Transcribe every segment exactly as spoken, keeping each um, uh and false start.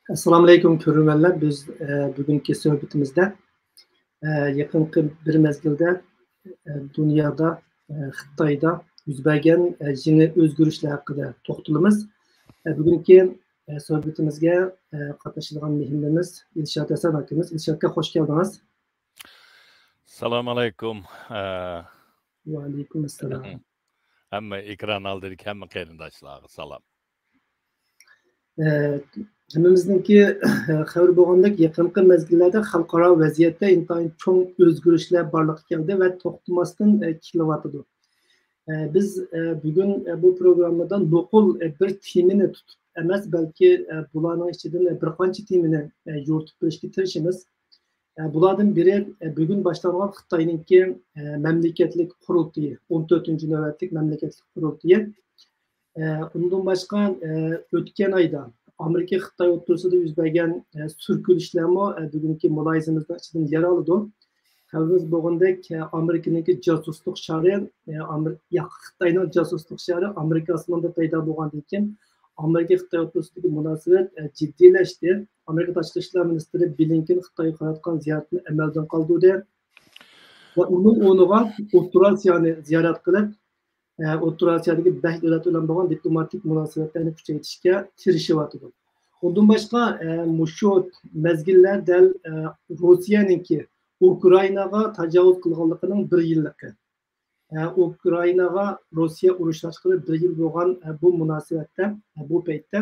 ئەسسالامۇئەلەيكۇم، كۆرۈرمەنلەر. بىز، ئە، بۈگۈنكى سۆھبىتىمىزدە، ئە، يېقىنقى بىر مەزگىلدە، ئە، دۇنيادا، ئە، خىتايدا يۈز بەرگەن، ئە، يېڭى ئۆزگىرىشلەر ھەققىدە توختىلىمىز. ئە، بۈگۈنكى، ئە، سۆھبىتىمىزگە، ئە، قاتنىشىدىغان مېھمىنىمىز ئىلشات ھەسەن ئاكىمىز. ئىلشات ئاكا، خوش كەلدىڭىز. ئەسسالامۇئەلەيكۇم. ئە، ۋەئەلەيكۇم ئەسسالام. ھەممە ئېكران ئالدىدىكى ھەممە قېرىنداشلارغا سالام. ئە، ھەممىمىزنىڭكى خەۋىرى بولغاندەك، يېقىنقى مەزگىللەردە خەلقئارا ۋەزىيەتتە ئىنتايىن چوڭ ئۆزگىرىشلەر بارلىققا كەلدى ۋە توختىماستىن، ئە، كېلىۋاتىدۇ. ئە، بىز، ئە، بۈگۈن، ئە، بۇ پروگراممىدا نوقۇل، ئە، بىر تېمىنى تۇتۇپ ئەمەس، بەلكى، ئە، بۇلارنىڭ ئىچىدىن، ئە، بىر قانچە تېمىنى، ئە، يورۇتۇپ بېرىشكە تىرىشىمىز. ئە، بۇلاردىن بىرى، ئە، بۈگۈن باشلانغان خىتاينىڭكى، ئە، مەملىكەتلىك قۇرۇلتىيى، ئون تۆتىنچى نۆۋەتلىك مەملىكەتلىك قۇرۇلتىيى. ئە، ئۇنىڭدىن باشقا، ئە، ئۆتكەن ئايدا ئامېرىكا خىتاي ئوتتۇرىسىدا يۈز بەرگەن، ئە، سۈركىلىشلەرمۇ، ئە، بۈگۈنكى مۇلاھىزىمىزنىڭ ئىچىدىن يەر ئالىدۇ. خەۋىرىمىز بولغاندەك، ئە، ئامېرىكىنىڭكى جاسۇسلۇق شارى، ئە، ئامېر-، ياق، خىتاينىڭ جاسۇسلۇق شارى ئامېرىكا ئاسمىنىدا پەيدا بولغاندىن كېيىن، ئامېرىكا خىتاي ئوتتۇرىسىدىكى مۇناسىۋەت، ئە، جىددىيلەشتى. ئامېرىكا تاشقى ئىشلار مىنىستىرى بلىنكېن خىتايغا قاراتقان زىيارىتىنى ئەمەلدىن قالدۇردى. ۋە ئۇنىڭ ئورنىغا ئوتتۇرا ئاسىيانى زىيارەت قىلىپ، ئە، ئوتتۇرا ئاسىيادىكى بەش دۆلەت بىلەن بولغان دىپلوماتىك مۇناسىۋەتلەرنى كۈچەيتىشكە تىرىشىۋاتىدۇ. ئۇندىن باشقا، ئە، مۇشۇ مەزگىللەر دەل، ئە، روسىيەنىڭكى ئۇكرائىناغا تاجاۋۇز قىلغانلىقىنىڭ بىر يىللىقى. ئە، ئۇكرائىناغا روسىيە ئۇرۇش ئاچقىلى بىر يىل بولغان، ئە، بۇ مۇناسىۋەتتە، ئە، بۇ پەيتتە،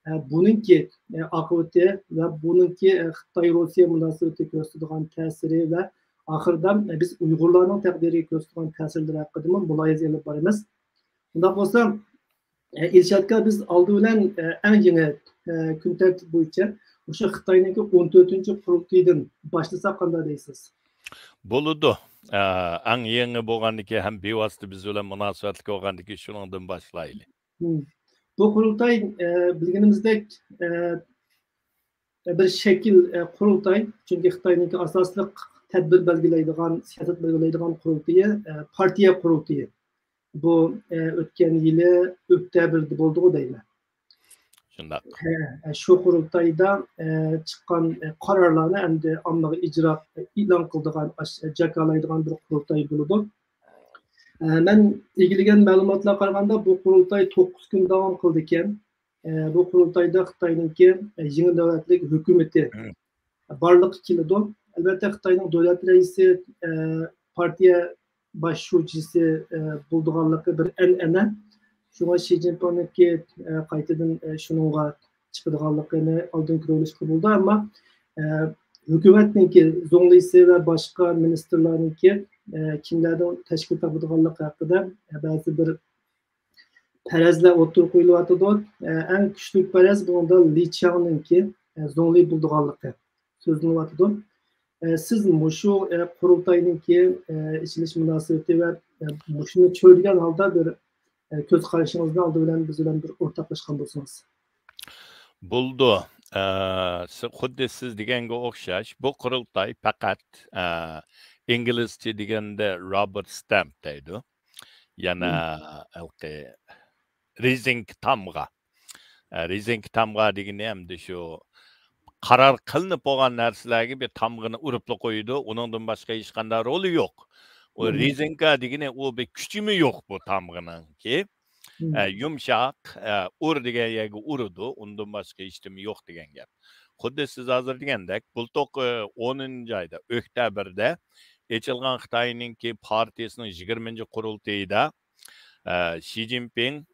ئە، بۇنىڭكى، ئە، ئاقىۋىتى ۋە بۇنىڭكى، ئە، خىتاي روسىيە مۇناسىۋىتىگە كۆرسىتىدىغان تەسىرى ۋە ئاخىرىدا، ئە، بىز ئۇيغۇرلارنىڭ تەقدىرىگە كۆرسىتىدىغان تەسىرلىرى ھەققىدىمۇ مۇلاھىزە ئېلىپ بارىمىز. ئۇنداق بولسا، ئە، ئىلشاتكا بىز ئالدى بىلەن، ئە، ئەڭ يېڭى، ئە، كۈن تەرتىپى بويىچە مۇشۇ خىتاينىڭكى ئون تۆتىنچى قۇرۇلتىيىدىن باشلىساق قانداق دەيسىز؟ بولىدۇ. ئە، ئەڭ يېڭى بولغاندىكى ھەم بىۋاسىتە بىز بىلەن مۇناسىۋەتلىك بولغاندىكى شۇنىڭدىن باشلايلى. مم. بۇ قۇرۇلتاي، ئە، بىلگىنىمىزدەك، ئە، بىر شەكىل، ئە، قۇرۇلتاي. چۈنكى خىتاينىڭكى ئاساسلىق تەدبىر بەلگىلەيدىغان، سىياسەت بەلگىلەيدىغان قۇرۇلتىيى، ئە، پارتىيە قۇرۇلتىيى. بۇ، ئە، ئۆتكەن يىلى ئۆكتەبىردە بولدىغۇ دەيمەن. شۇنداق. ھە، شۇ قۇرۇلتايدا، ئە، چىققان، ئە، قارارلارنى ئەمدى ئاممىغا ئىجرا، ئېلان قىلىدىغان، ئاش-، جاكارلايدىغان بىر قۇرۇلتاي بولىدۇ. ئە، مەن ئىگىلىگەن مەلۇماتلارغا قارىغاندا، بۇ قۇرۇلتاي توققۇز كۈن داۋام قىلىدىكەن. ئە، بۇ قۇرۇلتايدا خىتاينىڭكى، ئە، يېڭى نۆۋەتلىك ھۆكۈمىتى بارلىققا كېلىدۇ. ئەلۋەتتە، خىتاينىڭ دۆلەت رەئىسى، ئە، پارتىيە باش شۇجىسى، ئە، بولىدىغانلىقى بىر ئەنئەنە. شۇڭا شى جىنپىڭنىڭكى، ئە، قايتىدىن، ئە، شۇنىڭغا چىقىدىغانلىقىنى ئالدىن كۆرۈۋېلىشقا بولىدۇ. ئەمما، ئە، ھۆكۈمەتنىڭكى، زۇڭلىسى ۋە باشقا مىنىستىرلارنىڭكى، ئە، كىملەردىن تەشكىل تاپىدىغانلىقى ھەققىدە، ئە، بەزى بىر پەرەزلەر ئوتتۇرىغا قويۇلۇۋاتىدۇ. ئە، ئەڭ كۈچلۈك پەرەز بۇنىڭدا لى چياڭنىڭكى، ئە، زۇڭلى بولىدىغانلىقى سۆزلىنىۋاتىدۇ. ئە، سىز مۇشۇ، ئە، قۇرۇلتاينىڭكى، ئە، ئېچىلىش مۇناسىۋىتى ۋە، ئە، مۇشۇنى چۆرىدىگەن ھالدا بىر، ئە، كۆز قارىشىڭىزنى ئالدى بىلەن بىز بىلەن بىر ئورتاقلاشقان بولسىڭىز. بولىدۇ. ئە، سى-، خۇددى سىز دېگەنگە ئوخشاش، بۇ قۇرۇلتاي پەقەت، ئە، ئىنگلىزچە دېگەندە رابېر ستەمپ دەيدۇ. يەنە ھېلىقى رېزىنكە تامغا. ئە، رېزىنكە تامغا دېگىنى ئەمدى شۇ قارار قىلىنىپ بولغان نەرسىلەرگە بىر تامغىنى ئۇرۇپلا قويىدۇ. ئۇنىڭدىن باشقا ھېچقانداق رولى يوق. ئۇ رېزىنكا دېگىنى ئۇ بىر كۈچىمۇ يوق بۇ تامغىنىڭكى. ئە، يۇمشاق، ئە، ئۇر دېگەن يەرگە ئۇرىدۇ. ئۇندىن باشقا ھېچنېمە يوق دېگەن گەپ. خۇددى سىز ھازىر دېگەندەك، بۇلتۇق، ئە، ئونىنچى ئايدا، ئۆكتەبىردە ئېچىلغان خىتاينىڭكى پارتىيىسىنىڭ يىگىرمىنچى قۇرۇلتىيىدا، ئە، شى جىنپىڭ،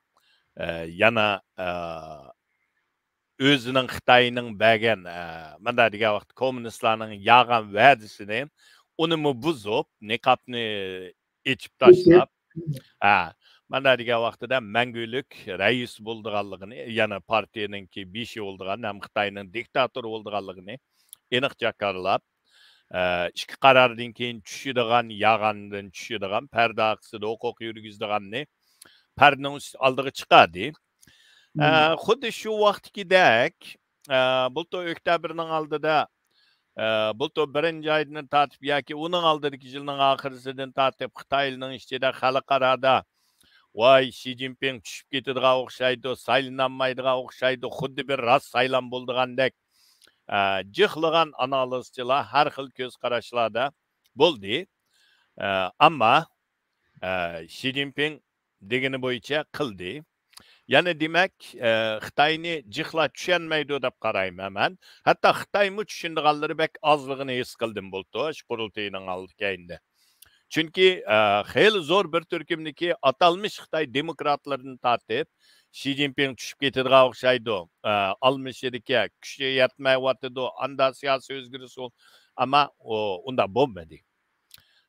ئە، يەنە، ئە، ئۆزىنىڭ خىتاينىڭ بەرگەن، ئە، مۇنداق دېگەن ۋاقىتتا كوممۇنىستلارنىڭ ياغان ۋەدىسىنى ئۇنىمۇ بۇزۇپ، نىقابنى ئېچىپ تاشلاپ، ھە، مانا دېگەن ۋاقتىدا مەڭگۈلۈك رەئىس بولىدىغانلىقىنى، يەنى پارتىيىنىڭكى بېشى بولىدىغان ھەم خىتاينىڭ دىكتاتورى بولىدىغانلىقىنى ئېنىق جاكارلاپ، ئە، ئىككى قارارىدىن كېيىن چۈشىدىغان، ياغاندىن چۈشىدىغان، پەردە ئارقىسىدا ھوقۇق يۈرگۈزىدىغاننى پەردىنىڭ ئۈست-، ئالدىغا چىقاردى. ئە، خۇددى شۇ ۋاقىتتىكىدەك، ئە، بۇلتۇر ئۆكتەبىرنىڭ ئالدىدا، ئە، بۇلتۇر بىرىنچى ئايدىن تارتىپ ياكى ئۇنىڭ ئالدىدىكى يىلنىڭ ئاخىرىسىدىن تارتىپ خىتايلارنىڭ ئىچىدە، خەلقئارادا ۋاي، شى جىنپىڭ چۈشۈپ كېتىدىغان ئوخشايدۇ، سايلىنالمايدىغان ئوخشايدۇ، خۇددى بىر راست سايلام بولىدىغاندەك، ئە، جىقلىغان ئانالىزچىلار ھەر خىل كۆز قاراشلاردا بولدى. ئە، ئەمما، ئە، شى جىنپىڭ دېگىنى بويىچە قىلدى. يەنى دېمەك، ئە، خىتاينى جىقلار چۈشەنمەيدۇ دەپ قارايمەن مەن. ھەتتا خىتايمۇ چۈشىنىدىغانلىرى بەك ئازلىقىنى ھېس قىلدىم بۇلتۇر شۇ قۇرۇلتىيىنىڭ ئالدى كەينىدە. چۈنكى، ئە، خېلى زور بىر تۈركۈمدىكى ئاتالمىش خىتاي دېموكراتلىرىنى تارتىپ، شى جىنپىڭ چۈشۈپ كېتىدىغان ئوخشايدۇ، ئە، ئالمىشىدىكى كۈچى يەتمەيۋاتىدۇ، ئاندا سىياسىي ئۆزگىرىش بول-، ئەمما ئۇ، ئۇنداق بولمىدى.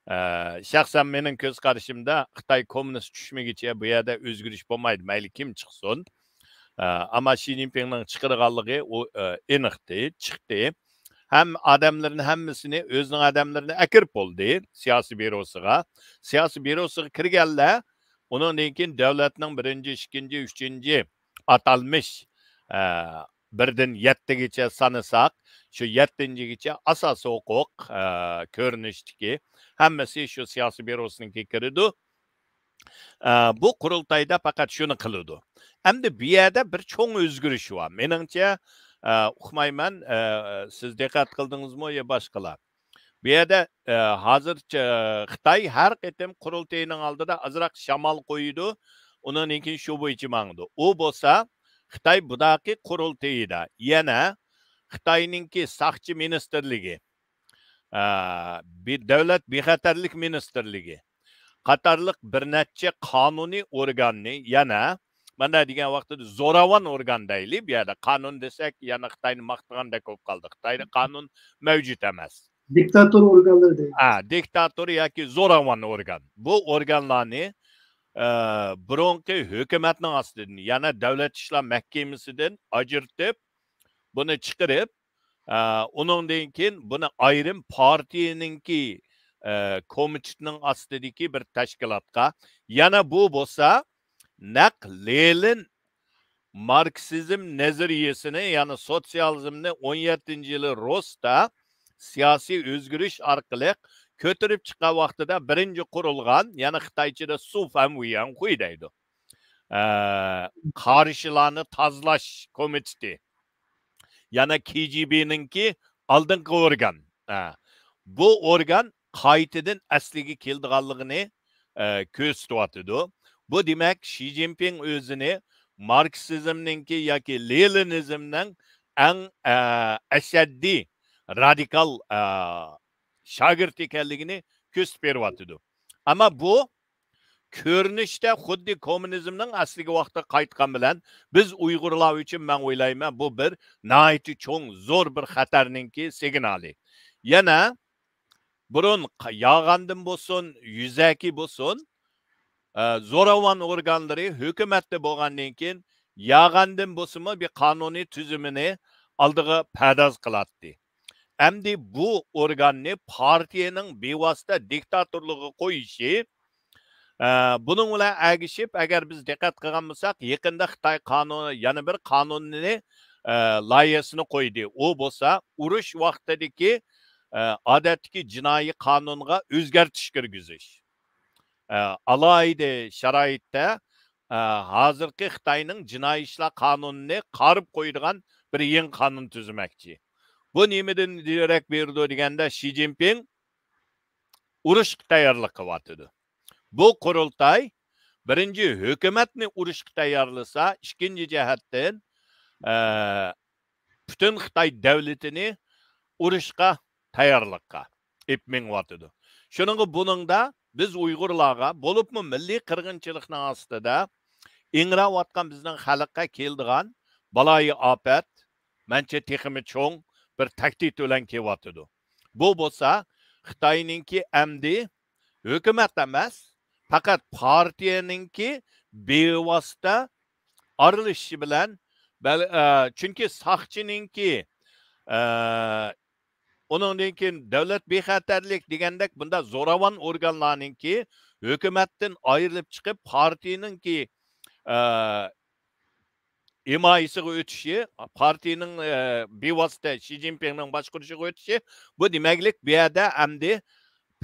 ئە، شەخسەن مېنىڭ كۆز قارىشىمدا خىتاي كوممۇنىست چۈشمىگىچە بۇ يەردە ئۆزگىرىش بولمايدۇ، مەيلى كىم چىقسۇن. ئە، ئەمما شى جىنپىڭنىڭ چىقىدىغانلىقى ئۇ، ئە، ئېنىقتى، چىقتى. ھەم ئادەملىرىنى ھەممىسىنى، ئۆزىنىڭ ئادەملىرىنى ئەكىرىپ بولدى سىياسىي بيۇروسىغا. سىياسىي بيۇروسىغا كىرگەنلەر، ئۇنىڭدىن كېيىن دۆلەتنىڭ بىرىنچى، ئىككىنچى، ئۈچىنچى ئاتالمىش، ئە، بىردىن يەتتىگىچە سانىساق، شۇ يەتتىنچىگىچە ئاساسىي ھوقۇق، ئە، كۆرۈنۈشتىكى ھەممىسى شۇ سىياسىي بيۇروسىنىڭكىگە كىرىدۇ. ئە، بۇ قۇرۇلتايدا پەقەت شۇنى قىلىدۇ. ئەمدى بۇ يەردە بىر چوڭ ئۆزگىرىش بار. مېنىڭچە، ئە، ئۇقمايمەن، ئە، سىز دىققەت قىلدىڭىزمۇ يا باشقىلار؟ بۇ يەردە، ئە، ھازىرچە خىتاي ھەر قېتىم قۇرۇلتىيىنىڭ ئالدىدا ئازراق شامال قويىدۇ، ئۇنىڭدىن كېيىن شۇ بويىچە ماڭىدۇ. ئۇ بولسا خىتاي بۇداقى قۇرۇلتىيىدا يەنە خىتاينىڭكى ساقچى مىنىستىرلىكى، ئە، بى-، دۆلەت بىخەتەرلىك مىنىستىرلىكى قاتارلىق بىر نەچچە قانۇنىي ئورگاننى يەنە، مانا دېگەن ۋاقتىدا زوراۋان ئورگان دەيلى، بۇ يەردە قانۇن دېسەك، يەنە خىتاينى ماختىغاندەك بولۇپ قالدى. خىتايدا قانۇن مەۋجۇت ئەمەس. دىكتاتور ئورگانلىرى دەيلى. ھە، دىكتاتور ياكى زوراۋان ئورگان. بۇ ئورگانلارنى، ئە، بۇرۇنقى ھۆكۈمەتنىڭ ئاستىدىن، يەنە دۆلەت ئىشلار مەھكىمىسىدىن ئاجرىتىپ، بۇنى چىقىرىپ، ئە، ئۇنىڭدىن كېيىن بۇنى ئايرىم پارتىيىنىڭكى، ئە، كومىتېتىنىڭ ئاستىدىكى بىر تەشكىلاتقا، يەنە بۇ بولسا نەق لېنىن ماركسىزم نەزەرىيەسىنى، يەنى سوتسىيالىزمنى ئون يەتتىنچى يىلى روستا سىياسىي ئۆزگىرىش ئارقىلىق كۆتۈرۈپ چىققان ۋاقتىدا بىرىنچى قۇرۇلغان، يەنى خىتايچىدا سۇ فەن ۋۇيەنخۇي دەيدۇ. ئە، قارشىلارنى تازىلاش كومىتېتى. يەنە كېجىبىنىڭكى ئالدىنقى ئورگان. ئە، بۇ ئورگان قايتىدىن ئەسلىگە كېلىدىغانلىقىنى، ئە، كۆرسىتىۋاتىدۇ. بۇ دېمەك، شى جىنپىڭ ئۆزىنى ماركسىزمنىڭكى ياكى لېنىنىزمنىڭ ئەڭ، ئە، ئەشەددىي رادىكال، ئە، شاگىرت ئىكەنلىكىنى كۆرسىتىپ بېرىۋاتىدۇ. ئەمما بۇ كۆرۈنۈشتە خۇددى كوممۇنىزمنىڭ ئەسلىگە ۋاقتىغا قايتقان بىلەن، بىز ئۇيغۇرلار ئۈچۈن، مەن ئويلايمەن، بۇ بىر ناھايىتى چوڭ، زور بىر خەتەرنىڭكى سىگنالى. يەنە بۇرۇن ق-، ياغاندىن بولسۇن، يۈزەكى بولسۇن، ئە، زوراۋان ئورگانلىرى ھۆكۈمەتتە بولغاندىن كېيىن، ياغاندىن بولسىمۇ بىر قانۇنىي تۈزۈمىنى ئالدىغا پەرداز قىلاتتى. ئەمدى بۇ ئورگاننى پارتىيەنىڭ بىۋاسىتە دىكتاتورلۇقىغا قويۇشى، ئە، بۇنىڭ بىلەن ئەگىشىپ، ئەگەر بىز دىققەت قىلغان بولساق، يېقىندا خىتاي قانۇنى، يەنە بىر قانۇننى، ئە، لايىھەسىنى قويدى. ئۇ بولسا ئۇرۇش ۋاقتىدىكى، ئە، ئادەتتىكى جىنايى قانۇنغا ئۆزگەرتىش كىرگۈزۈش. ئە، ئالاھىدە شارائىتتا، ئە، ھازىرقى خىتاينىڭ جىنايى ئىشلار قانۇنىنى قارىپ قويىدىغان بىر يېڭى قانۇن تۈزمەكچى. بۇ نېمىدىن دېرەك بېرىدۇ دېگەندە، شى جىنپىڭ ئۇرۇشقا تەييارلىق قىلىۋاتىدۇ. بۇ قۇرۇلتاي بىرىنچى ھۆكۈمەتنى ئۇرۇشقا تەييارلىسا، ئىككىنچى جەھەتتىن، ئە، پۈتۈن خىتاي دەۋلىتىنى ئۇرۇشقا تەييارلىققا ئېلىپ مېڭىۋاتىدۇ. شۇنىڭغا بۇنىڭدا بىز ئۇيغۇرلارغا، بولۇپمۇ مىللىي قىرغىنچىلىقنىڭ ئاستىدا ئىڭراۋاتقان بىزنىڭ خەلققە كېلىدىغان بالايىئاپەت، مەنچە تېخىمۇ چوڭ بىر تەھدىت بىلەن كېلىۋاتىدۇ. بۇ بولسا خىتاينىڭكى ئەمدى ھۆكۈمەت ئەمەس، پەقەت پارتىيەنىڭكى بىۋاسىتە ئارىلىشىشى بىلەن، بەل-، ئە، چۈنكى ساقچىنىڭكى، ئە، ئۇنىڭدىن كېيىن دۆلەت بىخەتەرلىك دېگەندەك بۇنداق زوراۋان ئورگانلارنىڭكى ھۆكۈمەتتىن ئايرىلىپ چىقىپ، پارتىيىنىڭكى، ئە، ھىمايىسىغا ئۆتۈشى، پارتىيىنىڭ، ئە، بىۋاسىتە شى جىنپىڭنىڭ باشقۇرۇشىغا ئۆتۈشى، بۇ دېمەكلىك، بۇ يەردە ئەمدى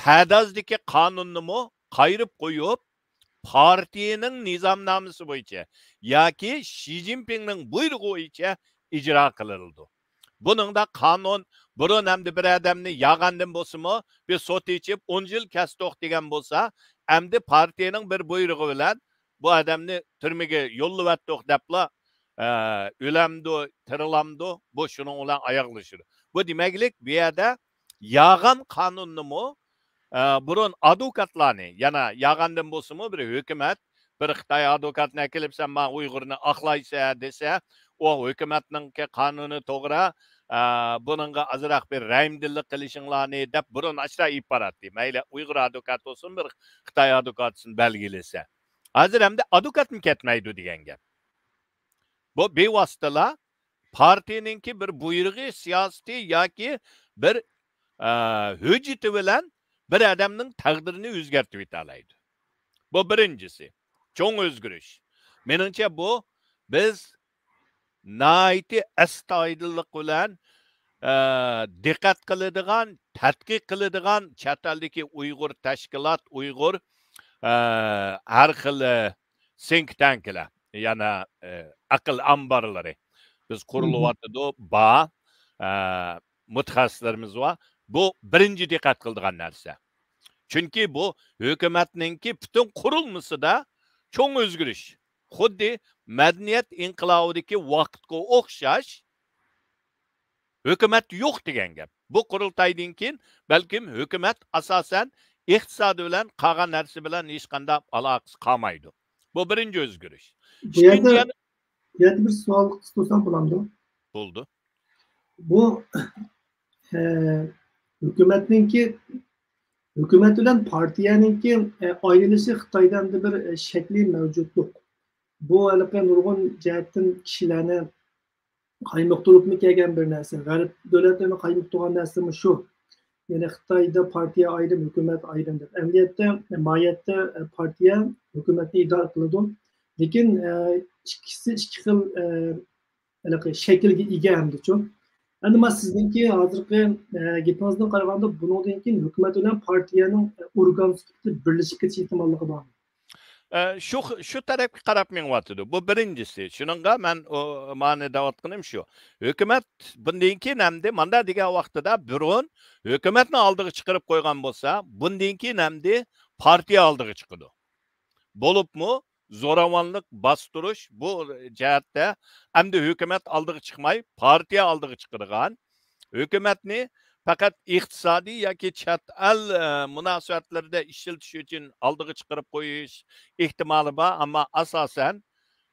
پەردازدىكى قانۇننىمۇ قايرىپ قويۇپ، پارتىيىنىڭ نىزامنامىسى بويىچە ياكى شى جىنپىڭنىڭ بۇيرۇقى بويىچە ئىجرا قىلىنىدۇ. بۇنىڭدا قانۇن، بۇرۇن ئەمدى بىر ئادەمنى ياغاندىن بولسىمۇ، بىر سوت ئېچىپ، ئون يىل كەستۇق دېگەن بولسا، ئەمدى پارتىيىنىڭ بىر بۇيرۇقى بىلەن بۇ ئادەمنى تۈرمىگە يوللىۋەتتۇق دەپلا، ئە، ئۆلەمدۇ، تىرىلامدۇ، بۇ شۇنىڭ بىلەن ئاياغلىشىدۇ. بۇ دېمەكلىك، بۇ يەردە ياغان قانۇننىمۇ، ئە، بۇرۇن ئادۋوكاتلارنى، يەنە ياغاندىن بولسىمۇ بىر ھۆكۈمەت، بىر خىتاي ئادۋوكاتنى ئەكېلىپ، سەن ماڭا ئۇيغۇرنى ئاقلايسەن دېسە، ئۇ ھۆكۈمەتنىڭكى قانۇنى توغرا، ئە، بۇنىڭغا ئازراق بىر رەھىمدىللىك قىلىشىڭلارنى دەپ بۇرۇن ئاشۇنداق ئېلىپ باراتتى. مەيلى ئۇيغۇر ئادۋوكاتى بولسۇن، بىر خىتاي ئادۋوكاتىسىنى بەلگىلىسە. ھازىر ئەمدى ئادۋوكاتمۇ كەتمەيدۇ دېگەن گەپ. بۇ بىۋاسىتىلا پارتىيىنىڭكى بىر بۇيرۇقى، سىياسىتى ياكى بىر، ئە، ھۆججىتى بىلەن بىر ئادەمنىڭ تەقدىرىنى ئۆزگەرتىۋېتەلەيدۇ. بۇ بىرىنچىسى. چوڭ ئۆزگىرىش. مېنىڭچە بۇ بىز ناھايىتى ئەستايىدىللىق بىلەن، ئە، دىققەت قىلىدىغان، تەتقىق قىلىدىغان چەت ئەلدىكى ئۇيغۇر تەشكىلات، ئۇيغۇر، ئە، ھەر خىل، ئە، سىنك تانكلار، يەنى، ئە، ئەقىل ئامبارلىرى. بىز قۇرۇلۇۋاتىدۇ، بار، ئە، مۇتەخەسسىسلىرىمىز بار. بۇ بىرىنچى دىققەت قىلىدىغان نەرسە. چۈنكى بۇ ھۆكۈمەتنىڭكى پۈتۈن قۇرۇلمىسىدا چوڭ ئۆزگىرىش. خۇددى مەدەنىيەت ئىنقىلابىدىكى ۋاقىتقا ئوخشاش ھۆكۈمەت يوق دېگەن گەپ. بۇ قۇرۇلتايدىن كېيىن بەلكىم ھۆكۈمەت ئاساسەن ئىقتىساد بىلەن، قالغان نەرسە بىلەن ھېچقانداق ئالاقىسى قالمايدۇ. بۇ بىرىنچى ئۆزگىرىش. بۇ يەردە، ئىككىنچى يەنە بۇ يەردە بىر سوئال قىستۇرسام بولامدۇ؟ بولدى. بۇ، ئە، ھۆكۈمەتنىڭكى، ھۆكۈمەت بىلەن پارتىيەنىڭكى، ئە، ئايرىلىشى خىتايدا ئەمدى بىر، ئە، شەكلىي مەۋجۇتلۇق. بۇ ھېلىقى نۇرغۇن جەھەتتىن كىشىلەرنى قايمۇقتۇرۇپمۇ كەلگەن بىر نەرسە. غەرب دۆلەتلىرىنى قايمۇقتۇرغان نەرسىمۇ شۇ. يەنى خىتايدا پارتىيە ئايرىم، ھۆكۈمەت ئايرىم دەپ. ئەمەلىيەتتە، ماھىيەتتە، ئە، پارتىيە ھۆكۈمەتنى ئىدارە قىلىدۇ. لېكىن، ئە، ئىككىسى ئىككى خىل، ئە، ھېلىقى شەكىلگە ئىگە ئەمدىچۇ. ئەمدى مانا سىزنىڭكى ھازىرقى، ئە، گېپىڭىزدىن قارىغاندا، بۇنىڭدىن كېيىن ھۆكۈمەت بىلەن پارتىيەنىڭ، ئە، ئورگان سۈپىتىدە بىرلىشىپ كېتىش ئېھتىماللىقى بارمۇ؟ ئە، شۇ، شۇ تەرەپكە قاراپ مېڭىۋاتىدۇ. بۇ بىرىنچىسى. شۇنىڭغا مەن ئۇ، مانا دەۋاتقىنىم شۇ. ھۆكۈمەت بۇندىن كېيىن ئەمدى ماندا دېگەن ۋاقتىدا بۇرۇن ھۆكۈمەتنى ئالدىغا چىقىرىپ قويغان بولسا، بۇندىن كېيىن ئەمدى پارتىيە ئالدىغا چىقىدۇ. بولۇپمۇ زوراۋانلىق، باستۇرۇش بۇ جەھەتتە ئەمدى ھۆكۈمەت ئالدىغا چىقماي، پارتىيە ئالدىغا چىقىدىغان، ھۆكۈمەتنى پەقەت ئىقتىسادىي ياكى چەت ئەل، ئە، مۇناسىۋەتلىرىدە ئىشلىتىش ئۈچۈن ئالدىغا چىقىرىپ قويۇش ئېھتىمالى بار، ئەمما ئاساسەن،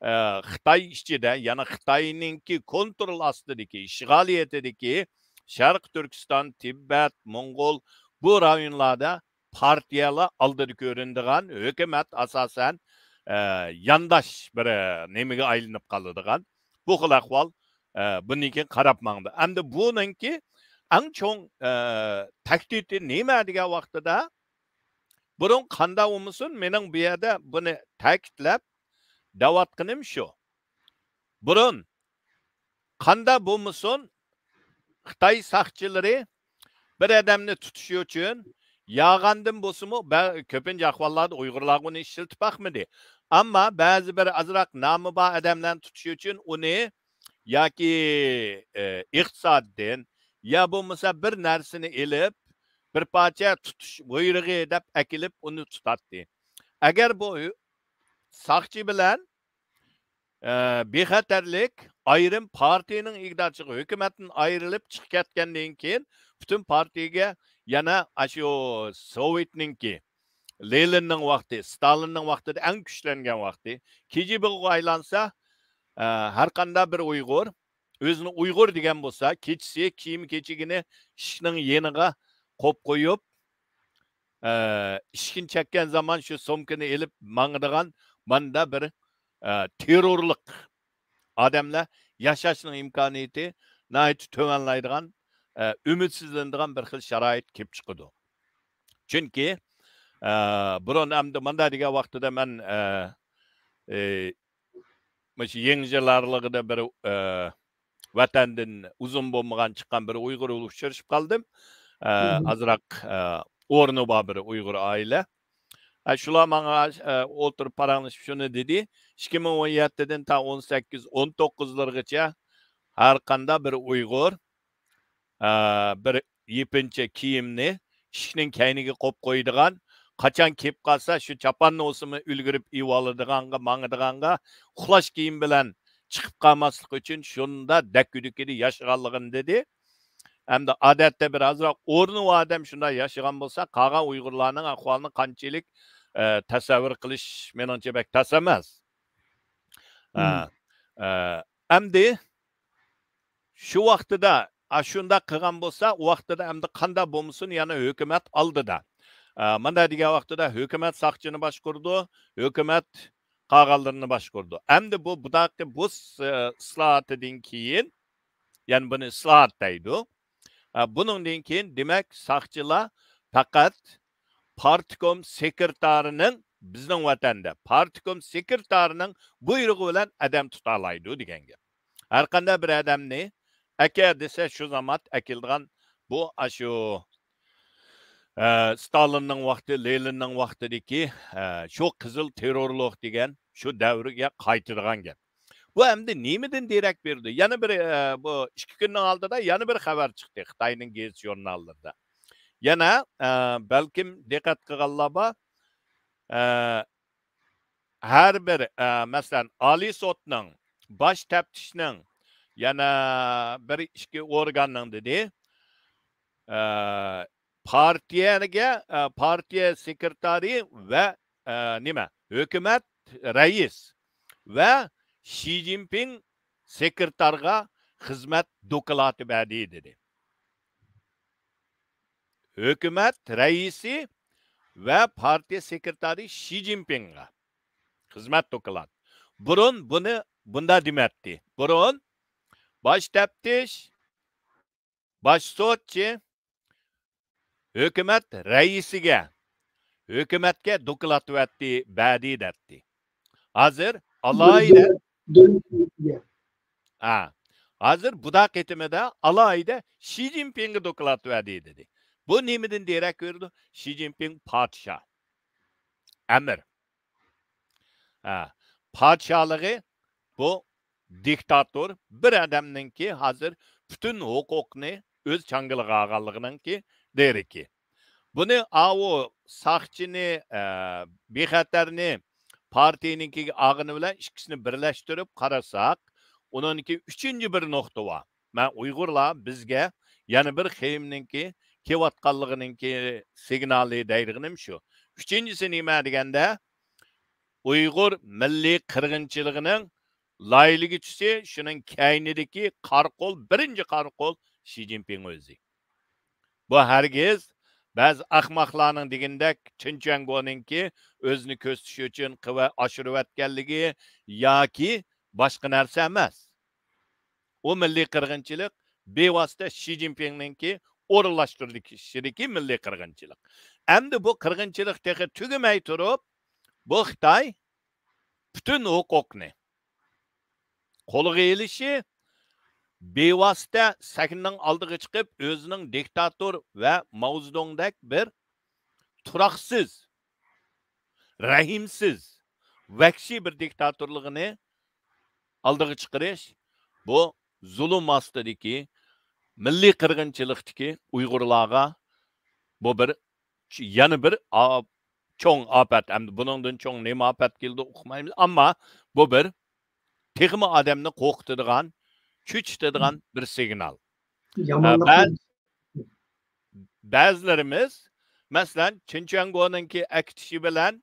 ئە، خىتاي ئىچىدە، يەنى خىتاينىڭكى كونترول ئاستىدىكى، ئىشغالىيىتىدىكى شەرقىي تۈركىستان، تىبەت، موڭغۇل، بۇ رايونلاردا پارتىيەلەر ئالدىدا كۆرۈنىدىغان، ھۆكۈمەت ئاساسەن، ئە، يانداش بىر، ئە، نېمىگە ئايلىنىپ قالىدىغان بۇ خىل ئەھۋال، ئە، بۇندىن كېيىن قاراپ ماڭىدۇ. ئەمدى بۇنىڭكى ئەڭ چوڭ، ئە، تەھدىتى نېمە دېگەن ۋاقتىدا، بۇرۇن قانداق بولمىسۇن، مېنىڭ بۇ يەردە بۇنى تەكىتلەپ دەۋاتقىنىم شۇ. بۇرۇن قانداق بولمىسۇن، خىتاي ساقچىلىرى بىر ئادەمنى تۇتۇش ئۈچۈن ياغاندىن بولسىمۇ، بە-، كۆپىنچە ئەھۋاللاردا ئۇيغۇرلارغا ئۇنى ئىشلىتىپ باقمىدى. ئەمما بەزى بىر ئازراق نامى بار ئادەملەرنى تۇتۇش ئۈچۈن ئۇنى ياكى، ئى، ئىقتىسادتىن يا بولمىسا بىر نەرسىنى ئېلىپ، بىر پارچە تۇتۇش بۇيرۇقى دەپ ئەكېلىپ ئۇنى تۇتاتتى. ئەگەر بۇ ھۆ-، ساقچى بىلەن ئە، بىخەتەرلىك ئايرىم پارتىيىنىڭ ئىگىدارچىلىقى، ھۆكۈمەتتىن ئايرىلىپ چىقىپ كەتكەندىن كېيىن، پۈتۈن پارتىيىگە يەنە ئاشۇ سوۋېتنىڭكى، لېنىننىڭ ۋاقتى، ستالىننىڭ ۋاقتىدا ئەڭ كۈچلەنگەن ۋاقتى. كېجىبىغا ئايلانسا، ئە، ھەر قانداق بىر ئۇيغۇر ئۆزىنى ئۇيغۇر دېگەن بولسا، كېچىسى كىيىم-كېچىكىنى ئىشىكنىڭ يېنىغا قويۇپ قويۇپ، ئە، ئىشىكنى چەككەن زامان شۇ سومكىنى ئېلىپ ماڭىدىغان ماندا بىر، ئە، تېررورلۇق ئادەملەر ياشاشنىڭ ئىمكانىيىتى ناھايىتى تۆۋەنلەيدىغان، ئە، ئۈمىدسىزلىنىدىغان بىر خىل شارائىت كېلىپ چىقىدۇ. چۈنكى، ئە، بۇرۇن ئەمدى ماندا دېگەن ۋاقتىدا مەن، ئە، ئى، مۇشۇ يېڭى يىل ئارىلىقىدا بىر، ئە، ۋەتەندىن ئۇزۇن بولمىغان چىققان بىر ئۇيغۇر بىلەن ئۇچرىشىپ قالدىم. ئە، ئازراق، ئە، ئورنى بار بىر ئۇيغۇر ئائىلە. ھە، شۇلار ماڭا، ئە، ئولتۇرۇپ پاراڭلىشىپ شۇنى دېدى. ئىككى مىڭ ئون يەتتىدىن تا ئون سەككىز، ئون توققۇزلىرىغىچە ھەر قانداق بىر ئۇيغۇر، ئە، بىر يېپىنچە كىيىمنى ئىشىكنىڭ كەينىگە قويۇپ قويىدىغان، قاچان كېلىپ قالسا، شۇ چاپاننى بولسىمۇ ئۈلگۈرۈپ ئېلىۋالىدىغانغا، ماڭىدىغانغا، ئۇخلاش كىيىم بىلەن چىقىپ قالماسلىق ئۈچۈن شۇنداق دەككە-دۈككىدە ياشىغانلىقىنى دېدى. ئەمدى ئادەتتە بىر ئازراق ئورنى بار ئادەم شۇنداق ياشىغان بولسا، قالغان ئۇيغۇرلارنىڭ ئەھۋالىنى قانچىلىك، ئە، تەسەۋۋۇر قىلىش مېنىڭچە بەك تەس ئەمەس. ئە، مم. ئە، ئەمدى شۇ ۋاقتىدا، ئا، شۇنداق قىلغان بولسا، ئۇ ۋاقتىدا ئەمدى قانداق بولمىسۇن، يەنە ھۆكۈمەت ئالدىدا. ئە، مۇنداق دېگەن ۋاقتىدا ھۆكۈمەت ساقچىنى باشقۇرىدۇ، ھۆكۈمەت قالغانلىرىنى باشقۇرىدۇ. ئەمدى بۇ، بۇداقى بۇ س-، ئىسلاھاتىدىن كېيىن، يەنى بۇنى ئىسلاھات دەيدۇ. ئە، بۇنىڭدىن كېيىن، دېمەك، ساقچىلار پەقەت پارتكوم سېكرېتارىنىڭ، بىزنىڭ ۋەتەندە پارتكوم سېكرېتارىنىڭ بۇيرۇقى بىلەن ئادەم تۇتالايدۇ دېگەن گەپ. ھەر قانداق بىر ئادەمنى ئەكە دېسە، شۇ زامات ئەكېلىدىغان بۇ، ئاشۇ، ئە، ستالىننىڭ ۋاقتى، لېنىننىڭ ۋاقتىدىكى، ئە، شۇ قىزىل تېررورلۇق دېگەن شۇ دەۋرگە قايتىدىغان گەپ. بۇ ئەمدى نېمىدىن دېرەك بېرىدۇ؟ يەنە بىر، ئە، بۇ ئىككى كۈننىڭ ئالدىدا يەنە بىر خەۋەر چىقتى خىتاينىڭ گېزىت ژۇرناللىرىدا. يەنە، ئە، بەلكىم دىققەت قىلغانلار بار، ئە، ھەر بىر، ئە، مەسىلەن، ئالىي سوتنىڭ، باش تەپتىشنىڭ، يەنە بىر ئىككى ئورگاننىڭ دېدى، ئە، پارتىيەگە، ئە، پارتىيە سېكرېتارى ۋە، ئە، نېمە، ھۆكۈمەت رەئىس ۋە شى جىنپىڭ سېكرېتارغا خىزمەت دوكلاتى بەردى دېدى. ھۆكۈمەت رەئىسى ۋە پارتىيە سېكرېتارى شى جىنپىڭغا خىزمەت دوكلات. بۇرۇن بۇنى بۇنداق دېمەتتى. بۇرۇن باش تەپتىش، باش سوتچى ھۆكۈمەت رەئىسىگە، ھۆكۈمەتكە دوكلات بەردى، بەردى دەتتى. ھازىر ئالاھىدە، ھە، ھازىر بۇدا قېتىمىدا ئالاھىدە شى جىنپىڭغا دوكلات بەردى دېدى. بۇ نېمىدىن دېرەك بېرىدۇ؟ شى جىنپىڭ پادىشاھ، ئەمىر. ھە، پادىشاھلىقى بۇ دىكتاتور بىر ئادەمنىڭكى ھازىر پۈتۈن ھوقۇقنى ئۆز چاڭگىلىغا ئالغانلىقىنىڭكى دېرىكى. بۇنى ئاۋۇ ساقچىنى، ئە، بىخەتەرنى پارتىيىنىڭكىگە ئالغىنى بىلەن ئىككىسىنى بىرلەشتۈرۈپ قارىساق، ئۇنىڭكى ئۈچىنچى بىر نۇقتا بار. مەن ئۇيغۇرلار بىزگە يەنە بىر خېيىمنىڭكى كېلىۋاتقانلىقىنىڭكى سىگنالى دەيدىغىنىم شۇ. ئۈچىنچىسى نېمە دېگەندە، ئۇيغۇر مىللىي قىرغىنچىلىقىنىڭ لايىھىلىگۈچىسى، شۇنىڭ كەينىدىكى قارا قول، بىرىنچى قارا قول شى جىنپىڭ ئۆزى. بۇ ھەرگىز بەزى ئەخمەقلەرنىڭ دېگىنىدەك چېن چۈەنگونىڭكى ئۆزىنى كۆرسىتىش ئۈچۈن قىلىۋە-، ئاشۇرۇۋەتكەنلىكى ياكى باشقا نەرسە ئەمەس. ئۇ مىللىي قىرغىنچىلىق بىۋاسىتە شى جىنپىڭنىڭكى ئورۇنلاشتۇرۇشىدىكى مىللىي قىرغىنچىلىق. ئەمدى بۇ قىرغىنچىلىق تېخى تۈگىمەي تۇرۇپ، بۇ خىتاي پۈتۈن ھوقۇقنى قولىغا ئېلىشى، بىۋاسىتە سەھنىنىڭ ئالدىغا چىقىپ، ئۆزىنىڭ دىكتاتور ۋە ماۋزېدۇڭدەك بىر تۇراقسىز، رەھىمسىز، ۋەھشىي بىر دىكتاتورلۇقىنى ئالدىغا چىقىرىش، بۇ زۇلۇم ئاستىدىكى، مىللىي قىرغىنچىلىقتىكى ئۇيغۇرلارغا بۇ بىر، يەنە بىر ئا-، چوڭ ئاپەت. ئەمدى بۇنىڭدىن چوڭ نېمە ئاپەت كېلىدۇ ئۇقمايمىز. ئەمما بۇ بىر تېخىمۇ ئادەمنى قورقۇتىدىغان، چۆچۈتىدىغان بىر سىگنال. يامانلىق. ئە، بەز-، بەزىلىرىمىز، مەسىلەن، چېن چۈەنگونىڭكى ئەكېتىشى بىلەن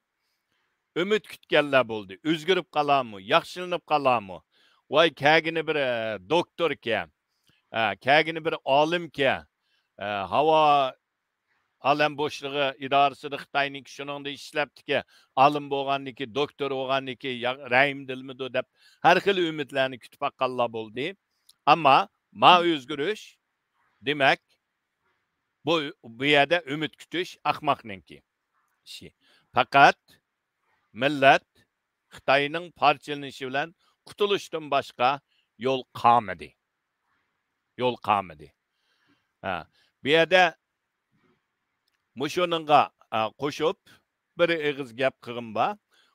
ئۈمىد كۈتكەنلەر بولدى. ئۆزگىرىپ قالارمۇ؟ ياخشىلىنىپ قالارمۇ؟ ۋاي، كەلگىنى بىر، ئە، دوكتوركەن، ئە، كەلگىنى بىر ئالىمكەن، ئە، ھاۋا ئالەم بوشلۇقى ئىدارىسىدە خىتاينىڭكى شۇنىڭدا ئىشلەپتىكەن، ئالىم بولغاندىكى، دوكتور بولغاندىكى، يا-، رەھىمدىلمىدۇ دەپ ھەر خىل ئۈمىدلەرنى كۈتۈپ باققانلار بولدى. ئەمما ما ئۆزگىرىش، دېمەك، بۇ، بۇ يەردە ئۈمىد كۈتۈش ئەخمەقنىڭكى ئىشى. پەقەت مىللەت خىتاينىڭ پارچىلىنىشى بىلەن قۇتۇلۇشتىن باشقا يول قالمىدى. يول قالمىدى. ھە، بۇ يەردە مۇشۇنىڭغا، ئە، قوشۇپ، بىر ئېغىز گەپ قىلغىنىم بار.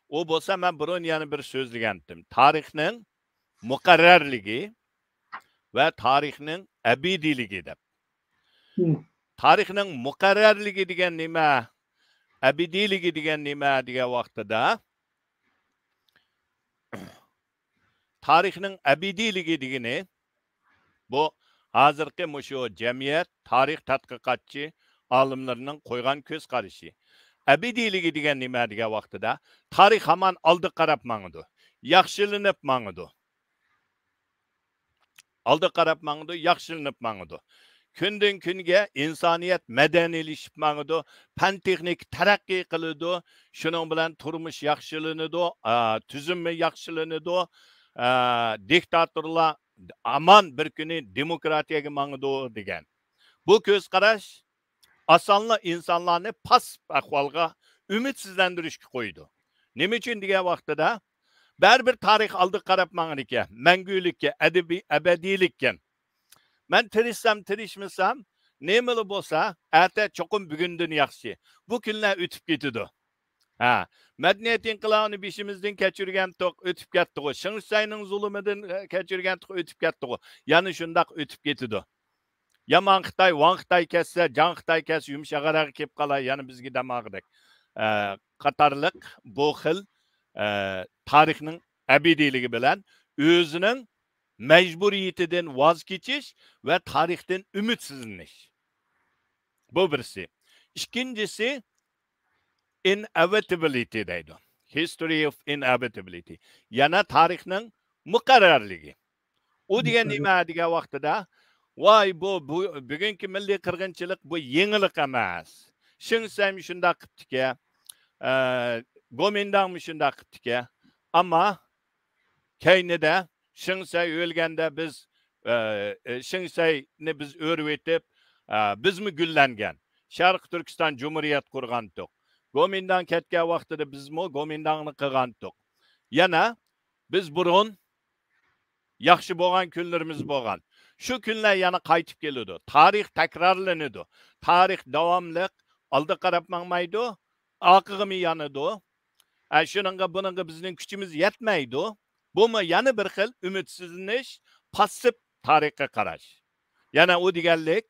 ئۇ بولسا مەن بۇرۇن يەنە بىر سۆزلىگەنتىم. تارىخنىڭ مۇقەررەرلىكى ۋە تارىخنىڭ ئەبەدىيلىكى دەپ. Hmm. تارىخنىڭ مۇقەررەرلىكى دېگەن نېمە؟ ئەبەدىيلىكى دېگەن نېمە دېگەن ۋاقتىدا، تارىخنىڭ ئەبەدىيلىكى دېگىنى، بۇ ھازىرقى مۇشۇ جەمئىيەت، تارىخ تەتقىقاتچى ئالىملىرىنىڭ قويغان كۆز قارىشى. ئەبەدىيلىكى دېگەن نېمە دېگەن ۋاقتىدا، تارىخ ھامان ئالدىغا قاراپ ماڭىدۇ، ياخشىلىنىپ ماڭىدۇ. ئالدىغا قاراپ ماڭىدۇ، ياخشىلىنىپ ماڭىدۇ. كۈندىن كۈنگە ئىنسانىيەت مەدەنىيلىشىپ ماڭىدۇ، پەن تېخنىكا تەرەققىي قىلىدۇ، شۇنىڭ بىلەن تۇرمۇش ياخشىلىنىدۇ، ئا، تۈزۈمى ياخشىلىنىدۇ، ئا، دىكتاتورلار ئامان بىر كۈنى دېموكراتىيەگە ماڭىدۇ دېگەن. بۇ كۆز قاراش ئاسانلا ئىنسانلارنى پاسسىپ ئەھۋالغا، ئۈمىدسىزلەندۈرۈشكە قويىدۇ. نېمە ئۈچۈن دېگەن ۋاقتىدا، بەرىبىر تارىخ ئالدىغا قاراپ ماڭىدىكەن، مەڭگۈلۈككە، ئەدەبىي، ئەبەدىيلىككەن. مەن تىرىشسام، تىرىشمىسام، نېمىلا بولسا، ئەتە چوقۇم بۈگۈندىن ياخشى. بۇ كۈنلەر ئۆتۈپ كېتىدۇ. ھە، مەدەنىيەت ئىنقىلابىنى بېشىمىزدىن كەچۈرگەنتۇق، ئۆتۈپ كەتتىغۇ. شېڭشەينىڭ زۇلۇمىدىن، ئە، كەچۈرگەنتۇق، ئۆتۈپ كەتتىغۇ. يەنە شۇنداق ئۆتۈپ كېتىدۇ. يامان خىتاي، ۋاڭ خىتاي كەتسە، جاڭ خىتاي كەتسە، يۇمشاقراققا كېلىپ قالار، يەنە بىزگە دەماغىدەك. ئە، قاتارلىق بۇ خىل، ئە، تارىخنىڭ ئەبەدىيلىكى بىلەن ئۆزىنىڭ مەجبۇرىيىتىدىن ۋاز كېچىش ۋە تارىختىن ئۈمىدسىزلىنىش. بۇ بىرسى. ئىككىنچىسى، inevitability دەيدۇ. History of inevitability. يەنە تارىخنىڭ مۇقەررەرلىكى. ئۇ دېگەن نېمە دېگەن ۋاقتىدا، ۋاي، بۇ، بۇ بۈگۈنكى مىللىي قىرغىنچىلىق، بۇ يېڭىلىق ئەمەس. شېڭشەي شۇنداق قىپتىكەن، ئە، گومىنداڭمۇ شۇنداق قىپتىكەن. ئەمما كەينىدە شېڭشەي ئۆلگەندە بىز، ئە، ئە، شېڭشەينى بىز ئۆرۈۋېتىپ، ئە، بىزمۇ گۈللەنگەن. شەرقىي تۈركىستان جۇمھۇرىيەت قۇرغانتۇق. گومىنداڭ كەتكەن ۋاقتىدا بىزمۇ گومىنداڭنى قىلغانتۇق. يەنە بىز بۇرۇن ياخشى بولغان كۈنلىرىمىز بولغان. شۇ كۈنلەر يەنە قايتىپ كېلىدۇ. تارىخ تەكرارلىنىدۇ. تارىخ داۋاملىق ئالدىغا قاراپ ماڭمايدۇ، ئارقىغىمۇ يانىدۇ. ئە، شۇنىڭغا، بۇنىڭغا بىزنىڭ كۈچىمىز يەتمەيدۇ. بۇمۇ يەنە بىر خىل ئۈمىدسىزلىنىش، پاسسىپ تارىخقا قاراش. يەنە ئۇ دېگەنلىك،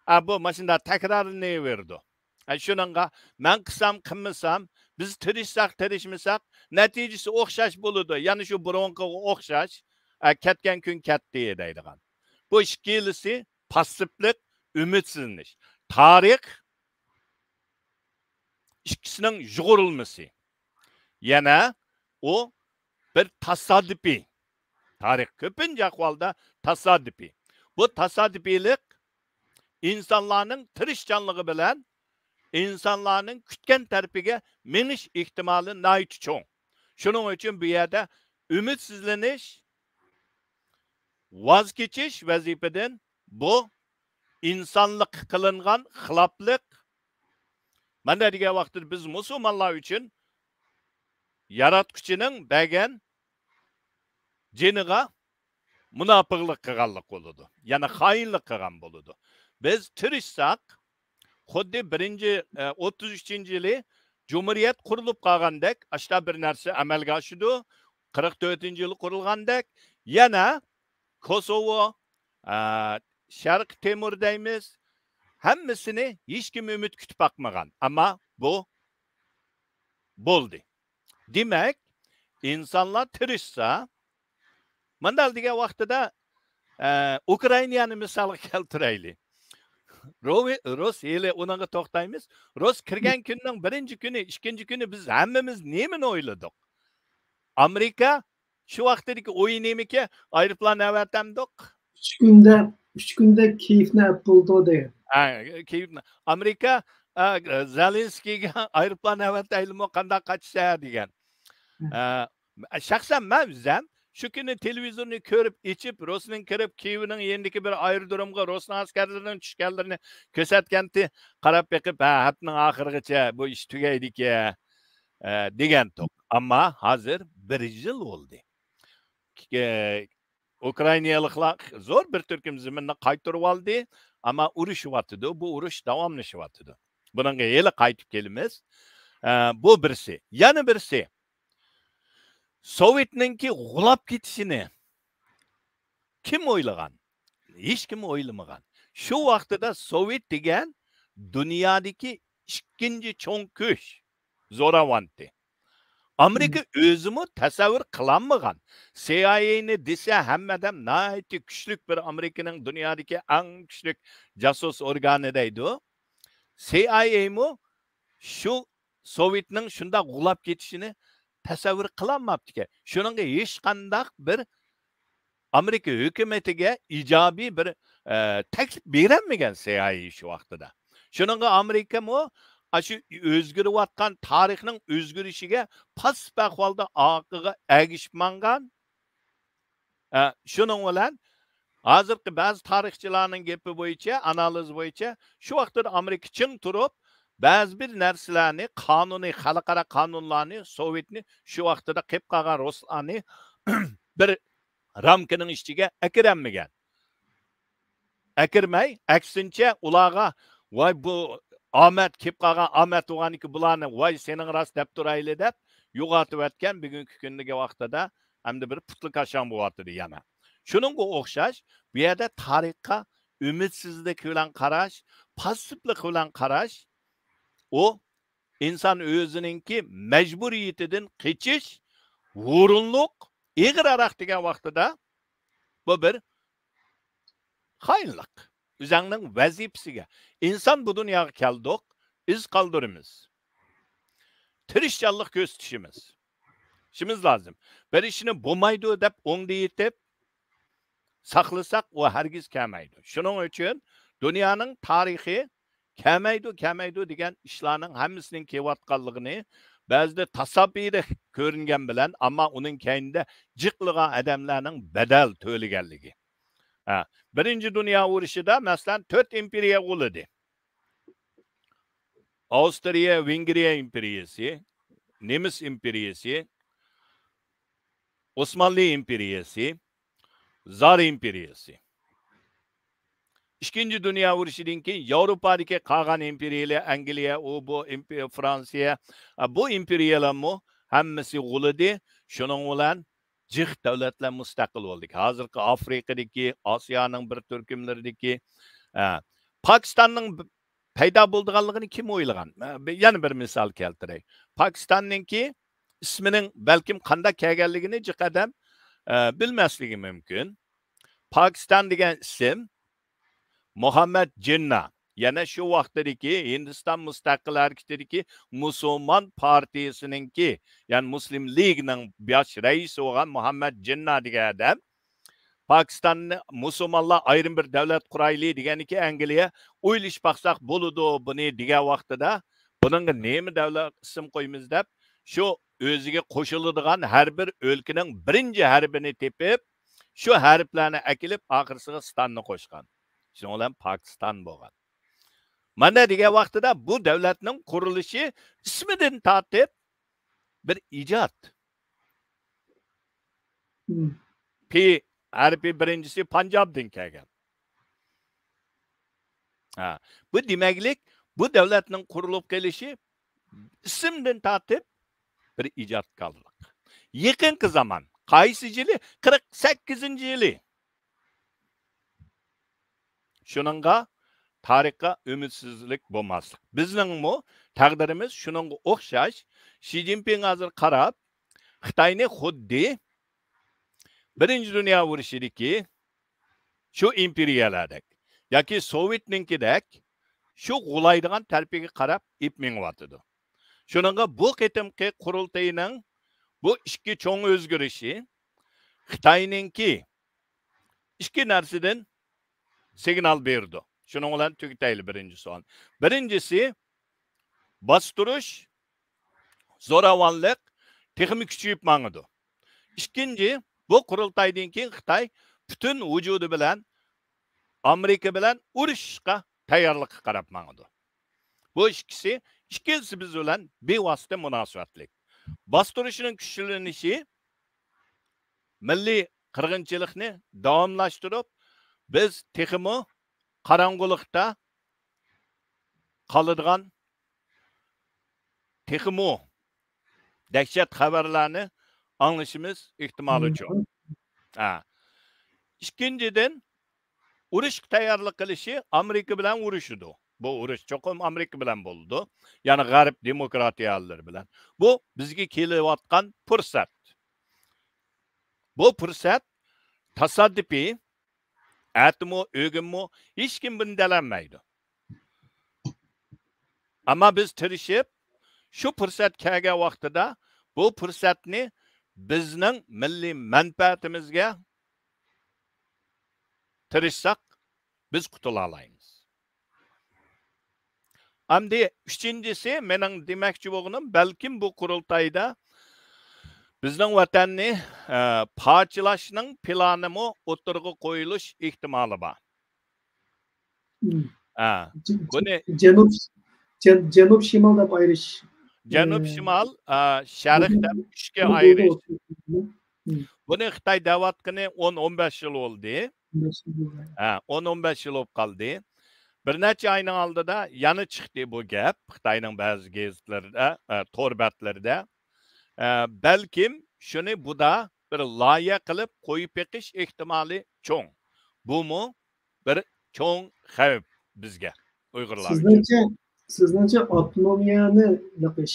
ئە، بۇ ماشۇنداق تەكرارلىنىۋېرىدۇ. ئە، شۇنىڭغا مەن قىلسام، قىلمىسام، بىز تىرىشساق، تىرىشمىساق، نەتىجىسى ئوخشاش بولىدۇ. يەنە شۇ بۇرۇنقىغا ئوخشاش، ئە، كەتكەن كۈن كەتتى دەيدىغان. بۇ ئىككىلىسى پاسسىپلىق، ئۈمىدسىزلىنىش. تارىخ ئىككىسىنىڭ يۇغۇرۇلمىسى. يەنە ئۇ بىر تاسادىپىي. تارىخ كۆپىنچە ئەھۋالدا تاسادىپىي. بۇ تاسادىپىيلىق ئىنسانلارنىڭ تىرىشچانلىقى بىلەن ئىنسانلارنىڭ كۈتكەن تەرىپىگە مېڭىش ئېھتىمالى ناھايىتى چوڭ. شۇنىڭ ئۈچۈن بۇ يەردە ئۈمىدسىزلىنىش، ۋاز كېچىش ۋەزىپىدىن، بۇ ئىنسانلىققا قىلىنغان خىلاپلىق. مانا دېگەن ۋاقىتتا بىز مۇسۇلمانلار ئۈچۈن ياراتقۇچىنىڭ بەرگەن جېنىغا مۇناپىقلىق قىلغانلىق بولىدۇ. يەنى خائىنلىق قىلغان بولىدۇ. بىز تىرىشساق، خۇددى بىرىنچى، ئە، ئوتتۇز ئۈچىنچى يىلى جۇمھۇرىيەت قۇرۇلۇپ قالغاندەك، ئاشتا بىر نەرسە ئەمەلگە ئاشىدۇ. قىرىق تۆتىنچى يىلى قۇرۇلغاندەك، يەنە كوسوۋو، ئە، شەرقىي تېمۇر دەيمىز، ھەممىسىنى ھېچكىم ئۈمىد كۈتۈپ باقمىغان. ئەمما بۇ بولدى. دېمەك، ئىنسانلار تىرىشسا، مانداق دېگەن ۋاقتىدا، ئە، ئۇكرائىنانى مىسالغا كەلتۈرەيلى. روۋى-، رۇس ھېلى ئۇنىڭغا توختايمىز. رۇس كىرگەن كۈننىڭ بىرىنچى كۈنى، ئىككىنچى كۈنى بىز ھەممىمىز نېمىنى ئويلىدۇق؟ ئامېرىكا شۇ ۋاقىتتىكى ئويى نېمىكى؟ ئايروپىلان ئەۋەتەمدۇق؟ ئۈچ كۈندە، ئۈچ كۈندە كىيېۋنى ئەپ بولدۇق دېگەن. ھە، كىيېۋنى. ئامېرىكا، ئە، زېلېنسكىيگە ئايروپىلان ئەۋەتەيلىمۇ، قانداق قاچىسە دېگەن. ئە، شەخسەن مەن ئۆزەم شۇ كۈنى تېلېۋىزورنى كۆرۈپ ئېچىپ، رۇسنىڭ كىرىپ، كىيېۋنىڭ يېنىدىكى بىر ئايرودرومغا رۇسنىڭ ئەسكەرلىرىنىڭ چۈشكەنلىرىنى كۆرسەتكەنتى، قاراپ بېقىپ، ھە، ھەپتىنىڭ ئاخىرىغىچە بۇ ئىش تۈگەيدىكەن، ئە، دېگەنتۇق. ئەمما ھازىر بىر يىل بولدى. ئۇكرائىنالىقلار زور بىر تۈركۈم زېمىننى قايتۇرۇۋالدى، ئەمما ئۇرۇشۇۋاتىدۇ. بۇ ئۇرۇش داۋاملىشىۋاتىدۇ. بۇنىڭغا ھېلى قايتىپ كېلىمىز. ئە، بۇ بىرسى. يەنە بىرسى، سوۋېتنىڭكى غۇلاپ كېتىشىنى كىم ئويلىغان؟ ھېچكىم ئويلىمىغان. شۇ ۋاقتىدا سوۋېت دېگەن دۇنيادىكى ئىككىنچى چوڭ كۈچ، زوراۋانتى. ئامېرىكا ئۆزىمۇ تەسەۋۋۇر قىلالمىغان. سىئايئېينى دېسە، ھەممە ئادەم ناھايىتى كۈچلۈك بىر ئامېرىكىنىڭ دۇنيادىكى ئەڭ كۈچلۈك جاسۇس ئورگانى دەيدۇ. سىئايئېيمۇ شۇ سوۋېتنىڭ شۇنداق غۇلاپ كېتىشىنى تەسەۋۋۇر قىلالماپتىكەن. شۇنىڭغا ھېچقانداق بىر ئامېرىكا ھۆكۈمىتىگە ئىجابىي بىر، ئە، تەكلىپ بېرەلمىگەن سىئايئېي شۇ ۋاقتىدا. شۇنىڭغا ئامېرىكىمۇ ئاشۇ ئۆزگىرىۋاتقان تارىخنىڭ ئۆزگىرىشىگە پاسسىپ ئەھۋالدا ئارقىغا ئەگىشىپ ماڭغان. ئە، شۇنىڭ بىلەن ھازىرقى بەزى تارىخچىلارنىڭ گېپى بويىچە، ئانالىز بويىچە، شۇ ۋاقتىدا ئامېرىكا چىڭ تۇرۇپ، بەزى بىر نەرسىلەرنى، قانۇنىي، خەلقئارا قانۇنلارنى، سوۋېتنى، شۇ ۋاقتىدا قېلىپ قالغان رۇسلارنى بىر رامكىنىڭ ئىچىگە ئەكىرەلمىگەن. ئەكىرمەي، ئەكسىنچە، ئۇلارغا، ۋاي، بۇ ئامەت، كېلىپ قالغان ئامەت بولغاندىكىن بۇلارنى، ۋاي، سېنىڭ راست دەپ تۇرايلى دەپ يوقىتىۋەتكەن بۈگۈنكى كۈندىكى ۋاقتىدا ئەمدى بىر پۇتلىكاشاڭ بولۇۋاتىدۇ يەنە. شۇنىڭغا ئوخشاش، بۇ يەردە تارىخقا ئۈمىدسىزلىك بىلەن قاراش، پاسسىپلىق بىلەن قاراش، ئۇ ئىنسان ئۆزىنىڭكى مەجبۇرىيىتىدىن قېچىش، ھۇرۇنلۇق، ئېغىر ھاراق دېگەن ۋاقتىدا بۇ بىر خائىنلىق. ئۆزەڭنىڭ ۋەزىپىسىگە. ئىنسان بۇ دۇنياغا كەلدۇق، ئىز قالدۇرىمىز. تىرىشچانلىق كۆرسىتىشىمىز. ئىشىمىز لازىم. بىر ئىشنى بولمايدۇ دەپ ئوڭدا يېتىپ ساقلىساق، ئۇ ھەرگىز كەلمەيدۇ. شۇنىڭ ئۈچۈن دۇنيانىڭ تارىخى كەلمەيدۇ، كەلمەيدۇ دېگەن ئىشلارنىڭ ھەممىسىنىڭ كېلىۋاتقانلىقىنى بەزىدە تاسادىپىي كۆرۈنگەن بىلەن، ئەمما ئۇنىڭ كەينىدە جىقلىغان ئادەملەرنىڭ بەدەل تۆلىگەنلىكى. ھە، بىرىنچى دۇنيا ئۇرۇشىدا، مەسىلەن، تۆت ئىمپېرىيە غۇلىدى. ئاۋسترىيە، ۋېنگرىيە ئىمپېرىيىسى، نېمىس ئىمپېرىيىسى، ئوسمانلى ئىمپېرىيىسى، زار ئىمپېرىيىسى. ئىككىنچى دۇنيا ئۇرۇشىدىن كېيىن ياۋروپادىكى قالغان ئىمپېرىيىلەر، ئەنگلىيە، ئۇ بۇ ئىمپې-، فرانسىيە، ئا، بۇ ئىمپېرىيىلەرمۇ ھەممىسى غۇلىدى. شۇنىڭ بىلەن جىق دۆلەتلەر مۇستەقىل بولدى. ھازىرقى ئافرىقىدىكى، ئاسىيانىڭ بىر تۈركۈملىرىدىكى، ئە، پاكىستاننىڭ ب-، پەيدا بولىدىغانلىقىنى كىم ئويلىغان؟ ئە، بى-، يەنە بىر مىسال كەلتۈرەي. پاكىستاننىڭكى ئىسمىنىڭ بەلكىم قانداق كەلگەنلىكىنى جىق ئادەم، ئە، بىلمەسلىكى مۇمكىن. پاكىستان دېگەن ئىسىم مۇھەممەد جىننا، يەنە شۇ ۋاقتىدىكى ھىندىستان مۇستەقىل ھەرىكىتىدىكى مۇسۇلمان پارتىيىسىنىڭكى، يەنى مۇسلىم لىگنىڭ باش رەئىسى بولغان مۇھەممەد جىننا دېگەن ئادەم، پاكىستاننى مۇسۇلمانلار ئايرىم بىر دۆلەت قۇرايلى دېگەنىكى، ئەنگلىيە ئويلىشىپ باقساق بولىدۇ بۇنى دېگەن ۋاقتىدا، بۇنىڭغا نېمە دۆلەت ئىسىم قويىمىز دەپ، شۇ ئۆزىگە قوشۇلىدىغان ھەر بىر ئۆلكىنىڭ بىرىنچى ھەرپىنى تېپىپ، شۇ ھەرپلەرنى ئەكېلىپ، ئاخىرسىغا ستاننى قوشقان. شۇنىڭ بىلەن پاكىستان بولغان. مانا دېگەن ۋاقتىدا بۇ دۆلەتنىڭ قۇرۇلۇشى ئىسمىدىن تارتىپ بىر ئىجاد. مم. پى ھەرپى بىرىنچىسى پەنجابتىن كەلگەن. ھە، بۇ دېمەكلىك، بۇ دۆلەتنىڭ قۇرۇلۇپ قېلىشى ئىسىمدىن تارتىپ بىر ئىجادكارلىق. يېقىنقى زامان، قايسى يىلى؟ قىرىق سەككىزىنچى يىلى. شۇنىڭغا تارىخقا ئۈمىدسىزلىك بولماسلىق. بىزنىڭمۇ تەقدىرىمىز شۇنىڭغا ئوخشاش. شى جىنپىڭ ھازىر قاراپ، خىتاينى خۇددى بىرىنچى دۇنيا ئۇرۇشىدىكى شۇ ئىمپېرىيەلەردەك ياكى سوۋېتنىڭكىدەك شۇ غۇلايدىغان تەرىپىگە قاراپ ئېلىپ مېڭىۋاتىدۇ. شۇنىڭغا بۇ قېتىمقى قۇرۇلتىينىڭ بۇ ئىككى چوڭ ئۆزگىرىشى خىتاينىڭكى ئىككى نەرسىدىن سىگنال بېرىدۇ. شۇنىڭ بىلەن تۈگىتەيلى بىرىنچى سوئال. بىرىنچىسى، باستۇرۇش، زوراۋانلىق تېخىمۇ كۈچىيىپ ماڭىدۇ. ئىككىنچى، بۇ قۇرۇلتايدىن كېيىن خىتاي پۈتۈن ۋۇجۇدى بىلەن ئامېرىكا بىلەن ئۇرۇشۇشقا تەييارلىققا قاراپ ماڭىدۇ. بۇ ئىككىسى، ئىككىلىسى بىز بىلەن بىۋاسىتە مۇناسىۋەتلىك. باستۇرۇشنىڭ كۈچلىنىشى مىللىي قىرغىنچىلىقنى داۋاملاشتۇرۇپ، بىز تېخىمۇ قاراڭغۇلۇقتا قالىدىغان تېخىمۇ دەھشەت خەۋەرلەرنى ئاڭلىشىمىز ئېھتىمالى چوڭ. ھە. ئىككىنچىدىن، ئۇرۇشقا تەييارلىق قىلىشى ئامېرىكا بىلەن ئۇرۇشىدۇ. بۇ ئۇرۇش چوقۇم ئامېرىكا بىلەن بولىدۇ. يەنى غەرب دېموكراتىيەلىرى بىلەن. بۇ بىزگە كېلىۋاتقان پۇرسەت. بۇ پۇرسەت تاسادىپىي، ئەتىمۇ، ئۆگۈنمۇ، ھېچكىم بۇنى دېيەلمەيدۇ. ئەمما بىز تىرىشىپ، شۇ پۇرسەت كەلگەن ۋاقتىدا بۇ پۇرسەتنى بىزنىڭ مىللىي مەنپەئەتىمىزگە تىرىشساق، بىز قۇتۇلالايمىز. ئەمدى ئۈچىنچىسى، مېنىڭ دېمەكچى بولغىنىم، بەلكىم بۇ قۇرۇلتايدا بىزنىڭ ۋەتەننى، ئە، پارچىلاشنىڭ پىلانىمۇ ئوتتۇرىغا قويۇلۇش ئېھتىمالى بار. مم. ھە، جە-، بۇنى جەنۇب، جەن-، جەنۇب شىمال دەپ ئايرىش. جەنۇب ئە، شىمال، ئە، شەرق دەپ ئۈچكە ئايرىش. مم. بۇنى خىتاي دەۋاتقىنى ئون، ئون بەش يىل بولدى. ھە، ئون، ئون بەش يىل بولۇپ قالدى. بىر نەچچە ئاينىڭ ئالدىدا يەنە چىقتى بۇ گەپ خىتاينىڭ بەزى گېزىتلىرىدە، ئە، تور بەتلىرىدە. ئە، بەلكىم شۇنى بۇدا بىر لايىھە قىلىپ قويۇپ بېقىش ئېھتىمالى چوڭ. بۇمۇ بىر چوڭ خەۋپ بىزگە، ئۇيغۇرلار ئۈچۈن. سىزنىڭچە، سىزنىڭچە ئاپتونومىيەنى،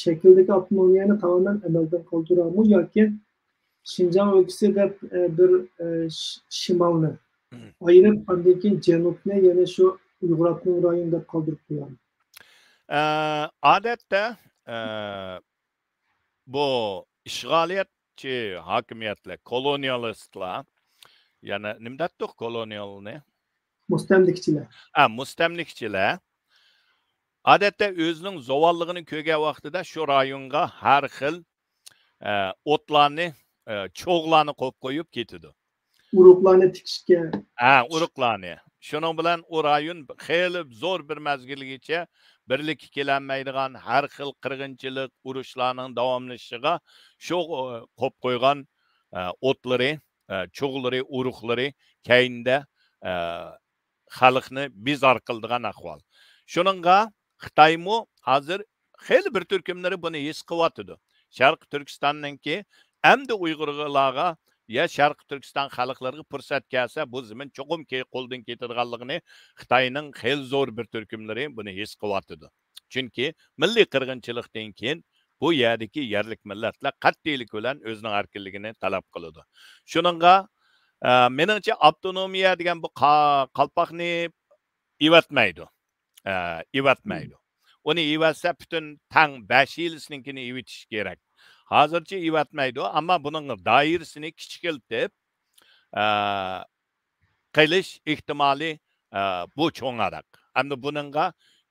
شەكىلدىكى ئاپتونومىيەنى تامامەن ئەمەلدىن قالدۇرارمۇ ياكى شىنجاڭ ئۆلكىسى دەپ، ئە، بىر، ئە، ش-، شىمالنى مم. ئايرىپ، ئاندىن كېيىن جەنۇبنى يەنە شۇ ئۇيغۇر ئاپتونوم رايونى دەپ قالدۇرۇپ قويارمۇ؟ ئە، ئادەتتە، ئە، بۇ ئىشغالىيەتچى ھاكىمىيەتلەر، كولونىيالىستلار، يەنە نېمە دەتتۇق كولونىيالنى؟ مۇستەملىكىچىلەر. ھە، مۇستەملىكىچىلەر. ئادەتتە ئۆزىنىڭ زاۋاللىقىنى كۆرگەن ۋاقتىدا شۇ رايونغا ھەر خىل، ئە، ئوتلارنى، ئە، چوغلارنى قويۇپ قويۇپ كېتىدۇ. ئۇرۇقلارنى تىكىشكە. ھە، ئۇرۇقلارنى. شۇنىڭ بىلەن ئۇ رايون خېلى زور بىر مەزگىلگىچە بىرلىككە كېلەلمەيدىغان، ھەر خىل قىرغىنچىلىق، ئۇرۇشلارنىڭ داۋاملىشىشىغا شۇ، ئە، قويۇپ قويغان، ئە، ئوتلىرى، ئە، چوغلىرى، ئۇرۇقلىرى كەينىدە، ئە، خەلقنى بىزار قىلىدىغان ئەھۋال. شۇنىڭغا خىتايمۇ ھازىر خېلى بىر تۈركۈملىرى بۇنى ھېس قىلىۋاتىدۇ. شەرقىي تۈركىستاننىڭكى ئەمدى ئۇيغۇرلارغا يا شەرقىي تۈركىستان خەلقلىرىغا پۇرسەت كەلسە، بۇ زېمىن چوقۇم كى-، قولدىن كېتىدىغانلىقىنى خىتاينىڭ خېلى زور بىر تۈركۈملىرى بۇنى ھېس قىلىۋاتىدۇ. چۈنكى مىللىي قىرغىنچىلىقتىن كېيىن بۇ يەردىكى يەرلىك مىللەتلەر قەتئىيلىك بىلەن ئۆزىنىڭ ئەركىنلىكىنى تەلەپ قىلىدۇ. شۇنىڭغا، ئە، مېنىڭچە، ئاپتونومىيە دېگەن بۇ قا-، قالپاقنى ئېۋەتمەيدۇ. ئە، ئېۋەتمەيدۇ. ئۇنى ئېۋەتسە، پۈتۈن تەڭ بەش يىلسىنىڭكىنى ئېۋىتىش كېرەك. ھازىرچە ئېۋەتمەيدۇ، ئەمما بۇنىڭ دائىرىسىنى كىچىكلىتىپ، ئە، قىلىش ئېھتىمالى، ئە، بۇ چوڭراق. ئەمدى بۇنىڭغا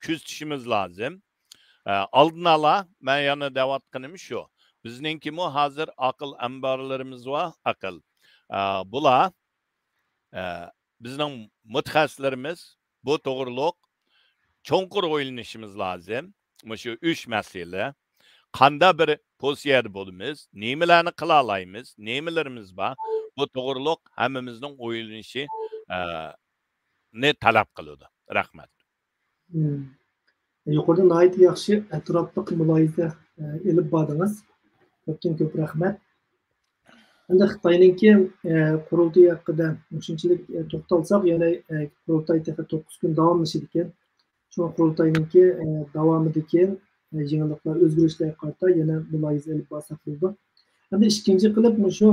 كۆزىتىشىمىز لازىم. ئە، ئالدىن ئالا مەن يەنە دەۋاتقىنىم شۇ. بىزنىڭكىمۇ ھازىر ئاقىل ئەمبارلىرىمىز بار، ئاقىل. ئە، بۇلار، ئە، بىزنىڭ مۇتەخەسسىسلىرىمىز بۇ توغرۇلۇق چوڭقۇر ئويلىنىشىمىز لازىم. مۇشۇ ئۈچ مەسىلە. قاندا بىر پوزىتسىيەدە بولىمىز، نېمىلەرنى قىلالايمىز، نېمىلىرىمىز بار، بۇ توغرۇلۇق ھەممىمىزنىڭ ئويلىنىشى، ئە، نى تەلەپ قىلىدۇ. رەھمەت. مم. يۇقىرىدا ناھايىتى ياخشى ئەتراپلىق مۇلاھىزە، ئە، ئېلىپ باردىڭىز. كۆپتىن كۆپ رەھمەت. ئەمدى خىتاينىڭكى، ئە، قۇرۇلتىيى ھەققىدە مۇشۇنچىلىك، ئە، توختالساق، يەنە، ئە، قۇرۇلتاي تېخى توققۇز كۈن داۋاملىشىدىكەن. شۇڭا قۇرۇلتاينىڭكى، ئە، داۋامىدىكى، ئە، يېڭىلىقلار، ئۆزگىرىشلەرگە قارىتا يەنە مۇلاھىزە ئېلىپ بارساق بولىدۇ. ئەمدى ئىككىنچى قىلىپ مۇشۇ،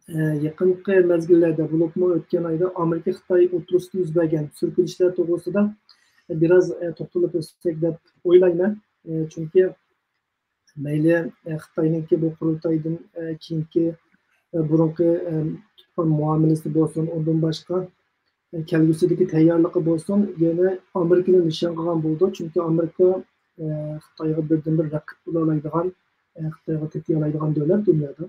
ئە، يېقىنقى مەزگىللەردە، بولۇپمۇ ئۆتكەن ئايدا ئامېرىكا خىتاي ئوتتۇرىسىدا يۈز بەرگەن سۈركىلىشلەر توغرىسىدا بىراز، ئە، توختىلىپ ئۆتسەك دەپ ئويلايمەن. ئە، چۈنكى مەيلى، ئە، خىتاينىڭكى بۇ قۇرۇلتايدىن، ئە، كېيىنكى، ئە، بۇرۇنقى، ئە، تۇتقان مۇئامىلىسى بولسۇن، ئۇندىن باشقا، ئە، كەلگۈسىدىكى تەييارلىقى بولسۇن، يەنە ئامېرىكىنى نىشان قىلغان بولىدۇ. چۈنكى ئامېرىكا، ئە، خىتايغا بىردىنبىر رەقىب بولالايدىغان، ئە، خىتايغا تېتىيالايدىغان دۆلەت دۇنيادا.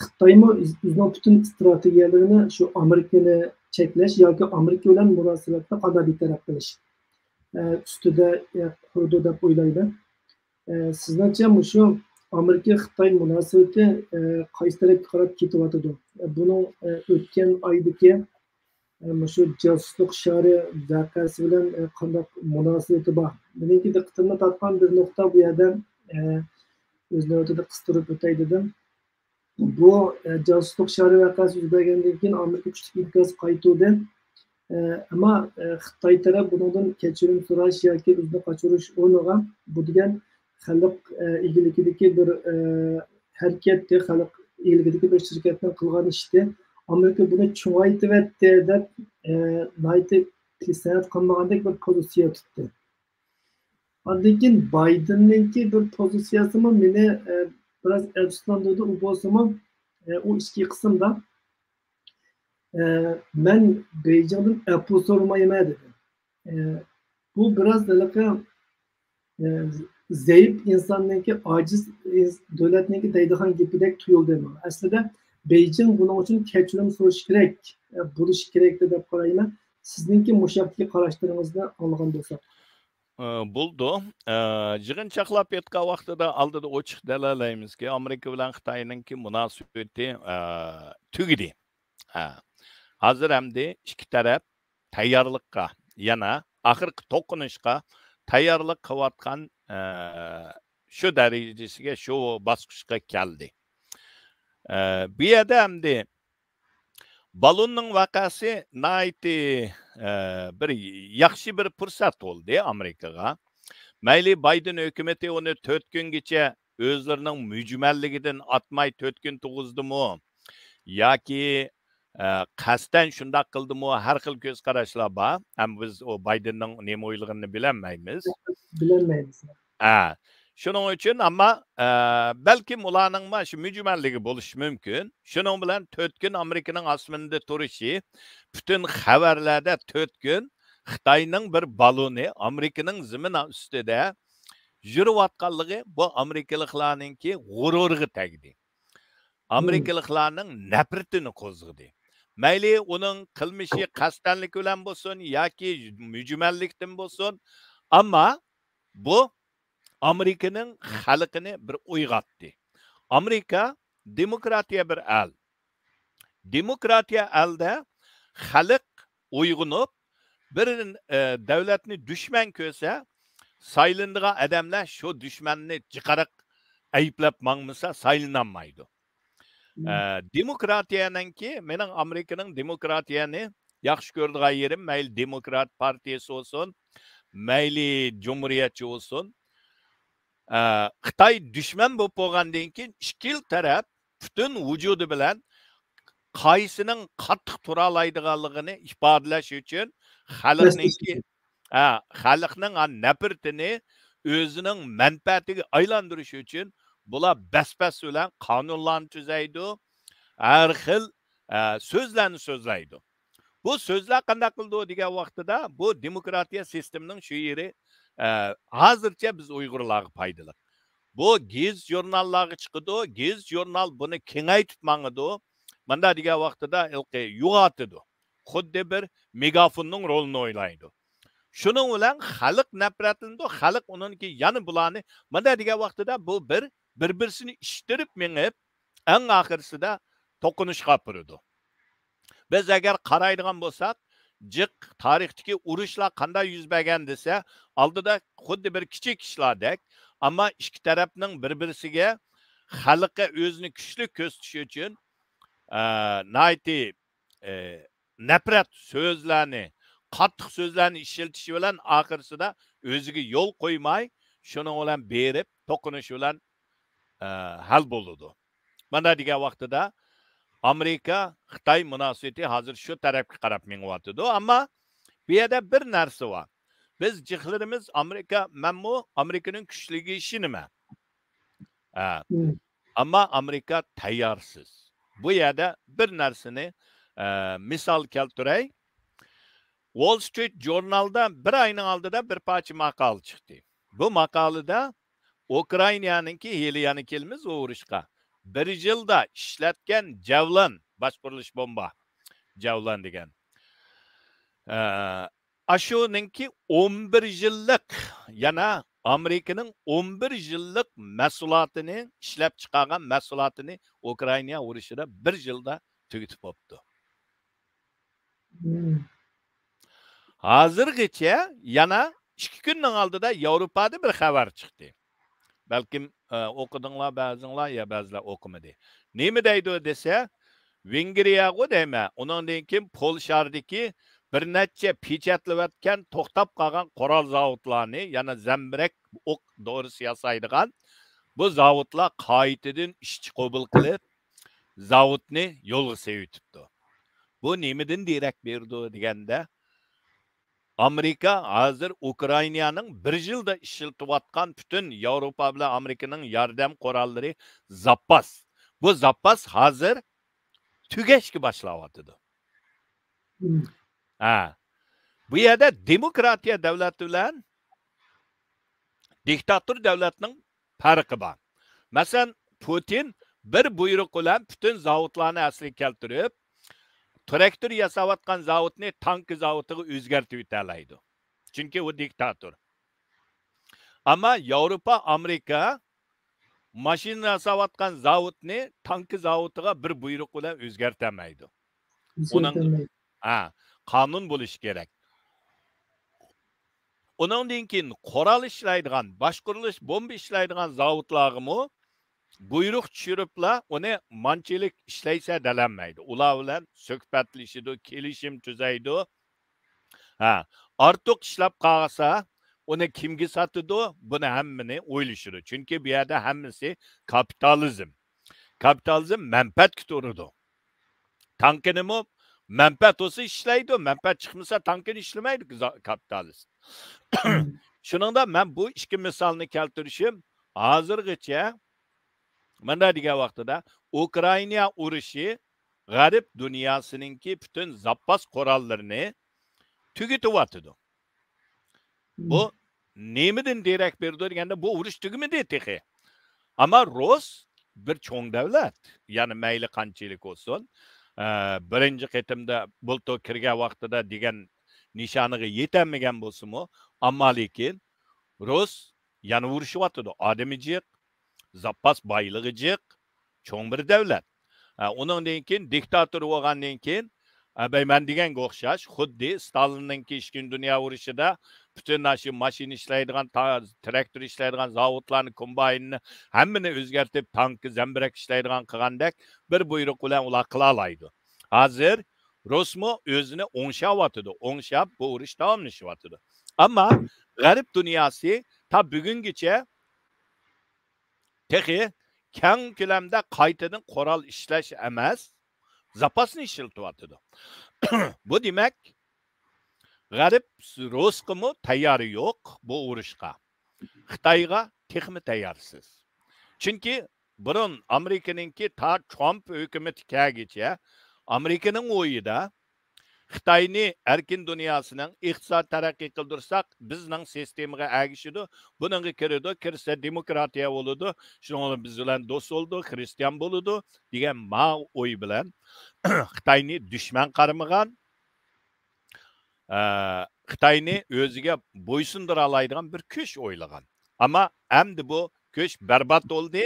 خىتايمۇ ئۆز-، ئۆزىنىڭ پۈتۈن ئىستراتېگىيەلىرىنى شۇ ئامېرىكىنى چەكلەش ياكى ئامېرىكا بىلەن مۇناسىۋەتنى قانداق بىر تەرەپ قىلىش، ئە، ئۈستىدە، ئە، قۇرىدۇ دەپ ئويلايمەن. ئە، سىزنىڭچە مۇشۇ ئامېرىكا-خىتاي مۇناسىۋىتى، ئە، قايسى تەرەپكە قاراپ كېتىۋاتىدۇ؟ ئە، بۇنىڭ، ئە، ئۆتكەن ئايدىكى، ئە، مۇشۇ جاسۇسلۇق شارى ۋەقەسى بىلەن، ئە، قانداق مۇناسىۋىتى بار؟ مېنىڭكى دىققىتىمنى تارتقان بىر نۇقتا بۇ يەردە، ئە، ئۆز نۆۋىتىدە قىستۇرۇپ ئۆتەي دېدىم. بۇ، ئە، جاسۇسلۇق شارى ۋەقەسى يۈز بەرگەندىن كېيىن ئامېرىكا كۈچلۈك ئىنكاس قايتۇردى. ئە، ئەمما، ئە، خىتاي تەرەپ بۇنىڭدىن كەچۈرۈم سوراش ياكى ئۆزىنى قاچۇرۇش ئورنىغا بۇ دېگەن خەلق، ئە، ئىگىلىكىدىكى بىر، ئە، ھەرىكەتتى، خەلق ئىگىلىكىدىكى بىر شىركەتنىڭ قىلغان ئىشىدى. ئامېرىكا بۇنى چوڭايتىۋەتتى دەپ، ئە، ناھايىتى پىسەنت قىلمىغاندەك بىر پوزىتسىيە تۇتتى. ئاندىن كېيىن بايدېننىڭكى بىر پوزىتسىيەسىمۇ مېنى، ئە، بىراز ئەپسۇسلاندۇردى. ئۇ بولسىمۇ، ئە، ئۇ ئىككى قىسىمدا، ئە، «مەن بېيجىڭدىن ئەپۇ سورىمايمەن» دېدى. ئە، بۇ بىراز ھېلىقى، ئە، زەئىپ ئىنساننىڭكى، ئاجىز ئىنس-، دۆلەتنىڭكى دەيدىغان گېپىدەك تۇيۇلدى ماڭا. ئەسلىدە بېيجىڭ بۇنىڭ ئۈچۈن كەچۈرۈم سورىشى كېرەك، ئە، بولۇشى كېرەكتى دەپ قارايمەن. سىزنىڭكى مۇشۇ ھەقتىكى قاراشلىرىڭىزنى ئاڭلىغان بولساق. ئە، بولىدۇ. ئە، يىغىن چاقلاپ ئېيتقان ۋاقتىدا ئالدىدا ئوچۇق دەلىللەيمىزكى، ئامېرىكا بىلەن خىتاينىڭكى مۇناسىۋىتى، ئە، تۈگىدى. ھە. ھازىر ئەمدى ئىككى تەرەپ تەييارلىققا، يەنە ئاخىرقى توقۇنۇشقا تەييارلىق قىلىۋاتقان، ئە، شۇ دەرىجىسىگە، شۇ باسقۇچقا كەلدى. ئە، بۇ يەردە ئەمدى بالوننىڭ ۋەقەسى ناھايىتى، ئە، بىر ياخشى بىر پۇرسەت بولدى ئامېرىكىغا. مەيلى بايدېن ھۆكۈمىتى ئۇنى تۆت كۈنگىچە ئۆزلىرىنىڭ مۈجمەللىكىدىن ئاتماي تۆت كۈن تۇرغۇزدىمۇ ياكى، ئە، قەستەن شۇنداق قىلدىمۇ، ھەر خىل كۆز قاراشلار بار. ئەمما بىز ئۇ بايدېننىڭ نېمە ئويلىغىنىنى بىلەلمەيمىز. بىلەلمەيمىز. ھە. شۇنىڭ ئۈچۈن، ئەمما، ئە، بەلكىم ئۇلارنىڭ مانا شۇ مۈجمەللىكى بولۇشى مۇمكىن. شۇنىڭ بىلەن تۆت كۈن ئامېرىكىنىڭ ئاسمىنىدا تۇرۇشى، پۈتۈن خەۋەرلەردە تۆت كۈن خىتاينىڭ بىر بالونى ئامېرىكىنىڭ زېمىن ئۈستىدە يۈرۈۋاتقانلىقى بۇ ئامېرىكىلىقلارنىڭكى غۇرۇرىغا تەگدى. ئامېرىكىلىقلارنىڭ نەپرىتىنى قوزغىدى. مەيلى ئۇنىڭ قىلمىشى قەستەنلىك بىلەن بولسۇن ياكى مۈجمەللىكتىن بولسۇن، ئەمما بۇ ئامېرىكىنىڭ خەلقىنى بىر ئويغاتتى. ئامېرىكا دېموكراتىيە بىر ئەل. دېموكراتىيە ئەلدە خەلق ئويغىنىپ، بىر، ئە، دۆلەتنى دۈشمەن كۆرسە، سايلىنىدىغان ئادەملەر شۇ دۈشمەننى جىقراق ئەيىبلەپ ماڭمىسا، سايلىنالمايدۇ. ئە، دېموكراتىيەنىڭكى، مېنىڭ ئامېرىكىنىڭ دېموكراتىيەنى ياخشى كۆرىدىغان يېرىم، مەيلى دېموكرات پارتىيىسى بولسۇن، مەيلى جۇمھۇرىيەتچى بولسۇن، ئە، خىتاي دۈشمەن بولۇپ بولغاندىن كېيىن، ئىككىلا تەرەپ پۈتۈن ۋۇجۇدى بىلەن قايسىنىڭ قاتتىق تۇرالايدىغانلىقىنى ئىپادىلەش ئۈچۈن خەلقنىڭكى، ھە، خەلقنىڭ، ھە، نەپرىتىنى ئۆزىنىڭ مەنپەئەتىگە ئايلاندۇرۇش ئۈچۈن بۇلار بەس-بەس بىلەن قانۇنلارنى تۈزەيدۇ، ھەر خىل، ئە، سۆزلەرنى سۆزلەيدۇ. بۇ سۆزلەر قانداق قىلىدۇ دېگەن ۋاقتىدا، بۇ دېموكراتىيە سىستېمىنىڭ شۇ يېرى، ئە، ھازىرچە بىز ئۇيغۇرلارغا پايدىلىق. بۇ گېزىت-ژۇرناللارغا چىقىدۇ، گېزىت-ژۇرنال بۇنى كېڭەيتىپ ماڭىدۇ. مۇنداق دېگەن ۋاقتىدا ھېلىقى يوغىنىتىدۇ. خۇددى بىر مېگافوننىڭ رولىنى ئوينايدۇ. شۇنىڭ بىلەن خەلق نەپرەتلىنىدۇ، خەلق ئۇنىڭكى يەنە بۇلارنى، مۇنداق دېگەن ۋاقتىدا بۇ بىر، بىر-بىرسىنى ئىشتىرىپ مېڭىپ، ئەڭ ئاخىرسىدا توقۇنۇشقا ئاپىرىدۇ. بىز ئەگەر قارايدىغان بولساق، جىق تارىختىكى ئۇرۇشلار قانداق يۈز بەرگەن دېسە، ئالدىدا خۇددى بىر كىچىك ئىشلاردەك، ئەمما ئىككى تەرەپنىڭ بىر-بىرسىگە خەلققە ئۆزىنى كۈچلۈك كۆرسىتىش ئۈچۈن، ئە، ناھايىتى، ئە، نەپرەت سۆزلەرنى، قاتتىق سۆزلەرنى ئىشلىتىشى بىلەن ئاخىرسىدا ئۆزىگە يول قويماي، شۇنىڭ بىلەن بېرىپ توقۇنۇش بىلەن، ئە، ھەل بولىدۇ. مانا دېگەن ۋاقتىدا ئامېرىكا، خىتاي مۇناسىۋىتى ھازىر شۇ تەرەپكە قاراپ مېڭىۋاتىدۇ. ئەمما بۇ يەردە بىر نەرسە بار. بىز جىقلىرىمىز ئامېرىكا، مەنمۇ ئامېرىكىنىڭ كۈچلۈكىگە ئىشىنىمەن. ھە. ئەمما ئامېرىكا تەييارسىز. بۇ يەردە بىر نەرسىنى، ئە، مىسال كەلتۈرەي. ۋول سترىت ژۇرنالدا بىر ئاينىڭ ئالدىدا بىر پارچە ماقالە چىقتى. بۇ ماقالىدە ئۇكرائىنانىڭكى، ھېلى يەنە كېلىمىز ئۇ ئۇرۇشقا، بىر يىلدا ئىشلەتكەن جەۋلان، باشقۇرۇلۇش بومبا، جەۋلان دېگەن، ئە، ئاشۇنىڭكى ئون بىر يىللىق، يەنە ئامېرىكىنىڭ ئون بىر يىللىق مەھسۇلاتىنى، ئىشلەپ چىقارغان مەھسۇلاتىنى ئۇكرائىنا ئۇرۇشىدا بىر يىلدا تۈگىتىپ بوپتۇ. ھازىرغىچە يەنە ئىككى كۈننىڭ ئالدىدا ياۋروپادا بىر خەۋەر چىقتى. بەلكىم، ئە، ئوقۇدۇڭلار بەزىڭلار، يا بەزىلەر ئوقۇمىدى. نېمە دەيدۇ دېسە، ۋېنگرىيەغۇ دەيمەن، ئۇنىڭدىن كېيىن پولشادىكى بىر نەچچە پېچەتلىۋەتكەن، توختاپ قالغان قورال زاۋۇتلارنى، يەنە زەمبىرەك ئوق دورىسى ياسايدىغان بۇ زاۋۇتلار قايتىدىن ئىشچى قوبۇل قىلىپ، زاۋۇتنى يولغا سېلىۋېتىپتۇ. بۇ نېمىدىن دېرەك بېرىدۇ دېگەندە، ئامېرىكا ھازىر ئۇكرائىنانىڭ بىر يىلدا ئىشلىتىۋاتقان پۈتۈن ياۋروپا بىلەن ئامېرىكىنىڭ ياردەم قوراللىرى زاپاس. بۇ زاپاس ھازىر تۈگەشكە باشلاۋاتىدۇ. مم. ھە. بۇ يەردە دېموكراتىيە دەۋلەت بىلەن دىكتاتور دەۋلەتنىڭ پەرقى بار. مەسىلەن، پۇتىن بىر بۇيرۇق بىلەن پۈتۈن زاۋۇتلارنى ئەسلىگە كەلتۈرۈپ، تراكتور ياساۋاتقان زاۋۇتنى تانكا زاۋۇتىغا ئۆزگەرتىۋېتەلەيدۇ. چۈنكى ئۇ دىكتاتور. ئەمما ياۋروپا، ئامېرىكا ماشىنا ياساۋاتقان زاۋۇتنى تانكا زاۋۇتىغا بىر بۇيرۇق بىلەن ئۆزگەرتەلمەيدۇ. ئۇنىڭ، ئۆزگەرتەلمەيدۇ. ھە، قانۇن بولۇشى كېرەك. ئۇنىڭدىن كېيىن قورال ئىشلەيدىغان، باشقۇرۇلۇش بومبا ئىشلەيدىغان زاۋۇتلارغىمۇ بۇيرۇق چۈشۈرۈپلا، ئۇنى مانچىلىك ئىشلەيسە دەلەلمەيدۇ. ئۇلار بىلەن سۆھبەتلىشىدۇ، كېلىشىم تۈزەيدۇ. ھە، ئارتۇق ئىشلەپ قالسا، ئۇنى كىمگە ساتىدۇ؟ بۇنى ھەممىنى ئويلىشىدۇ. چۈنكى بۇ يەردە ھەممىسى كاپىتالىزم. كاپىتالىزم مەنپەئەتكە تۇرىدۇ. تانكىنىمۇ مەنپەئەت بولسا ئىشلەيدۇ، مەنپەئەت چىقمىسا تانكىنى ئىشلىمەيدۇ زا-، كاپىتالىست. شۇنىڭدا مەن بۇ ئىككى مىسالنى كەلتۈرۈشۈم ھازىرغىچە مۇنداق دېگەن ۋاقتىدا ئۇكرائىنا ئۇرۇشى غەرب دۇنياسىنىڭكى پۈتۈن زاپاس قوراللىرىنى تۈگىتىۋاتىدۇ. بۇ نېمىدىن دېرەك بېرىدۇ دېگەندە، بۇ ئۇرۇش تۈگىمىدى تېخى. ئەمما رۇس بىر چوڭ دەۋلەت. يەنى مەيلى قانچىلىك بولسۇن، ئە، بىرىنچى قېتىمدا بۇلتۇر كىرگەن ۋاقتىدا دېگەن نىشانىغا يېتەلمىگەن بولسىمۇ، ئەمما لېكىن رۇس يەنە ئۇرۇشۇۋاتىدۇ. ئادىمى جىق، زاپاس بايلىقى جىق، چوڭ بىر دەۋلەت. ھە، ئۇنىڭدىن كېيىن دىكتاتور بولغاندىن كېيىن، ئەبەي مەن دېگەنگە ئوخشاش، خۇددى ستالىننىڭكى ئىككىنچى دۇنيا ئۇرۇشىدا پۈتۈن ئاشۇ ماشىنا ئىشلەيدىغان، تا-، تراكتور ئىشلەيدىغان زاۋۇتلارنى، كومبايننى ھەممىنى ئۆزگەرتىپ، تانكا، زەمبىرەك ئىشلەيدىغان قىلغاندەك بىر بۇيرۇق بىلەن ئۇلار قىلالايدۇ. ھازىر رۇسمۇ ئۆزىنى ئوڭشاۋاتىدۇ، ئوڭشاپ بۇ ئۇرۇش داۋاملىشىۋاتىدۇ. ئەمما غەرب دۇنياسى تا بۈگۈنگىچە تېخى كەڭ كۆلەمدە قايتىدىن قورال ئىشلەش ئەمەس، زاپاسنى ئىشلىتىۋاتىدۇ. بۇ دېمەك، غەرب رۇسقىمۇ تەييارى يوق بۇ ئۇرۇشقا. خىتايغا تېخىمۇ تەييارسىز. چۈنكى بۇرۇن ئامېرىكىنىڭكى تا ترامپ ھۆكۈمىتى كەلگىچە ئامېرىكىنىڭ ئويىدا خىتاينى ئەركىن دۇنياسىنىڭ ئىقتىساد تەرەققىي قىلدۇرساق، بىزنىڭ سىستېمىغا ئەگىشىدۇ، بۇنىڭغا كىرىدۇ، كىرسە دېموكراتىيە بولىدۇ، شۇنىڭ بىلەن بىز بىلەن دوست بولىدۇ، خرىستىيان بولىدۇ دېگەن ما ئوي بىلەن خىتاينى دۈشمەن قارىمىغان، ئە، خىتاينى ئۆزىگە بويسۇندۇرالايدىغان بىر كۈچ ئويلىغان. ئەمما ئەمدى بۇ كۈچ بەربات بولدى.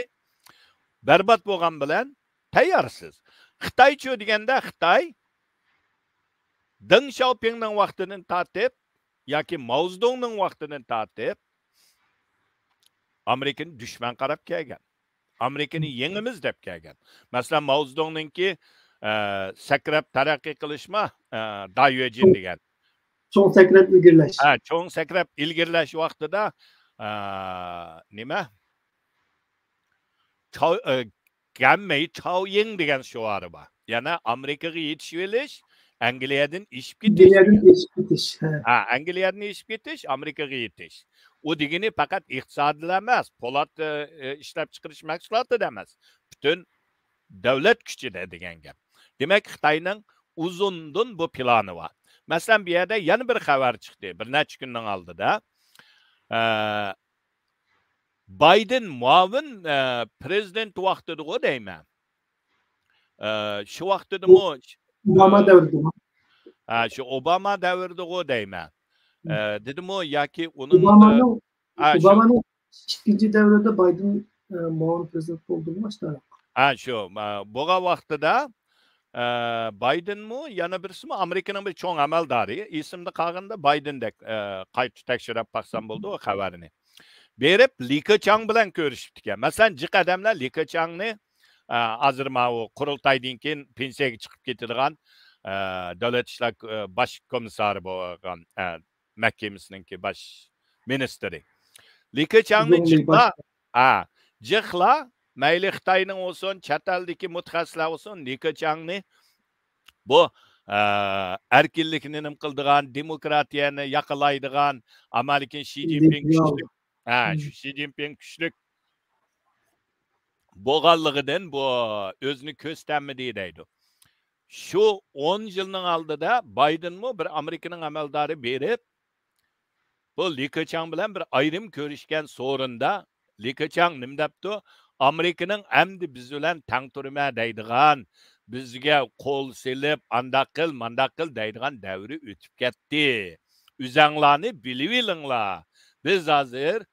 بەربات بولغان بىلەن تەييارسىز. خىتايچۇ دېگەندە خىتاي دېڭ شياۋپىڭنىڭ ۋاقتىدىن تارتىپ ياكى ماۋزېدۇڭنىڭ ۋاقتىدىن تارتىپ ئامېرىكىنى دۈشمەن قاراپ كەلگەن. ئامېرىكىنى يېڭىمىز دەپ كەلگەن. مەسىلەن، ماۋزېدۇڭنىڭكى، ئە، سەكرەپ تەرەققىي قىلىشما، ئە، دايۆجىن دېگەن. چوڭ سەكرەپ ئىلگىرىلەش. ھە، چوڭ سەكرەپ ئىلگىرىلەش ۋاقتىدا، ئە، نېمە؟ چاۋ-، ئە، گەنمەي چاۋيىڭ دېگەن شوئارى بار. يەنى ئامېرىكىغا يېتىشىۋېلىش، ئەنگلىيەدىن ئېشىپ كېتىش. ئەنگلىيەدىن ئېشىپ كېتىش، ھە. ھە، ئەنگلىيەدىن ئېشىپ كېتىش، ئامېرىكىغا يېتىش. ئۇ دېگىنى پەقەت ئىقتىسادىلا ئەمەس، پولات، ئە، ئە، ئىشلەپچىقىرىش مەھسۇلاتىدا ئەمەس، پۈتۈن دۆلەت كۈچىدە دېگەن گەپ. دېمەك، خىتاينىڭ ئۇزۇندىن بۇ پىلانى بار. مەسىلەن، بۇ يەردە يەنە بىر خەۋەر چىقتى، بىر نەچچە كۈننىڭ ئالدىدا. ئە، بايدېن مۇئاۋىن، ئە، پرېزىدېنت ۋاقتىدىغۇ دەيمەن. ئە، شۇ ۋاقتىدىمۇ، ئوباما ئە، دەۋرىدىمۇ؟ ھە، شۇ ئوباما دەۋرىدىغۇ دەيمەن. ئە، دېدىمۇ ياكى ئۇنىڭ، ئوبامانىڭ، ئە، ھە، شۇ ئوبامانىڭ ئىككىنچى دەۋرىدە بايدېن، ئە، مۇئاۋىن پرېزىدېنت بولدىمۇ، شۇنداق؟ ھە، شۇ، ئە، بولغان ۋاقتىدا، ئە، بايدېنمۇ، يەنە بىرسىمۇ ئامېرىكىنىڭ بىر چوڭ ئەمەلدارى، ئېسىمدە قالغىنىدا بايدېندەك، ئە، قايتا تەكشۈرۈپ باقسام بولدى ئۇ خەۋەرنى. بېرىپ لى كېچاڭ بىلەن كۆرۈشۈپتىكەن. مەسىلەن، جىق ئادەملەر لى كېچاڭنى، ئە، ھازىر ماۋۇ قۇرۇلتايدىن كېيىن پېنسىيەگە چىقىپ كېتىدىغان، ئە، دۆلەت ئىشلار، ئە، باش كومىسسارى بولغان، ئە، مەھكىمىسىنىڭكى باش مىنىستىرى. لى كېچاڭنى جىقلا، ھە، جىقلا، مەيلى خىتاينىڭ بولسۇن، چەت ئەلدىكى مۇتەخەسسىسلەر بولسۇن، لى كېچاڭنى بۇ، ئە، ئەركىنلىكنى نېمە قىلىدىغان، دېموكراتىيەنى ياقىلايدىغان، ئامالىكىن شى جىنپىڭ كۈچلۈك، ھە، شى جىنپىڭ كۈچلۈك بولغانلىقىدىن بۇ ئۆزىنى كۆرسىتەلمىدى دەيدۇ. شۇ ئون يىلنىڭ ئالدىدا بايدېنمۇ بىر ئامېرىكىنىڭ ئەمەلدارى بېرىپ، بۇ لى كېچاڭ بىلەن بىر ئايرىم كۆرۈشكەن سورۇندا لى كېچاڭ نېمە دەپتۇ؟ ئامېرىكىنىڭ ئەمدى بىز بىلەن تەڭ تۇرىمەن دەيدىغان، بىزگە قول سېلىپ، ئانداق قىل، مانداق قىل دەيدىغان دەۋرى ئۆتۈپ كەتتى. ئۆزەڭلارنى بىلىۋېلىڭلار. بىز ھازىر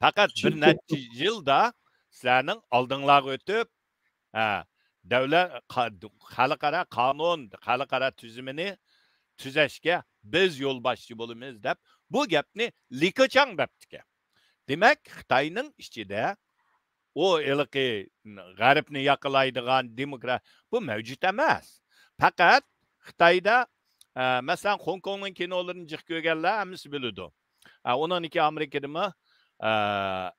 پەقەت بىر نەچچە يىلدا سىلەرنىڭ ئالدىڭلارغا ئۆتۈپ، ھە، دۆلەت، خەلقئارا قانۇن، خەلقئارا تۈزۈمىنى تۈزەشكە بىز يولباشچى بولىمىز دەپ، بۇ گەپنى لى كېچاڭ دەپتىكەن. دېمەك، خىتاينىڭ ئىچىدە ئۇ ھېلىقى غەربنى ياقىلايدىغان دېموكرات، بۇ مەۋجۇت ئەمەس. پەقەت خىتايدا، ئە، مەسىلەن، خوڭكوڭنىڭ كىنولىرىنى جىق كۆرگەنلەر ھەممىسى بىلىدۇ. ئە، ئۇنىڭدىكى ئامېرىكىدىمۇ، ئە،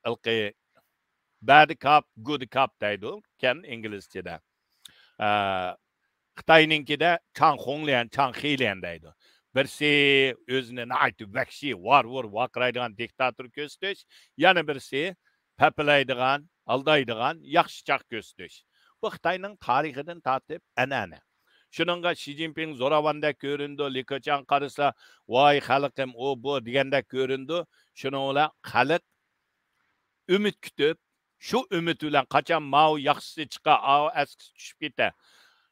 ھېلىقى بەد كاپ، گۇد كاپ دەيدۇ كەن ئىنگلىزچىدە. ئە، خىتاينىڭكىدە چاڭ خۇڭليەن، چاڭ خىليەن دەيدۇ. بىرسى ئۆزىنى ناھايىتى ۋەھشىي، ۋار-ۋۇر ۋارقىرايدىغان دىكتاتور كۆرسىتىش، يەنە بىرسى پەپىلەيدىغان، ئالدايدىغان، ياخشى چاغ كۆرسىتىش. بۇ خىتاينىڭ تارىخىدىن تارتىپ ئەنئەنە. شۇنىڭغا شى جىنپىڭ زوراۋاندەك كۆرۈنىدۇ، لى كېچاڭ قارىسا، ۋاي خەلقىم، ئۇ، بۇ دېگەندەك كۆرۈنىدۇ. شۇنىڭ بىلەن خەلق ئۈمىد كۈتۈپ، شۇ ئۈمىد بىلەن قاچان ماۋۇ ياخشىسى چىقار، ئاۋۇ ئەسكىسى چۈشۈپ كېتە،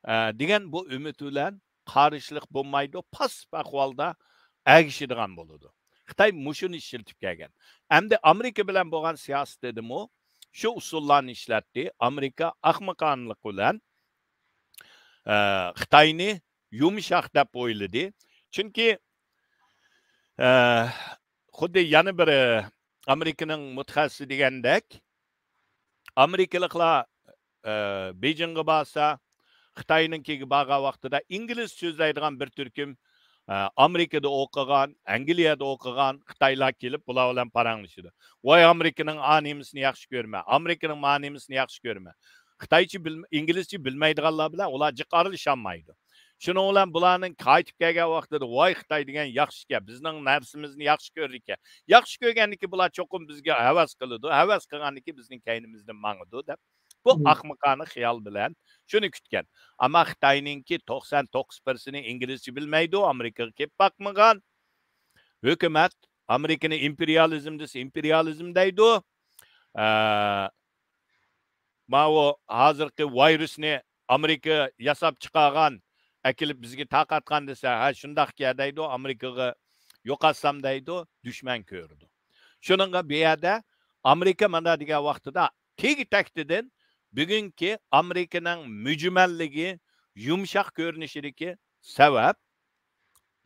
ئە، دېگەن بۇ ئۈمىد بىلەن قارشىلىق بولمايدۇ، پاسسىپ ئەھۋالدا ئەگىشىدىغان بولىدۇ. خىتاي مۇشۇنى ئىشلىتىپ كەلگەن. ئەمدى ئامېرىكا بىلەن بولغان سىياسىتىدىمۇ شۇ ئۇسۇللارنى ئىشلەتتى. ئامېرىكا ئاخمىقانىلىق بىلەن، ئە، خىتاينى يۇمشاق دەپ ئويلىدى. چۈنكى، ئە، خۇددى يەنە بىر، ئە، ئامېرىكىنىڭ مۇتەخەسسىسى دېگەندەك، ئامېرىكىلىقلار، ئە، بېيجىڭغا بارسا، خىتاينىڭكىگە بارغان ۋاقتىدا ئىنگلىز سۆزلەيدىغان بىر تۈركۈم، ئە، ئامېرىكىدا ئوقۇغان، ئەنگلىيەدە ئوقۇغان خىتايلار كېلىپ بۇلار بىلەن پاراڭلىشىدۇ. ۋاي، ئامېرىكىنىڭ ئا نېمىسىنى ياخشى كۆرمە، ئامېرىكىنىڭ ما نېمىسىنى ياخشى كۆرمە. خىتايچە بىل-، ئىنگلىزچە بىلمەيدىغانلار بىلەن ئۇلار جىق ئارىلىشالمايدۇ. شۇنىڭ بىلەن بۇلارنىڭ قايتىپ كەلگەن ۋاقتىدا، ۋاي، خىتاي دېگەن ياخشىكەن، بىزنىڭ نەرسىمىزنى ياخشى كۆرىدىكەن. ياخشى كۆرگەندىكى بۇلار چوقۇم بىزگە ھەۋەس قىلىدۇ، ھەۋەس قىلغاندىكى بىزنىڭ كەينىمىزدىن ماڭىدۇ دەپ، بۇ ئاخمىقانە خىيال بىلەن شۇنى كۈتكەن. ئەمما خىتاينىڭكى توقسان توققۇز پىرسېنتى ئىنگلىزچە بىلمەيدۇ، ئامېرىكىغا كېلىپ باقمىغان. ھۆكۈمەت ئامېرىكىنى ئىمپېرىيالىزم دېسە، ئىمپېرىيالىزم دەيدۇ. ئە، ماۋۇ ھازىرقى ۋىرۇسنى ئامېرىكا ياساپ چىقارغان، ئەكېلىپ بىزگە تارقاتقان دېسە، ھە، شۇنداقكەن دەيدۇ، ئامېرىكىغا يوقاتسام دەيدۇ، دۈشمەن كۆرىدۇ. شۇنىڭغا بۇ يەردە ئامېرىكا مانا دېگەن ۋاقتىدا تېگى تەكتىدىن بۈگۈنكى ئامېرىكىنىڭ مۈجمەللىكى، يۇمشاق كۆرۈنۈشىدىكى سەۋەب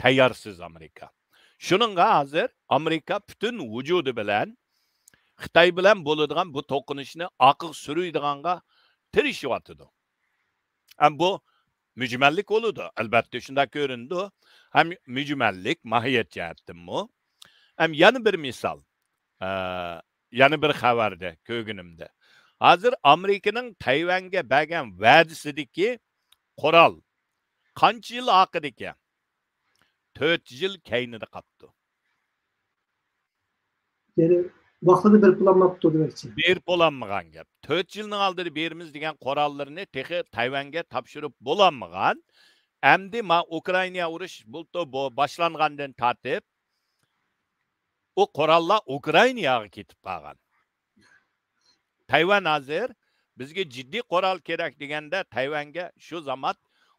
تەييارسىز ئامېرىكا. شۇنىڭغا ھازىر ئامېرىكا پۈتۈن ۋۇجۇدى بىلەن خىتاي بىلەن بولىدىغان بۇ توقۇنۇشنى ئارقىغا سۈرىدىغانغا تىرىشىۋاتىدۇ. ھەم بۇ مۈجمەللىك بولىدۇ، ئەلبەتتە شۇنداق كۆرۈنىدۇ. ھەم مۈجمەللىك ماھىيەت جەھەتتىنمۇ. ھەم يەنە بىر مىسال، ئە، يەنە بىر خەۋەردە كۆرگىنىمدە، ھازىر ئامېرىكىنىڭ تەيۋەنگە بەرگەن ۋەدىسىدىكى قورال قانچە يىل ئارقىدىكەن؟ تۆت يىل كەينىدە قاپتۇ. يەنى ۋاقتىدا بېرىپ بولالماپتۇ دېمەكچى. بېرىپ بولالمىغان گەپ. تۆت يىلنىڭ ئالدىدا بېرىمىز دېگەن قوراللىرىنى تېخى تەيۋەنگە تاپشۇرۇپ بولالمىغان. ئەمدى ما ئۇكرائىنا ئۇرۇش بۇلتۇر بۇ باشلانغاندىن تارتىپ ئۇ قوراللار ئۇكرائىناغا كېتىپ قالغان. تەيۋەن ھازىر بىزگە جىددىي قورال كېرەك دېگەندە، تەيۋەنگە شۇ زامات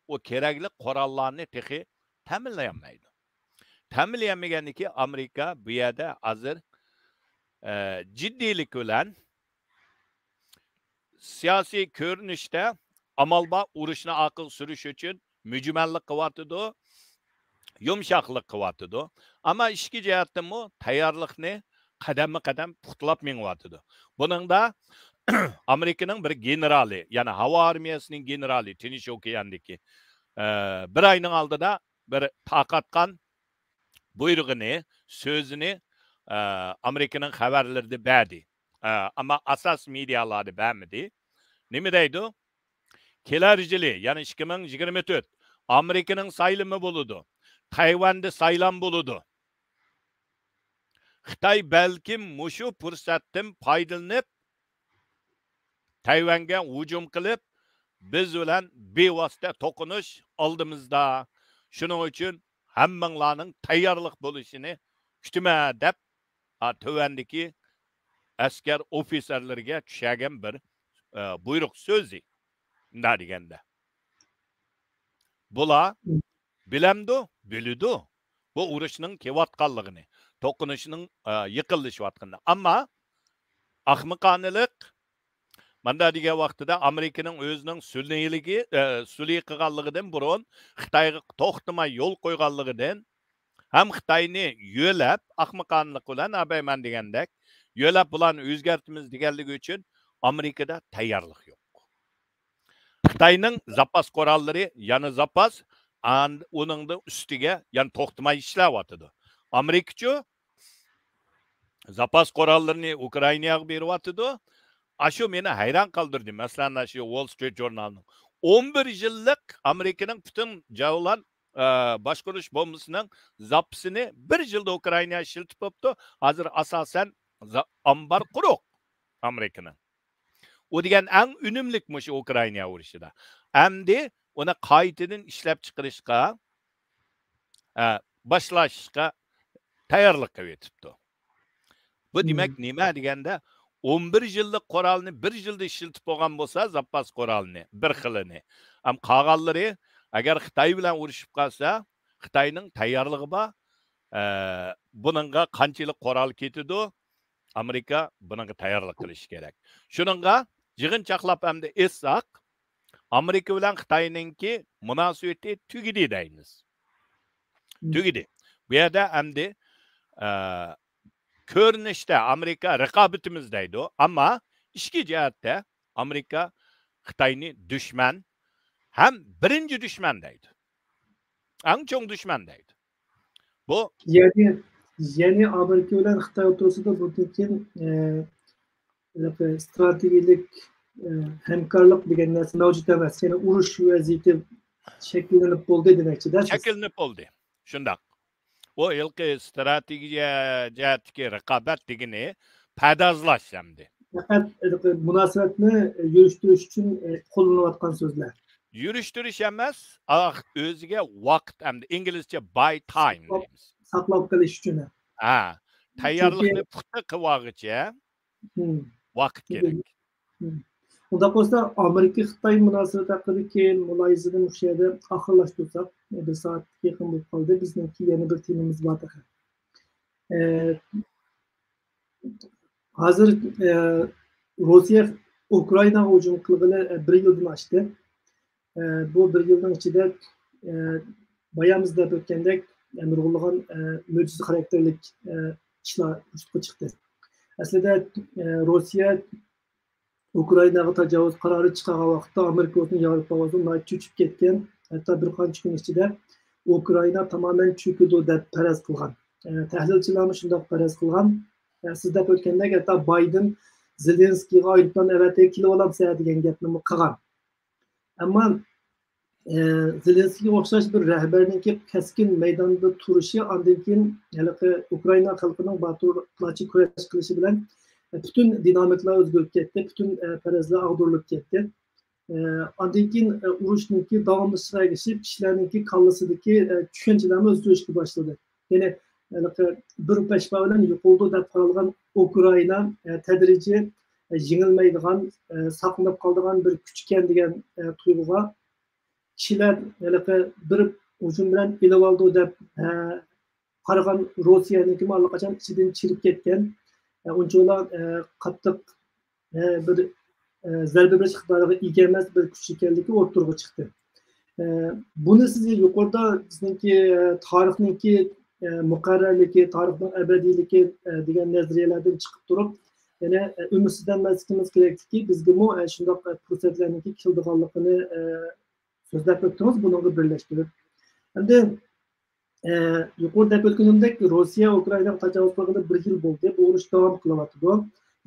ئۇ كېرەكلىك قوراللارنى تېخى تەمىنلىيەلمەيدۇ. تەمىنلىيەلمىگەندىكى ئامېرىكا بۇ يەردە ھازىر، ئە، جىددىيلىك بىلەن سىياسىي كۆرۈنۈشتە ئامال بار ئۇرۇشنى ئارقىغا سۈرۈش ئۈچۈن مۈجمەللىك قىلىۋاتىدۇ، يۇمشاقلىق قىلىۋاتىدۇ. ئەمما ئىچكى جەھەتتىنمۇ تەييارلىقنى قەدەممۇ قەدەم پۇختىلاپ مېڭىۋاتىدۇ. بۇنىڭدا ئامېرىكىنىڭ بىر گېنېرالى، يەنى ھاۋا ئارمىيەسىنىڭ گېنېرالى، تىنچ ئوكياندىكى، ئە، بىر ئاينىڭ ئالدىدا بىر تارقاتقان بۇيرۇقىنى، سۆزىنى، ئە، ئامېرىكىنىڭ خەۋەرلىرىدە بەردى. ئە، ئەمما ئاساسىي مېدىيالاردا بەرمىدى. نېمە دەيدۇ؟ كېلەر يىلى، يەنى ئىككى مىڭ يىگىرمە تۆت، ئامېرىكىنىڭ سايلىمى بولىدۇ. تەيۋەندە سايلام بولىدۇ. خىتاي بەلكىم مۇشۇ پۇرسەتتىن پايدىلىنىپ، تەيۋەنگە ھۇجۇم قىلىپ، بىز بىلەن بىۋاسىتە توقۇنۇش ئالدىمىزدا. شۇنىڭ ئۈچۈن ھەممىڭلارنىڭ تەييارلىق بولۇشىنى كۈتىمەن دەپ، ھا، تۆۋەندىكى ئەسكەر ئوفىتسېرلىرىگە چۈشەرگەن بىر، ئە، بۇيرۇق سۆزى. مۇنداق دېگەندە، بۇلار بىلەمدۇ؟ بىلىدۇ. بۇ ئۇرۇشنىڭ كېلىۋاتقانلىقىنى، توقۇنۇشنىڭ، ئە، يېقىنلىشىۋاتقىنىنى. ئەمما ئاخمىقانىلىق، ماندا دېگەن ۋاقتىدا ئامېرىكىنىڭ ئۆزىنىڭ سۈنئىيلىكى، ئە، سۈنئىي قىلغانلىقىدىن بۇرۇن، خىتايغا توختىماي يول قويغانلىقىدىن ھەم خىتاينى يۆلەپ، ئاخمىقانىلىق بىلەن، ئابەيمەن دېگەندەك، يۆلەپ بۇلارنى ئۆزگەرتىمىز دېگەنلىكى ئۈچۈن ئامېرىكىدا تەييارلىق يوق. خىتاينىڭ زاپاس قوراللىرى يەنە زاپاس، ئان-، ئۇنىڭدا ئۈستىگە يەنە توختىماي ئىشلەۋاتىدۇ. ئامېرىكىچۇ زاپاس قوراللىرىنى ئۇكرائىناغا بېرىۋاتىدۇ. ئاشۇ مېنى ھەيران قالدۇردى. مەسىلەن، شۇ ۋول سترىت ژۇرنالىنىڭ ئون بىر يىللىق ئامېرىكىنىڭ پۈتۈن جەۋلان، ئە، باشقۇرۇش بومبىسىنىڭ زاپىسىنى بىر يىلدا ئۇكرائىناغا ئىشلىتىپ بوپتۇ. ھازىر ئاساسەن زا-، ئامبار قۇرۇق ئامېرىكىنىڭ. ئۇ دېگەن ئەڭ ئۈنۈملۈك مۇشۇ ئۇكرائىنا ئۇرۇشىدا. ئەمدى ئۇنى قايتىدىن ئىشلەپچىقىرىشقا، ئە، باشلاشقا تەييارلىق قىلىۋېتىپتۇ. بۇ دېمەك نېمە دېگەندە، ئون بىر يىللىق قورالنى بىر يىلدا ئىشلىتىپ بولغان بولسا، زاپاس قورالنى، بىر خىلىنى. ئەم قالغانلىرى، ئەگەر خىتاي بىلەن ئۇرۇشۇپ قالسا، خىتاينىڭ تەييارلىقى بار. ئە، بۇنىڭغا قانچىلىك قورال كېتىدۇ؟ ئامېرىكا بۇنىڭغا تەييارلىق قىلىشى كېرەك. شۇنىڭغا يىغىنچاقلاپ ئەمدى ئېيتساق، ئامېرىكا بىلەن خىتاينىڭكى مۇناسىۋىتى تۈگىدى دەيمىز. تۈگىدى. بۇ يەردە ئەمدى، ئە، كۆرۈنۈشتە ئامېرىكا رىقابىتىمىز دەيدۇ، ئەمما ئىچكى جەھەتتە ئامېرىكا خىتاينى دۈشمەن ھەم بىرىنچى دۈشمەن دەيدۇ. ئەڭ چوڭ دۈشمەن دەيدۇ. بۇ يەنى، يەنى ئامېرىكا بىلەن خىتاي ئوتتۇرىسىدا بۇندىن كېيىن، ئە، ھېلىقى ئىستراتېگىيەلىك، ئە، ھەمكارلىق دېگەن نەرسە مەۋجۇت ئەمەس. يەنى ئۇرۇش ۋەزىيىتى شەكىللىنىپ بولدى دېمەكچىدە سىز. شەكىللىنىپ بولدى. شۇنداق. ئۇ ھېلىقى ئىستراتېگىيە جەھەتتىكى رىقابەت دېگىنى پەردازلاش ئەمدى. پەقەت ھېلىقى مۇناسىۋەتنى يۈرۈشتۈرۈش ئۈچۈن، ئە، قوللىنىلىۋاتقان سۆزلەر. يۈرۈشتۈرۈش ئەمەس، ئاخ، ئۆزىگە ۋاقىت ئەمدى، ئىنگلىزچە buy time دەيمىز. ساقلاپ قېلىش ئۈچۈن. ھە، تەييارلىقنى پۇختا قىلىۋالغۇچە ۋاقىت كېرەك. ئۇنداق بولسا، ئامېرىكا-خىتاي مۇناسىۋىتى ھەققىدىكى مۇلاھىزىنى مۇشۇ يەردە ئاخىرلاشتۇرساق، بىر سائەتكە يېقىن بولۇپ قالدى. بىزنىڭكى يەنە بىر تېمىمىز بار تېخى. ئە، ھازىر، ئە، روسىيە ئۇكرائىناغا ھۇجۇم قىلغىلى، ئە، بىر يىلدىن ئاشتى. ئە، بۇ بىر يىلنىڭ ئىچىدە، ئە، بايامىز دەپ ئۆتكەندەك، ئە، نۇرغۇنلىغان، ئە، مۆجىزە خاراكتېرلىك، ئە، ئىشلار ۋۇجۇدقا چىقتى. ئەسلىدە، ئە، روسىيە ئۇكرائىناغا تاجاۋۇز قارارى چىقارغان ۋاقىتتا ئامېرىكا بولسۇن، ياۋروپا بولسۇن ناھايىتى چۆچۈپ كەتكەن. ھەتتا بىر قانچە كۈن ئىچىدە ئۇكرائىنا تامامەن چۆكىدۇ دەپ پەرەز قىلغان. ئە، تەھلىلچىلەرمۇ شۇنداق پەرەز قىلغان. ئە، سىز دەپ ئۆتكەندەك، ھەتتا بايدېن زېلېنسكىيغا ئايروپىلان ئەۋەتىپ كېلىۋالامسەن دېگەن گەپنىمۇ قىلغان. ئەمما، ئە، زېلېنسكىيگە ئوخشاش بىر رەھبەرنىڭكى كەسكىن مەيداندا تۇرۇشى، ئاندىن كېيىن ھېلىقى ئۇكرائىنا خەلقىنىڭ باتۇرلارچە كۈرەش قىلىشى بىلەن، ئە، پۈتۈن دىنامىكىلار ئۆزگىرىپ كەتتى، پۈتۈن، ئە، پەرەزلەر ئاغدۇرۇلۇپ كەتتى. ئە، ئاندىن كېيىن، ئە، ئۇرۇشنىڭكى داۋاملىشىشىغا ئەگىشىپ، كىشىلەرنىڭكى كاللىسىدىكى، ئە، چۈشەنچىلەرمۇ ئۆزگىرىشكە باشلىدى. يەنى، ھېلىقى بىر پەشپا بىلەن يوقىلىدۇ دەپ قارالغان ئۇكرائىنا، ئە، تەدرىجىي، ئە، يېڭىلمەيدىغان، ئە، ساقلىنىپ قالىدىغان بىر كۈچ ئىكەن دېگەن، ئە، تۇيغۇغا كىشىلەر ھېلىقى بىر ھۇجۇم بىلەن ئېلىۋالىدۇ دەپ، ئە، قارىغان روسىيەنىڭكىمۇ ئاللىقاچان ئىچىدىن چىرىپ كەتكەن، ئە، ئۇنچىۋالا، ئە، قاتتىق، ئە، بىر، ئە، زەربە بېرىش ئىقتىدارىغا ئىگە ئەمەس بىر كۈچ ئىكەنلىكى ئوتتۇرىغا چىقتى. ئە، بۇنى سىز يۇقىرىدا بىزنىڭكى، ئە، تارىخنىڭكى ئە، مۇقەررەرلىكى، تارىخنىڭ ئەبەدىيلىكى، ئە، دېگەن نەزەرىيەلەردىن چىقىپ تۇرۇپ، يەنە، ئە، ئۈمىدسىزلەنمەسلىكىمىز كېرەككى، بىزگىمۇ، ئە، شۇنداق، ئە، پۇرسەتلەرنىڭكى كېلىدىغانلىقىنى، ئە، سۆزلەپ ئۆتتىڭىز، بۇنىڭغا بىرلەشتۈرۈپ. ئەمدى، ئە، يۇقىرىدا دەپ ئۆتكىنىمدەك، روسىيە ئۇكرائىناغا تاجاۋۇز قىلغىلى بىر يىل بولدى. بۇ ئۇرۇش داۋام قىلىۋاتىدۇ.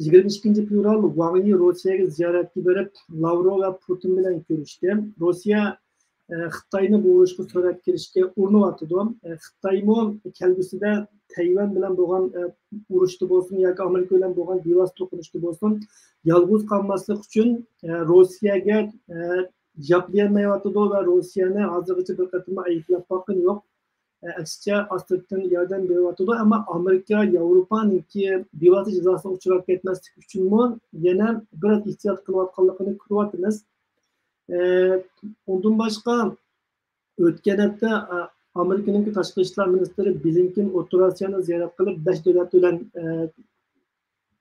يىگىرمە ئىككىنچى فېۋرال ۋاڭ يى روسىيەگە زىيارەتكە بېرىپ، لاۋروۋ ۋە پۇتىن بىلەن كۆرۈشتى. روسىيە، ئە، خىتاينى بۇ ئۇرۇشقا سۆرەپ كىرىشكە ئۇرۇنۇۋاتىدۇ. ئە، خىتايمۇ كەلگۈسىدە تەيۋەن بىلەن بولغان، ئە، ئۇرۇشتا بولسۇن ياكى ئامېرىكا بىلەن بولغان بىۋاسىتە توقۇنۇشتا بولسۇن، يالغۇز قالماسلىق ئۈچۈن، ئە، روسىيەگە، ئە، ياپلىيالمايۋاتىدۇ ۋە روسىيەنى ھازىرغىچە بىر قېتىممۇ ئەيىبلەپ باققىنى يوق. ئە، ئەكسىچە، ئاستىرتىن ياردەم بېرىۋاتىدۇ، ئەمما ئامېرىكا، ياۋروپانىڭكى بىۋاسىتە جازاسىغا ئۇچراپ كەتمەسلىك ئۈچۈنمۇ يەنە بىراز ئېھتىيات قىلىۋاتقانلىقىنى كۆرۈۋاتىمىز. ئە، ئۇندىن باشقا، ئۆتكەن ھەپتە، ئە، ئامېرىكىنىڭكى تاشقى ئىشلار مىنىستىرى بلىنكېن ئوتتۇرا ئاسىيانى زىيارەت قىلىپ، بەش دۆلەت بىلەن، ئە،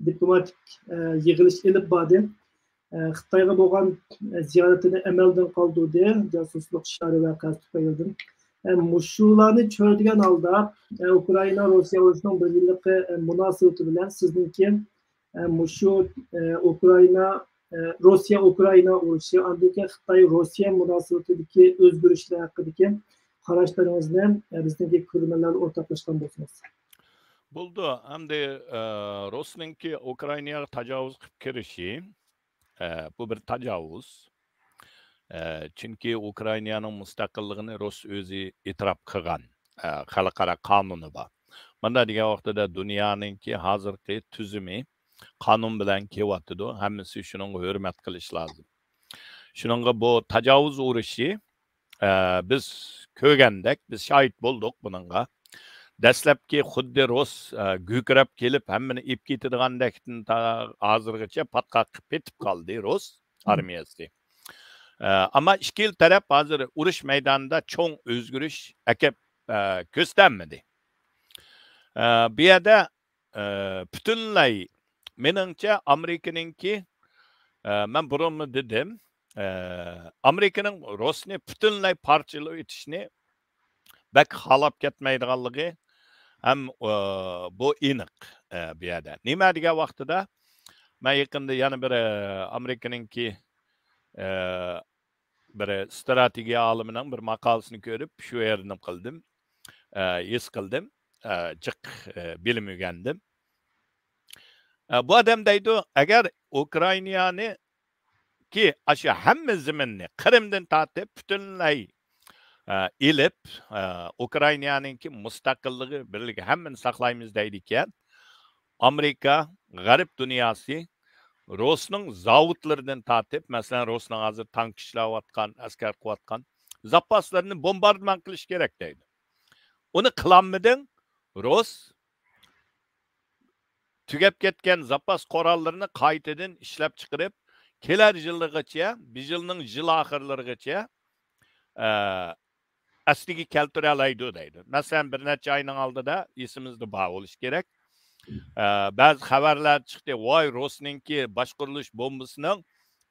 دىپلوماتىك، ئە، يىغىلىش ئېلىپ باردى. ئە، خىتايغا بولغان، ئە، زىيارىتىنى ئەمەلدىن قالدۇردى، جاسۇسلۇق ئىشلىرى ۋە قەرز تۈپەيلىدىن. ئە، مۇشۇلارنى چۆرىدىگەن ھالدا، ئە، ئۇكرائىنا روسىيە ئۇرۇشىنىڭ بىر يىللىقى، ئە، مۇناسىۋىتى بىلەن سىزنىڭكى، ئە، مۇشۇ، ئە، ئۇكرائىنا، ئە، روسىيە ئۇكرائىنا ئۇرۇشى، ئاندىن كېيىن خىتاي روسىيە مۇناسىۋىتىدىكى ئۆزگىرىشلەر ھەققىدىكى قاراشلىرىڭىزنى، ئە، بىزنىڭكى كۆرۈرمەنلەر بىلەن ئورتاقلاشقان بولسىڭىز. بولدى. ئەمدى، ئە، روسنىڭكى ئۇكرائىناغا تاجاۋۇز قىلىپ كىرىشى، ئە، بۇ بىر تاجاۋۇز. ئە، چۈنكى ئۇكرائىنانىڭ مۇستەقىللىقىنى روس ئۆزى ئېتىراپ قىلغان، ئە، خەلقئارا قانۇنى بار. مۇنداق دېگەن ۋاقتىدا دۇنيانىڭكى ھازىرقى تۈزۈمى قانۇن بىلەن كېلىۋاتىدۇ. ھەممىسى شۇنىڭغا ھۆرمەت قىلىش لازىم. شۇنىڭغا بۇ تاجاۋۇز ئۇرۇشى، ئە، بىز كۆرگەندەك، بىز شاھىت بولدۇق بۇنىڭغا. دەسلەپكى خۇددى روس، ئە، گۈكىرەپ كېلىپ ھەممىنى ئېلىپ كېتىدىغاندەكتىن تا ھازىرغىچە پاتقاققا پېتىپ قالدى روس ئارمىيەسى. ئە، ئەمما ئىككىلا تەرەپ ھازىر ئۇرۇش مەيدانىدا چوڭ ئۆزگىرىش ئەكەپ، ئە، كۆرسىتەلمىدى. ئە، بۇ يەردە، ئە، پۈتۈنلەي، مېنىڭچە، ئامېرىكىنىڭكى، ئە، مەن بۇرۇنمۇ دېدىم، ئە، ئامېرىكىنىڭ روسنى پۈتۈنلەي پارچىلاپ ئېتىشنى بەك خالاپ كەتمەيدىغانلىقى ھەم، ئە، بۇ ئېنىق، ئە، بۇ يەردە. نېمە دېگەن ۋاقتىدا، مەن يېقىندا يەنە بىر، ئە، ئامېرىكىنىڭكى، ئە، بىر ستراتېگىيە ئالىمىنىڭ بىر ماقالىسىنى كۆرۈپ، شۇ يەردىن قىلدىم، ئە، ھېس قىلدىم، ئە، جىق، ئە، بىلىم ئۆگەندىم. ئە، بۇ ئادەم دەيدۇ، ئەگەر ئۇكرائىنانىڭكى ئاشۇ ھەممە زېمىننى قىرىمدىن تارتىپ پۈتۈنلەي، ئە، ئېلىپ، ئە، ئۇكرائىنانىڭكى مۇستەقىللىقى، بىرلىكى ھەممىنى ساقلايمىز دەيدىكەن، ئامېرىكا، غەرب دۇنياسى روسنىڭ زاۋۇتلىرىدىن تارتىپ، مەسىلەن، روسنىڭ ھازىر تانك ئىشلەۋاتقان، ئەسكەر قىلىۋاتقان زاپاسلىرىنى بومباردىمان قىلىش كېرەك دەيدۇ. ئۇنى قىلالمىدىڭ، روس تۈگەپ كەتكەن زاپاس قوراللىرىنى قايتىدىن ئىشلەپ چىقىرىپ، كېلەر يىلىغىچە، بۇ يىلنىڭ يىل ئاخىرلىرىغىچە، ئە، ئەسلىگە كەلتۈرەلەيدۇ دەيدۇ. مەسىلەن، بىر نەچچە ئاينىڭ ئالدىدا ئېسىمىزدە بار بولۇشى كېرەك. ئە، بەزى خەۋەرلەر چىقتى، ۋاي، روسنىڭكى باشقۇرۇلۇش بومبىسىنىڭ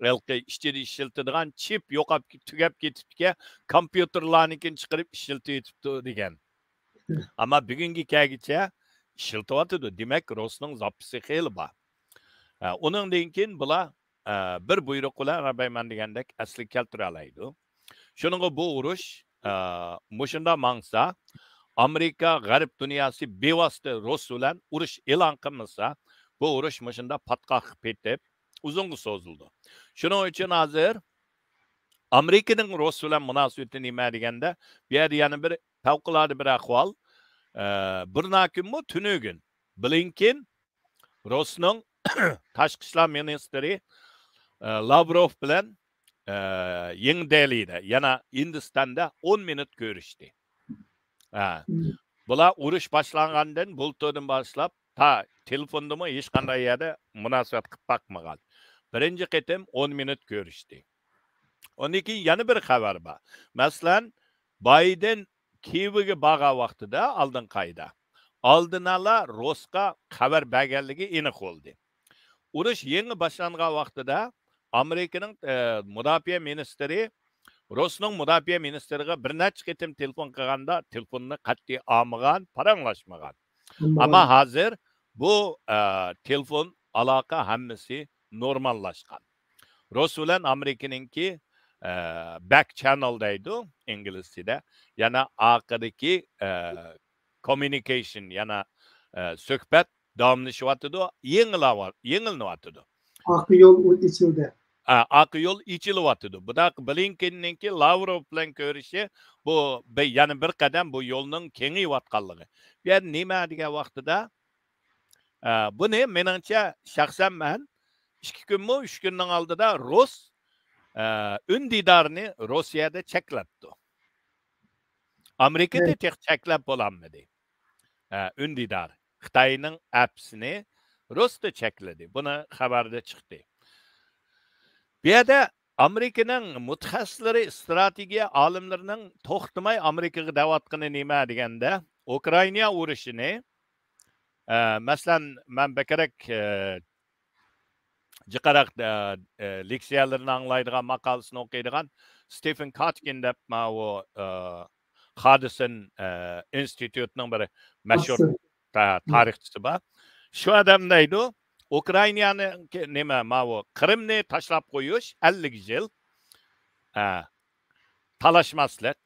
ھېلىقى ئىچىدە ئىشلىتىدىغان چىپ يوقاپ، تۈگەپ كېتىپتىكەن، كومپيۇتېرلارنىڭكىنى چىقىرىپ ئىشلىتىۋېتىپتۇ دېگەن. ئەمما بۈگۈنگە كەلگۈچە ئىشلىتىۋاتىدۇ. دېمەك، روسنىڭ زاپىسى خېلى بار. ئە، ئۇنىڭدىن كېيىن بۇلار، ئە، بىر بۇيرۇق بىلەن رەبەيمان دېگەندەك ئەسلىگە كەلتۈرەلەيدۇ. شۇنىڭغا بۇ ئۇرۇش، ئە، مۇشۇنداق ماڭسا، ئامېرىكا، غەرب دۇنياسى بىۋاسىتە روس بىلەن ئۇرۇش ئېلان قىلمىسا، بۇ ئۇرۇش مۇشۇنداق پاتقاققا پېتىپ، ئۇزۇنغا سوزۇلىدۇ. شۇنىڭ ئۈچۈن ھازىر ئامېرىكىنىڭ روس بىلەن مۇناسىۋىتى نېمە دېگەندە، بۇ يەردە يەنە بىر پەۋقۇلئاددە بىر ئەھۋال. ئە، بىرناكۈنمۇ تۈنۈگۈن بلىنكېن روسنىڭ تاشقى ئىشلار مىنىستىرى، ئە، لاۋروف بىلەن، ئە، يېڭى دېلىدا، يەنە ھىندىستاندا ئون مىنۇت كۆرۈشتى. ھە. بۇلار ئۇرۇش باشلانغاندىن بۇلتۇردىن باشلاپ تا تېلېفوندىمۇ ھېچقانداق يەردە مۇناسىۋەت قىلىپ باقمىغان. بىرىنچى قېتىم ئون مىنۇت كۆرۈشتى. ئۇندىن كېيىن يەنە بىر خەۋەر بار. مەسىلەن، بايدېن كىيېۋگە بارغان ۋاقتىدا ئالدىنقى ئايدا ئالدىنئالا روسقا خەۋەر بەرگەنلىكى ئېنىق بولدى. ئۇرۇش يېڭى باشلانغان ۋاقتىدا ئامېرىكىنىڭ، ئە، مۇداپىئە مىنىستىرى رۇسنىڭ مۇداپىئە مىنىستىرىغا بىر نەچچە قېتىم تېلېفون قىلغاندا، تېلېفوننى قەتئىي ئالمىغان، پاراڭلاشمىغان. ئەمما ھازىر بۇ، ئە، تېلېفون ئالاقە ھەممىسى نورماللاشقان. رۇس بىلەن ئامېرىكىنىڭكى، ئە، بەك چەننېل دەيدۇ ئىنگلىزچىدە. يەنە ئارقىدىكى، ئە، كوممۇنىكېيشن، يەنە، ئە، سۆھبەت داۋاملىشىۋاتىدۇ، يېڭىلاۋا-، يېڭىلىنىۋاتىدۇ. ئاق يول ئېچىلدى. ئا، ئاق يول ئېچىلىۋاتىدۇ. بۇنداق بلىنكېننىڭكى لاۋروف بىلەن كۆرۈشى، بۇ بىر، يەنە بىر قەدەم بۇ يولنىڭ كېڭىيىۋاتقانلىقى. بۇ يەردە نېمە دېگەن ۋاقتىدا، ئا، بۇنى مېنىڭچە شەخسەن مەن ئىككى كۈنمۇ، ئۈچ كۈننىڭ ئالدىدا رۇس، ئا، ئۈندىدارىنى روسىيەدە چەكلەپتۇ. ئامېرىكىدا تېخى چەكلەپ بولالمىدى. ئە، ئۈندىدار خىتاينىڭ ئەپسىنى رۇستا چەكلىدى. بۇنى خەۋەردە چىقتى. بۇ يەردە ئامېرىكىنىڭ مۇتەخەسسىسلىرى، ئىستراتېگىيە ئالىملىرىنىڭ توختىماي ئامېرىكىغا دەۋاتقىنى نېمە دېگەندە، ئۇكرائىنا ئۇرۇشىنى، ئە، مەسىلەن، مەن بەكرەك، ئە، جىقراق، ئە، ئە، لېكسىيەلىرىنى ئاڭلايدىغان، ماقالىسىنى ئوقۇيدىغان ستېفېن كاتكىن دەپ ماۋۇ، ئە، خادىسون، ئە، ئىنستىتۇتىنىڭ بىر مەشھۇر تا-، تارىخچىسى بار. شۇ ئادەم دەيدۇ، ئۇكرائىنانى، نېمە، ماۋۇ قىرىمنى تاشلاپ قويۇش ئەللىك يىل، ئە، تالاشماسلىق،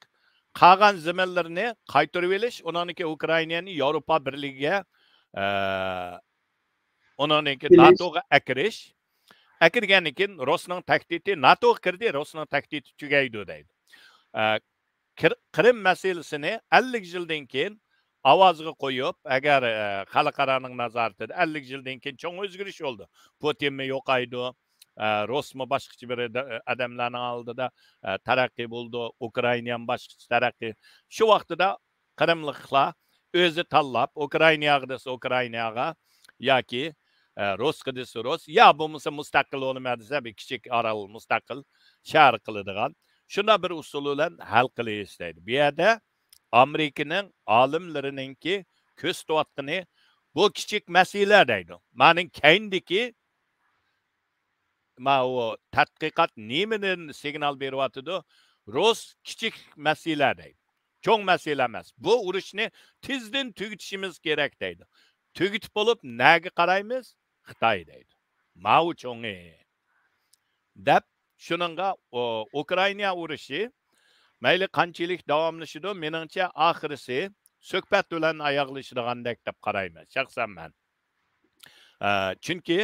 قالغان زېمىنلىرىنى قايتۇرۇۋېلىش، ئۇنىڭدىن كېيىن ئۇكرائىنانى ياۋروپا بىرلىكىگە، ئە، ئۇنىڭدىن كېيىن ناتوغا ئەكىرىش. ئەكىرگەندىن كېيىن رۇسنىڭ تەھدىتى، ناتوغا كىردى، رۇسنىڭ تەھدىتى تۈگەيدۇ دەيدۇ. ئە، كىر-، قىرىم مەسىلىسىنى ئەللىك يىلدىن كېيىن ئاۋازغا قويۇپ، ئەگەر، ئە، خەلقئارانىڭ نازارىتىدە ئەللىك يىلدىن كېيىن چوڭ ئۆزگىرىش بولدى. پۇتىنمۇ يوقايدۇ، ئە، رۇسمۇ باشقىچە بىر ئادەملەرنىڭ ئالدىدا، ئە، تەرەققىي بولىدۇ، ئۇكرائىنام باشقىچە تەرەققىي. شۇ ۋاقتىدا قىرىملىقلار ئۆزى تاللاپ، ئۇكرائىناغا دېسە ئۇكرائىناغا ياكى، ئە، رۇسقا دېسە رۇس، يا بولمىسا مۇستەقىل بولىمەن دېسە بىر كىچىك ئارال مۇستەقىل شەھەر قىلىدىغان، شۇنداق بىر ئۇسۇل بىلەن ھەل قىلىش دەيدۇ. بۇ يەردە ئامېرىكىنىڭ ئالىملىرىنىڭكى كۆرسىتىۋاتقىنى بۇ كىچىك مەسىلە دەيدۇ. مانىڭ كەينىدىكى ماۋۇ تەتقىقات نېمىدىن سىگنال بېرىۋاتىدۇ؟ رۇس كىچىك مەسىلە دەيدۇ. چوڭ مەسىلە ئەمەس. بۇ ئۇرۇشنى تېزدىن تۈگىتىشىمىز كېرەك دەيدۇ. تۈگىتىپ بولۇپ نەگە قارايمىز؟ خىتاي دەيدۇ. ماۋۇ چوڭى. دەپ شۇنىڭغا ئۇ-، ئۇكرائىنا ئۇرۇشى مەيلى قانچىلىك داۋاملىشىدۇ، مېنىڭچە ئاخىرىسى سۆھبەت بىلەن ئاياغلىشىدىغاندەك دەپ قارايمەن، شەخسەن مەن. ئە، چۈنكى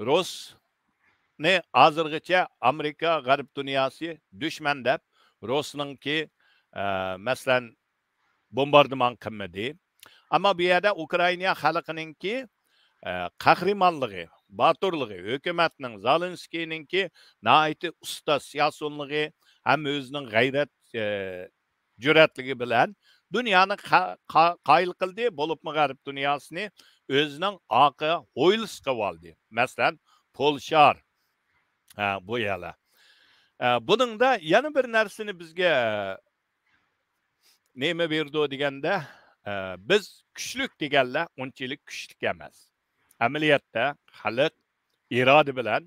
رۇسنى ھازىرغىچە ئامېرىكا، غەرب دۇنياسى دۈشمەن دەپ، رۇسنىڭكى، ئە، مەسىلەن، بومباردىمان قىلمىدى. ئەمما بۇ يەردە ئۇكرائىنا خەلقىنىڭكى، ئە، قەھرىمانلىقى، باتۇرلۇقى، ھۆكۈمەتنىڭ، زېلېنسكىينىڭكى ناھايىتى ئۇستا سىياسىيونلۇقى ھەم ئۆزىنىڭ غەيرەت، ئە، جۈرئەتلىكى بىلەن دۇنيانى قا-، قا-، قايىل قىلدى، بولۇپمۇ غەرب دۇنياسىنى ئۆزىنىڭ ئارقا ھويلىسى قىلىۋالدى. مەسىلەن، پولشار، ھە، بۇ يەرلەر. ئە، بۇنىڭدا يەنە بىر نەرسىنى بىزگە نېمە بېرىدۇ دېگەندە، ئە، بىز كۈچلۈك دېگەنلەر ئۇنچىلىك كۈچلۈك ئەمەس. ئەمەلىيەتتە خەلق ئىرادە بىلەن،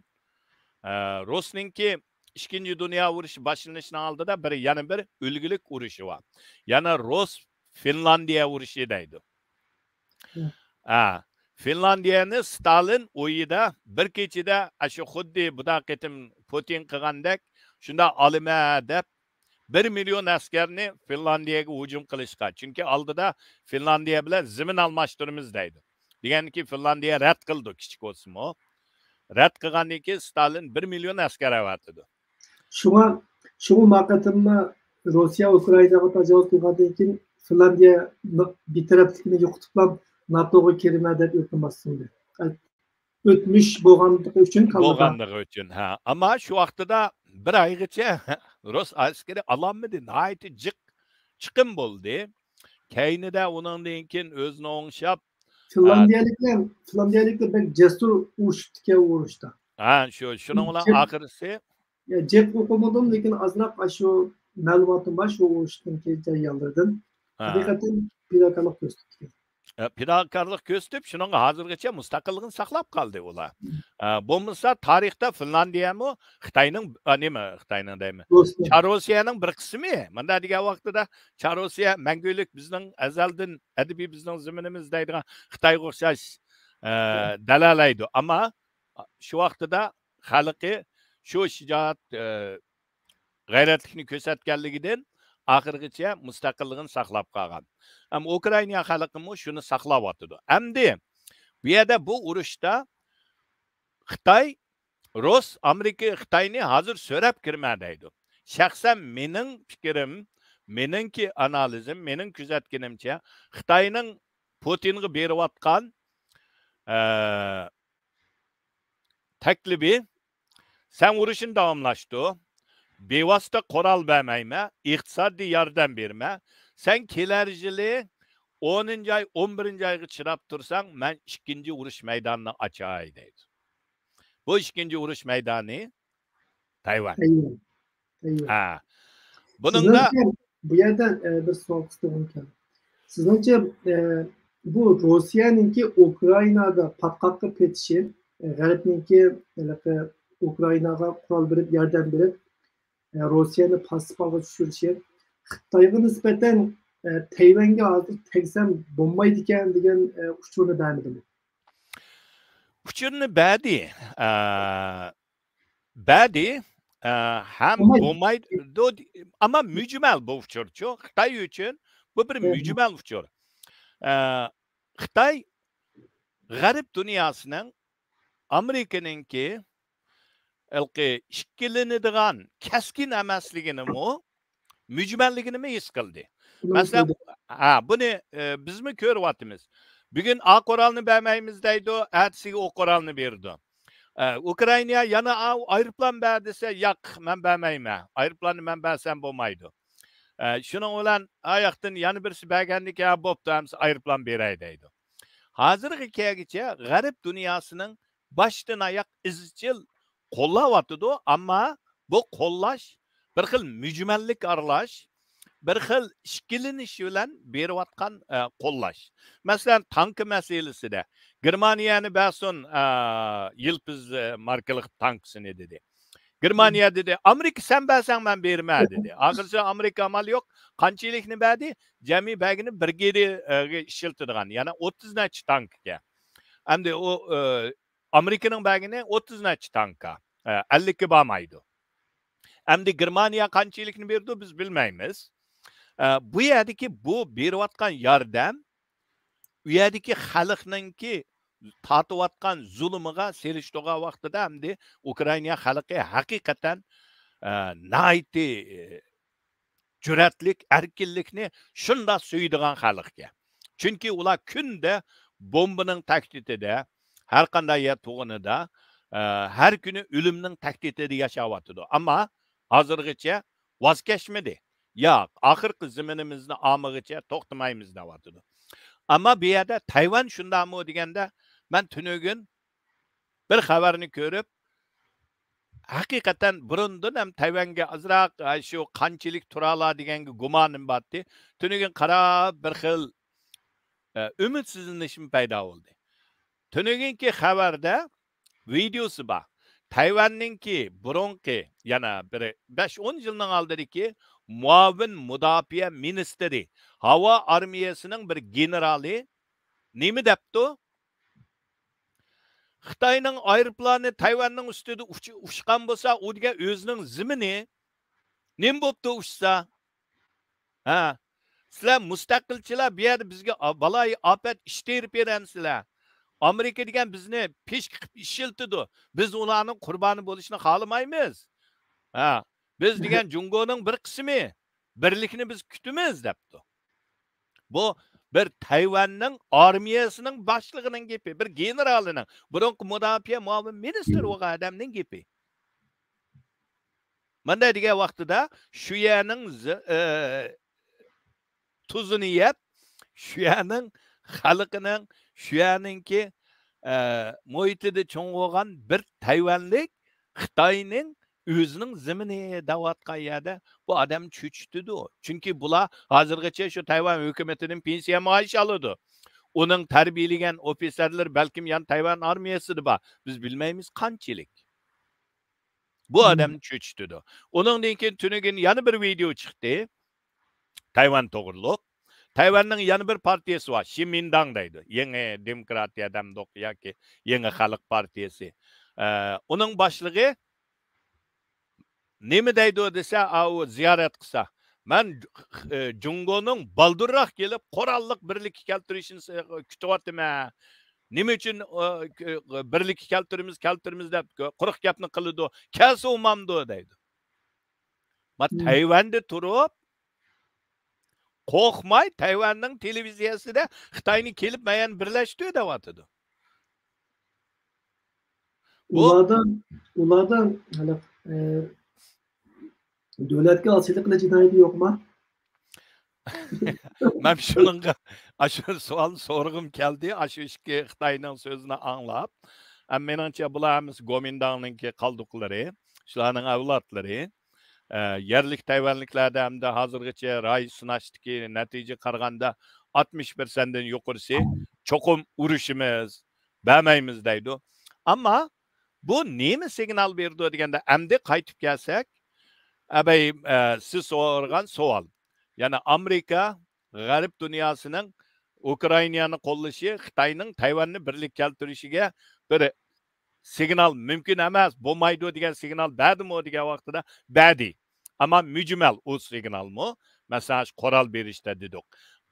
ئە، رۇسنىڭكى ئىككىنچى دۇنيا ئۇرۇشى باشلىنىشنىڭ ئالدىدا بىر، يەنە بىر ئۈلگىلىك ئۇرۇشى بار. يەنە رۇس فىنلاندىيە ئۇرۇشى دەيدۇ. ھە، فىنلاندىيەنى ستالىن ئويىدا بىر كېچىدە ئاشۇ خۇددى بۇدا قېتىم پۇتىن قىلغاندەك شۇنداق ئالىمەن دەپ بىر مىليون ئەسكەرنى فىنلاندىيەگە ھۇجۇم قىلىشقا، چۈنكى ئالدىدا فىنلاندىيە بىلەن زېمىن ئالماشتۇرىمىز دەيدۇ. دېگەندىكىن فىنلاندىيە رەت قىلىدۇ، كىچىك بولسىمۇ. رەت قىلغاندىن كېيىن ستالىن بىر مىليون ئەسكەر ئەۋەتىدۇ. شۇڭا، شۇڭا ما قېتىممۇ روسىيە ئۇكرائىناغا تاجاۋۇز قىلغاندىن كېيىن فىنلاندىيە بىتەرەپلىكنى يوقىتىپلا ناتوغا كىرىمەن دەپ ئىلتىماس سۇندى. ئۆتمۈش بولغانلىقى ئۈچۈن كاللىدا. بولغانلىقى ئۈچۈن، ھە. ئەمما شۇ ۋاقتىدا بىر ئايغىچە رۇس ئەسكىرى ئالالمىدى. ناھايىتى جىق چىقىم بولدى. كەينىدە ئۇنىڭدىن كېيىن ئۆزىنى ئوڭشاپ، ئە، فىنلاندىيەلىكلەر، فىنلاندىيەلىكلەر بەك جەسۇر ئۇرۇشۇپتىكەن ئۇ ئۇرۇشتا. ھە، شۇ، شۇنىڭ بىلەن جىق، ئاخىرسى يا، جىق ئوقۇمىدىم، لېكىن ئازراق ئاشۇ مەلۇماتىم بار شۇ ئۇرۇشتىكى جەريانلىرىدىن. ھە. ھەقىقەتەن پىداكارلىق كۆرسىتىپتىكەن. ئە، پىداكارلىق كۆرسىتىپ، شۇنىڭغا ھازىرغىچە مۇستەقىللىقىنى ساقلاپ قالدى ئۇلار. ئە، بولمىسا تارىختا فىنلاندىيەمۇ خىتاينىڭ، ئە، نېمە، خىتاينىڭ دەيمەن، چاروسىيەنىڭ بىر قىسمى. مۇنداق دېگەن ۋاقتىدا چاروسىيە مەڭگۈلۈك بىزنىڭ ئەزەلدىن ئەدەبىي بىزنىڭ زېمىنىمىز دەيدىغان خىتايغا ئوخشاش، ئە، دەلەلەيدۇ. ئەمما شۇ ۋاقتىدا خەلقى شۇ شىجائەت، ئە، غەيرەتلىكنى كۆرسەتكەنلىكىدىن ئاخىرغىچە مۇستەقىللىقىنى ساقلاپ قالغان. ھەم ئۇكرائىنا خەلقىمۇ شۇنى ساقلاۋاتىدۇ. ئەمدى بۇ يەردە بۇ ئۇرۇشتا خىتاي، رۇس، ئامېرىكا خىتاينى ھازىر سۆرەپ كىرمە دەيدۇ. شەخسەن مېنىڭ پىكرىم، مېنىڭكى ئانالىزىم، مېنىڭ كۆزەتكىنىمچە، خىتاينىڭ پۇتىنغا بېرىۋاتقان، ئە، تەكلىپى، سەن ئۇرۇشنى داۋاملاشتۇر، بىۋاسىتە قورال بەرمەيمە، ئىقتىسادىي ياردەم بېرىمە، سەن كېلەر يىلى ئونىنچى ئاي، ئون بىرىنچى ئايغا چىداپ تۇرساڭ، مەن ئىككىنچى ئۇرۇش مەيدانىنى ئاچاي دەيدۇ. بۇ ئىككىنچى ئۇرۇش مەيدانى تەيۋەن. تەيۋەن. تەيۋەن. ھە. بۇنىڭدا سىزنىڭچە، بۇ يەردە، ئە، بىر سوئال قىستۇرغۇم كەلدى. سىزنىڭچە، ئە، بۇ روسىيەنىڭكى ئۇكرائىنادا پاتقاققا پېتىشى، ئە، غەربنىڭكى ھېلىقى ئۇكرائىناغا قورال بېرىپ، ياردەم بېرىپ، ئە، روسىيەنى پاسسىپ ھالغا چۈشۈرۈشى خىتايغا نىسبەتەن، ئە، تەيۋەنگە ھازىر تەگسەم بولمايدىكەن دېگەن، ئە، ئۇچۇرنى بەرمىدىمۇ؟ ئۇچۇرنى بەردى. ئە، بەردى. ئە، ھەم بولمايدۇ. بولمايدۇ، ئەمما مۈجمەل بۇ ئۇچۇرچۇ. خىتاي ئۈچۈن بۇ بىر مۈجمەل ئۇچۇر. ئە، خىتاي غەرب دۇنياسىنىڭ، ئامېرىكىنىڭكى ھېلىقى ئىككىلىنىدىغان، كەسكىن ئەمەسلىكىنىمۇ، مۈجمەللىكىنىمۇ ھېس قىلدى. مەسىلەن، ھە، بۇنى، ئە، بىزمۇ كۆرۈۋاتىمىز. بۈگۈن ئا قورالنى بەرمەيمىز دەيدۇ، ئەتىسىگە ئۇ قورالنى بېرىدۇ. ئە، ئۇكرائىنا يەنە ئا-، ئايروپىلان بەر دېسە، ياق، مەن بەرمەيمەن. ئايروپىلاننى مەن بەرسەم بولمايدۇ. ئە، شۇنىڭ بىلەن ئاياقتىن يەنە بىرسى بەرگەندىكىن، ھە، بوپتۇ، ئەمسە ئايروپىلان بېرەي دەيدۇ. ھازىرغا كەلگۈچە غەرب دۇنياسىنىڭ باشتىن ئاياق ئىزچىل قوللاۋاتىدۇ، ئەمما بۇ قوللاش بىر خىل مۈجمەللىك ئارىلاش، بىر خىل ئىككىلىنىش بىلەن بېرىۋاتقان، ئە، قوللاش. مەسىلەن، تانكا مەسىلىسىدە گېرمانىيەنى بەرسۇن، ئە، يىلپىز، ئە، ماركىلىق تانكىسىنى دېدى. گېرمانىيە دېدى، ئامېرىكا سەن بەرسەڭ مەن بېرىمەن دېدى. ئاخىرسى ئامېرىكا ئامال يوق، قانچىلىكنى بەردى؟ جەمئىي بەرگىنى بىر گىرىگە ئىشلىتىدىغان، يەنى ئوتتۇز نەچچە تانكىكەن. ئەمدى ئۇ، ئە، ئامېرىكىنىڭ بەرگىنى ئوتتۇز نەچچە تانكا، ئە، ئەللىككە بارمايدۇ. ئەمدى گېرمانىيە قانچىلىكنى بېرىدۇ، بىز بىلمەيمىز. ئە، بۇ يەردىكى بۇ بېرىۋاتقان ياردەم، ئۇ يەردىكى خەلقنىڭكى تارتىۋاتقان زۇلۇمىغا سېلىشتۇرغان ۋاقتىدا، ئەمدى ئۇكرائىنا خەلقى ھەقىقەتەن، ئە، ناھايىتى، ئە، جۈرئەتلىك، ئەركىنلىكنى شۇنداق سۆيىدىغان خەلقكەن. چۈنكى ئۇلار كۈندە بومبىنىڭ تەھدىتىدە، ھەر قانداق يەر تۇغىنىدا، ئە، ھەر كۈنى ئۆلۈمنىڭ تەھدىتىدە ياشاۋاتىدۇ. ئەمما ھازىرغىچە ۋاز كەچمىدى. ياق، ئاخىرقى زېمىنىمىزنى ئالمىغىچە توختىمايمىز دەۋاتىدۇ. ئەمما بۇ يەردە تەيۋەن شۇنداقمۇ دېگەندە، مەن تۈنۈگۈن بىر خەۋەرنى كۆرۈپ، ھەقىقەتەن بۇرۇندىن ھەم تەيۋەنگە ئازراق، ئە، شۇ قانچىلىك تۇرالا دېگەنگە گۇمانىم بارتى. تۈنۈگۈن قاراپ بىر خىل، ئە، ئۈمىدسىزلىنىشىم پەيدا بولدى. تۈنۈگۈنكى خەۋەردە ۋىدېئوسى بار. تەيۋەننىڭكى بۇرۇنقى، يەنە بىر بەش ئون يىلنىڭ ئالدىدىكى مۇئاۋىن مۇداپىئە مىنىستىرى، ھاۋا ئارمىيەسىنىڭ بىر گېنېرالى نېمە دەپتۇ؟ خىتاينىڭ ئايروپىلانى تەيۋەننىڭ ئۈستىدە ئۇچ-، ئۇچقان بولسا، ئۇ دېگەن ئۆزىنىڭ زېمىنى. نېمە بوپتۇ ئۇچسا؟ ھە؟ سىلەر مۇستەقىلچىلار بۇ يەردە بىزگە ئا-، بالايىئاپەت ئىش تېرىپ بېرەمسىلەر؟ ئامېرىكا دېگەن بىزنى پىشك قىلىپ ئىشلىتىدۇ. بىز ئۇلارنىڭ قۇربانى بولۇشىنى خالىمايمىز. ھە؟ بىز دېگەن جۇڭگونىڭ بىر قىسمى. بىرلىكنى بىز كۈتىمىز، دەپتۇ. بۇ بىر تەيۋەننىڭ ئارمىيەسىنىڭ باشلىقىنىڭ گېپى، بىر گېنېرالىنىڭ، بۇرۇنقى مۇداپىئە مۇئاۋىن مىنىستىرى بولغان ئادەمنىڭ گېپى. مۇنداق دېگەن ۋاقتىدا شۇ يەرنىڭ زى-، ئە، تۇزىنى يەپ، شۇ يەرنىڭ خەلقىنىڭ، شۇ يەرنىڭكى، ئە، مۇھىتىدا چوڭ بولغان بىر تەيۋەنلىك خىتاينىڭ ئۆزىنىڭ زېمىنى دەۋاتقان يەردە بۇ ئادەم چۆچۈتىدۇ. چۈنكى بۇلار ھازىرغىچە شۇ تەيۋەن ھۆكۈمىتىدىن پېنسىيە مائاش ئالىدۇ. ئۇنىڭ تەربىيەلىگەن ئوفىتسېرلىرى بەلكىم يەنە تەيۋەن ئارمىيەسىدە بار. بىز بىلمەيمىز قانچىلىك. بۇ ئادەمنى چۆچۈتىدۇ. ئۇنىڭدىن كېيىن تۈنۈگۈن يەنە بىر ۋىدېئو چىقتى. تەيۋەن توغرۇلۇق. تەيۋەننىڭ يەنە بىر پارتىيەسى بار. شىمىنداڭ دەيدۇ. يېڭى دېموكراتىيە دەمدۇق ياكى يېڭى خەلق پارتىيەسى. ئە، ئۇنىڭ باشلىقى نېمە دەيدۇ دېسە، ئاۋۇ زىيارەت قىلسا، مەن، ئە، جۇڭگونىڭ بالدۇرراق كېلىپ قوراللىق بىرلىككە كەلتۈرۈشىنى س-، كۈتۈۋاتىمەن. نېمە ئۈچۈن، ئە، بىرلىككە كەلتۈرىمىز، كەلتۈرىمىز دەپ قۇرۇق گەپنى قىلىدۇ، كەلسە ئۇمامدۇ دەيدۇ. ما تەيۋەندە تۇرۇپ، قورقماي تەيۋەننىڭ تېلېۋىزىيەسىدە خىتاينى كېلىپ مەيەن بىرلەشتۈر دەۋاتىدۇ. بۇ ئۇلاردا، ئۇلاردا ھېلى، ئە، دۆلەتكە ئاسىيلىق قىلىش جىنايىتى يوقما؟ مەن شۇنىڭغا، ئاشۇ سوئالنى سورىغۇم كەلدى. ئاشۇ ئىككى خىتاينىڭ سۆزىنى ئاڭلاپ، ئەم، مېنىڭچە، بۇلار ھەممىسى گومىنداڭنىڭكى قالدۇقلىرى، شۇلارنىڭ ئەۋلادلىرى. ئە، يەرلىك تەيۋەنلىكلەردە ھەمدە ھازىرغىچە رايى سىناشتىكى نەتىجىگە قارىغاندا، ئاتمىش پىرسەنتتىن يۇقىرىسى چوقۇم ئۇرۇشىمىز، بەرمەيمىز دەيدۇ. ئەمما بۇ نېمە سىگنال بېرىدۇ دېگەندە، ئەمدى قايتىپ كەلسەك، ئەبەي، ئە، سىز سورىغان سوئال. يەنى ئامېرىكا، غەرب دۇنياسىنىڭ ئۇكرائىنانى قوللىشى خىتاينىڭ تەيۋەننى بىرلىككە كەلتۈرۈشىگە بىر سىگنال، مۇمكىن ئەمەس، بولمايدۇ دېگەن سىگنال بەردىمۇ دېگەن ۋاقتىدا بەردى. ئەمما مۈجمەل ئۇ سىگنالمۇ، مەسىلەن، شۇ قورال بېرىشتە دېدۇق.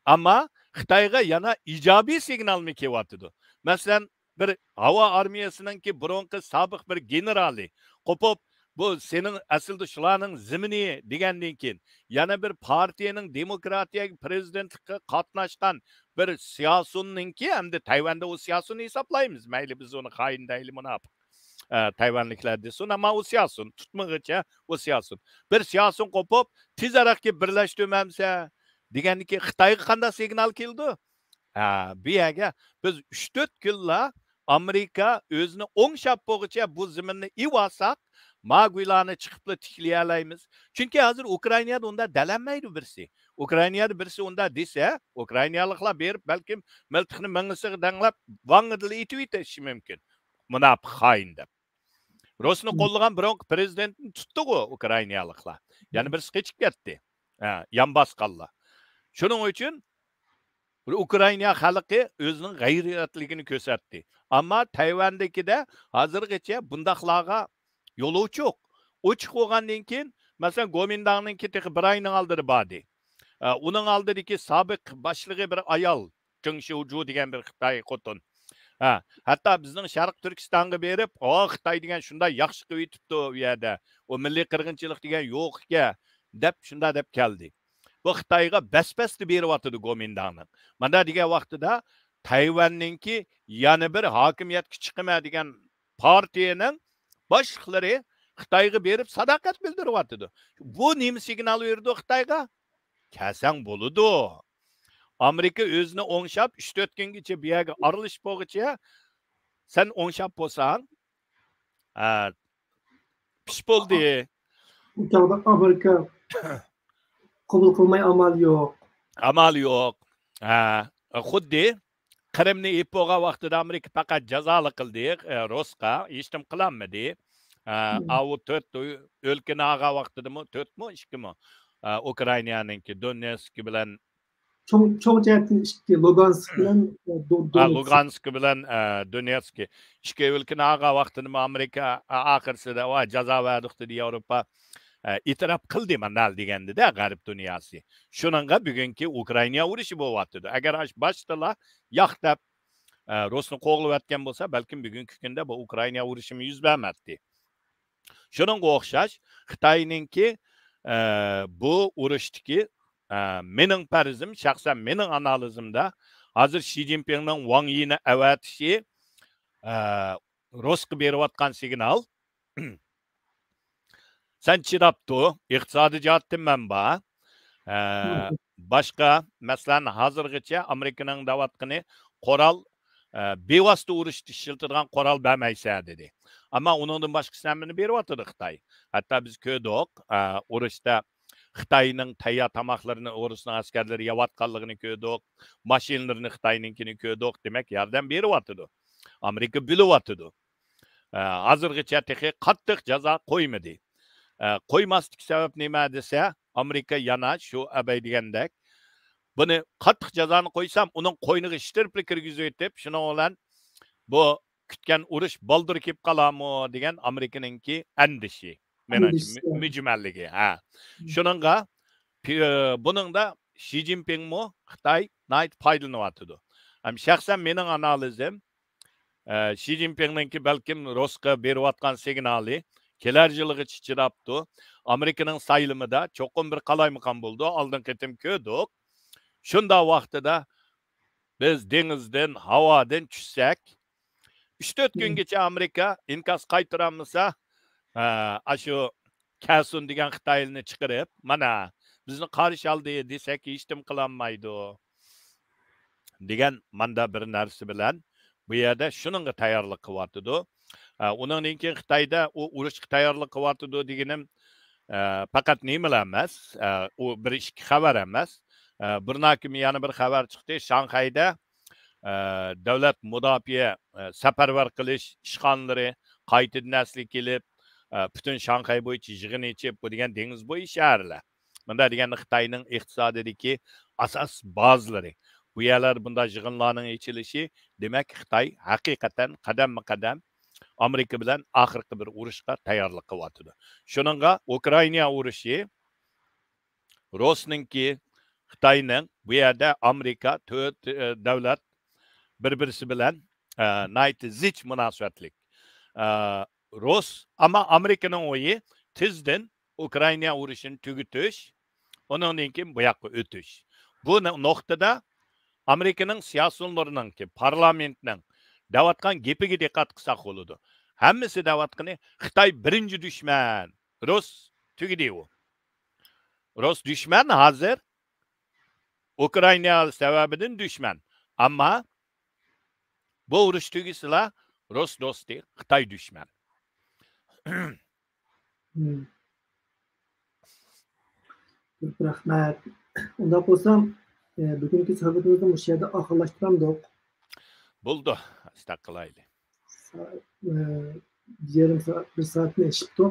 ئەمما خىتايغا يەنە ئىجابىي سىگنالمۇ كېلىۋاتىدۇ. مەسىلەن، بىر ھاۋا ئارمىيەسىنىڭكى بۇرۇنقى سابىق بىر گېنېرالى قوپۇپ، بۇ سېنىڭ ئەسلىدە شۇلارنىڭ زېمىنى دېگەندىن كېيىن، يەنە بىر پارتىيەنىڭ دېموكراتىيەگە، پىرېزىدېنتلىققا قاتناشقان بىر سىياسىيوننىڭكى، ئەمدى تەيۋەندە ئۇ سىياسىيون ھېسابلايمىز. مەيلى بىز ئۇنى خائىن دەيلى، مۇناپىق، ئە، تەيۋەنلىكلەر دېسۇن، ئەمما ئۇ سىياسىيون، تۇتمىغىچە ئۇ سىياسىيون. بىر سىياسىيون قوپۇپ، تېز ئارقا بىرلەشتۈرمەمسە دېگەندىكى خىتايغا قانداق سىگنال كېلىدۇ؟ ھە، بۇ يەرگە بىز ئۈچ تۆت كۈنلا ئامېرىكا ئۆزىنى ئوڭشاپ بولغۇچە بۇ زېمىننى ئېۋالساق، ماگۇيلارنى چىقىپلا تىكلىيەلەيمىز. چۈنكى ھازىر ئۇكرائىنادا ئۇنداق دەلەنمەيدۇ بىرسى. ئۇكرائىنادا بىرسى ئۇنداق دېسە، ئۇكرائىنالىقلار بېرىپ بەلكىم مىلتىقنى مېڭىسىغا دەڭلەپ، ۋاڭڭىدىلا ئېتىۋېتىشى مۇمكىن. مۇناپىق خائىن دەپ. روسنى قوللىغان بۇرۇنقى پىرېزىدېنتنى تۇتتىغۇ ئۇكرائىنالىقلار. يەنە بىرسى قېچىپ كەتتى. ھە، يان باسقانلار. شۇنىڭ ئۈچۈن ئۇكرائىنا خەلقى ئۆزىنىڭ غەيرەتلىكىنى كۆرسەتتى. ئەمما تەيۋەندىكىدە ھازىرغىچە بۇنداقلارغا يول ئوچۇق. ئوچۇق بولغاندىن كېيىن، مەسىلەن، گومىنداڭنىڭكى تېخى بىر ئاينىڭ ئالدىدا باردى. ئە، ئۇنىڭ ئالدىدىكى سابىق باشلىقى بىر ئايال، جېڭ شيۇجۇ دېگەن بىر خىتاي خوتۇن. ھە، ھەتتا بىزنىڭ شەرقىي تۈركىستانغا بېرىپ، ئا، خىتاي دېگەن شۇنداق ياخشى قىلىۋېتىپتۇ ئۇ يەردە. ئۇ مىللىي قىرغىنچىلىق دېگەن يوق ئىكەن، دەپ شۇنداق دەپ كەلدى. بۇ خىتايغا بەس-بەستە بېرىۋاتىدۇ گومىنداڭنىڭ. مانا دېگەن ۋاقتىدا تەيۋەننىڭكى يەنە بىر ھاكىمىيەتكە چىقىمەن دېگەن پارتىيەنىڭ باشلىقلىرى خىتايغا بېرىپ ساداقەت بىلدۈرۈۋاتىدۇ. بۇ نېمە سىگنال بېرىدۇ خىتايغا؟ كەلسەڭ بولىدۇ. ئامېرىكا ئۆزىنى ئوڭشاپ، ئۈچ تۆت كۈنگىچە بۇ يەرگە ئارىلىشىپ بولغۇچە سەن ئوڭشاپ بولساڭ، ھە، پىش بولدى. بۇ چاغدا ئامېرىكا قوبۇل قىلماي ئامال يوق. ئامال يوق. ھە، خۇددى قىرىمنى ئېلىپ بولغان ۋاقتىدا ئامېرىكا پەقەت جازالىق قىلدى، ئە، روسقا، ھېچنېمە قىلالمىدى. ئە، ئاۋۇ تۆت ئۆلكىنى ئالغان ۋاقتىدىمۇ، تۆتمۇ، ئىككىمۇ؟ ئە، ئۇكرائىنانىڭكى دونېتسكى بىلەن چوڭ، چوڭ جەھەتتىن ئىككى، لۇگانسك بىلەن، ئە، دو-، ھە، دونېتسك. لۇگانسك بىلەن، ئە، دونېتسكى. ئىككى ئۆلكىنى ئالغان ۋاقتىدىمۇ ئامېرىكا، ئە، ئاخىرسىدا، ۋاي، جازا بەردۇق دېدى ياۋروپا. ئە، ئېتىراپ قىلدى مانا دېگەندىدە غەرب دۇنياسى. شۇنىڭغا بۈگۈنكى ئۇكرائىنا ئۇرۇشى بولۇۋاتىدۇ. ئەگەر ئاش-، باشتىلا ياق دەپ، ئە، روسنى قوغلىۋەتكەن بولسا، بەلكىم بۈگۈنكى كۈندە بۇ ئۇكرائىنا ئۇرۇشىمۇ يۈز بەرمەتتى. شۇنىڭغا ئوخشاش خىتاينىڭكى، ئە، بۇ ئۇرۇشتىكى، ئە، مېنىڭ پەرىزىم، شەخسەن مېنىڭ ئانالىزىمدا، ھازىر شى جىنپىڭنىڭ ۋاڭ يىنى ئەۋەتىشى، ئە، روسقا بېرىۋاتقان سىگنال. سەن چىداپ تۇر، ئىقتىسادىي جەھەتتىن مەن بار. ئە، باشقا، مەسىلەن، ھازىرغىچە ئامېرىكىنىڭ دەۋاتقىنى قورال، ئە، بىۋاسىتە ئۇرۇشتا ئىشلىتىدىغان قورال بەرمەيسەن دېدى. ئەمما ئۇنىڭدىن باشقىسىنى ھەممىنى بېرىۋاتىدۇ خىتاي. ھەتتا بىز كۆردۇق، ئە، ئۇرۇشتا خىتاينىڭ تەييار تاماقلىرىنى ئورۇسنىڭ ئەسكەرلىرى يەۋاتقانلىقىنى كۆردۇق، ماشىنىلىرىنى خىتاينىڭكىنى كۆردۇق، دېمەك، ياردەم بېرىۋاتىدۇ. ئامېرىكا بۆلۈۋاتىدۇ. ئە، ھازىرغىچە تېخى قاتتىق جازا قويمىدى. ئە، قويماسلىقى سەۋەب نېمە دېسە، ئامېرىكا يەنە شۇ ئەبەي دېگەندەك، بۇنى قاتتىق جازانى قويسام، ئۇنىڭ قوينىغا ئىشتىرىپلا كىرگۈزۈۋېتىپ، شۇنىڭ بىلەن بۇ كۈتكەن ئۇرۇش بالدۇر كېلىپ قالارمۇ دېگەن ئامېرىكىنىڭكى ئەندىشى. مېنىڭچە، ئەندىشىسى. مۈ-، مۈجمەللىكى. ھە. مم. شۇنىڭغا پى-، بۇنىڭدا شى جىنپىڭمۇ خىتاي ناھايىتى پايدىلىنىۋاتىدۇ. ھەم شەخسەن مېنىڭ ئانالىزىم، ئە، شى جىنپىڭنىڭكى بەلكىم رۇسقا بېرىۋاتقان سىگنالى كېلەر يىلغىچە چىداپتۇ. ئامېرىكىنىڭ سايلىمىدا چوقۇم بىر قالايمىقان بولىدۇ. ئالدىنقى قېتىم كۆردۇق. شۇنداق ۋاقتىدا بىز دېڭىزدىن، ھاۋادىن چۈشسەك، ئۈچ تۆت مم. كۈنگىچە ئامېرىكا ئىنكاس قايتۇرالمىسا، ئە، ئاشۇ كەسۇن دېگەن خىتايلىنى چىقىرىپ، مانا، بىزنى قارشى ئالدى دېسەك، ھېچنېمە قىلالمايدۇ. دېگەن ماندا بىر نەرسە بىلەن بۇ يەردە شۇنىڭغا تەييارلىق قىلىۋاتىدۇ. ئە، ئۇنىڭدىن كېيىن خىتايدا ئۇ ئۇرۇشقا تەييارلىق قىلىۋاتىدۇ دېگىنىم، ئە، پەقەت نېمىلا ئەمەس، ئە، ئۇ بىر ئىككى خەۋەر ئەمەس. ئە، بۇرۇنقى كۈنى يەنە بىر خەۋەر چىقتى. شاڭخەيدە، ئە، دۆلەت مۇداپىئە، ئە، سەپەرۋەر قىلىش ئىشخانىلىرى قايتىدىن ئەسلىگە كېلىپ، ئە، پۈتۈن شاڭخەي بويىچە يىغىن ئېچىپ، بۇ دېگەن دېڭىز بويى شەھەرلەر. مۇنداق دېگەندە خىتاينىڭ ئىقتىسادىدىكى ئاساس بازىلىرى. بۇ يەرلەر بۇنداق يىغىنلارنىڭ ئېچىلىشى، دېمەك، خىتاي ھەقىقەتەن قەدەممۇ قەدەم ئامېرىكا بىلەن ئاخىرقى بىر ئۇرۇشقا تەييارلىق قىلىۋاتىدۇ. شۇنىڭغا ئۇكرائىنا ئۇرۇشى، رۇسنىڭكى، خىتاينىڭ، بۇ يەردە ئامېرىكا، تۆت، ئە، دۆلەت بىر-بىرسى بىلەن، ئە، ناھايىتى زىچ مۇناسىۋەتلىك. ئە، رۇس، ئەمما ئامېرىكىنىڭ ئويى تېزدىن ئۇكرائىنا ئۇرۇشىنى تۈگىتىش، ئۇنىڭدىن كېيىن بۇ ياققا ئۆتۈش. بۇ نۇ-، نۇقتىدا ئامېرىكىنىڭ سىياسىيونلىرىنىڭكى، پارلامېنتنىڭ دەۋاتقان گېپىگە دىققەت قىلساق بولىدۇ. ھەممىسى دەۋاتقىنى، خىتاي بىرىنچى دۈشمەن، رۇس تۈگىدى ئۇ. رۇس دۈشمەن ھازىر، ئۇكرائىنا سەۋەبىدىن دۈشمەن. ئەمما بۇ ئۇرۇش تۈگىسىلا، رۇس دوستى، خىتاي دۈشمەن. مم. كۆپ رەھمەت. ئۇنداق بولسا، ئە، بۈگۈنكى سۆھبىتىمىزنى مۇشۇ يەردە ئاخىرلاشتۇرامدۇق؟ بولدى، ئاشۇنداق قىلايلى. سائەت، ئە، يېرىم سائەت، بىر سائەتنى ئېشىپتۇ.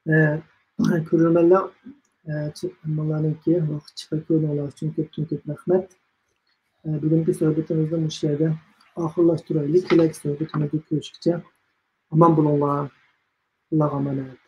ئە، كۆرۈرمەنلەر، ئە، چ-، ھەممىڭلارنىڭكى ۋاقىت چىقىرىپ كۆرگىنىڭلار ئۈچۈن كۆپتىن كۆپ رەھمەت. ئە، بۈگۈنكى سۆھبىتىمىزنى مۇشۇ يەردە ئاخىرلاشتۇرايلى. كېلەركى سۆھبىتىمىزدە كۆرۈشكىچە ئامان بولۇڭلار. ئاللاغا ئامانەت.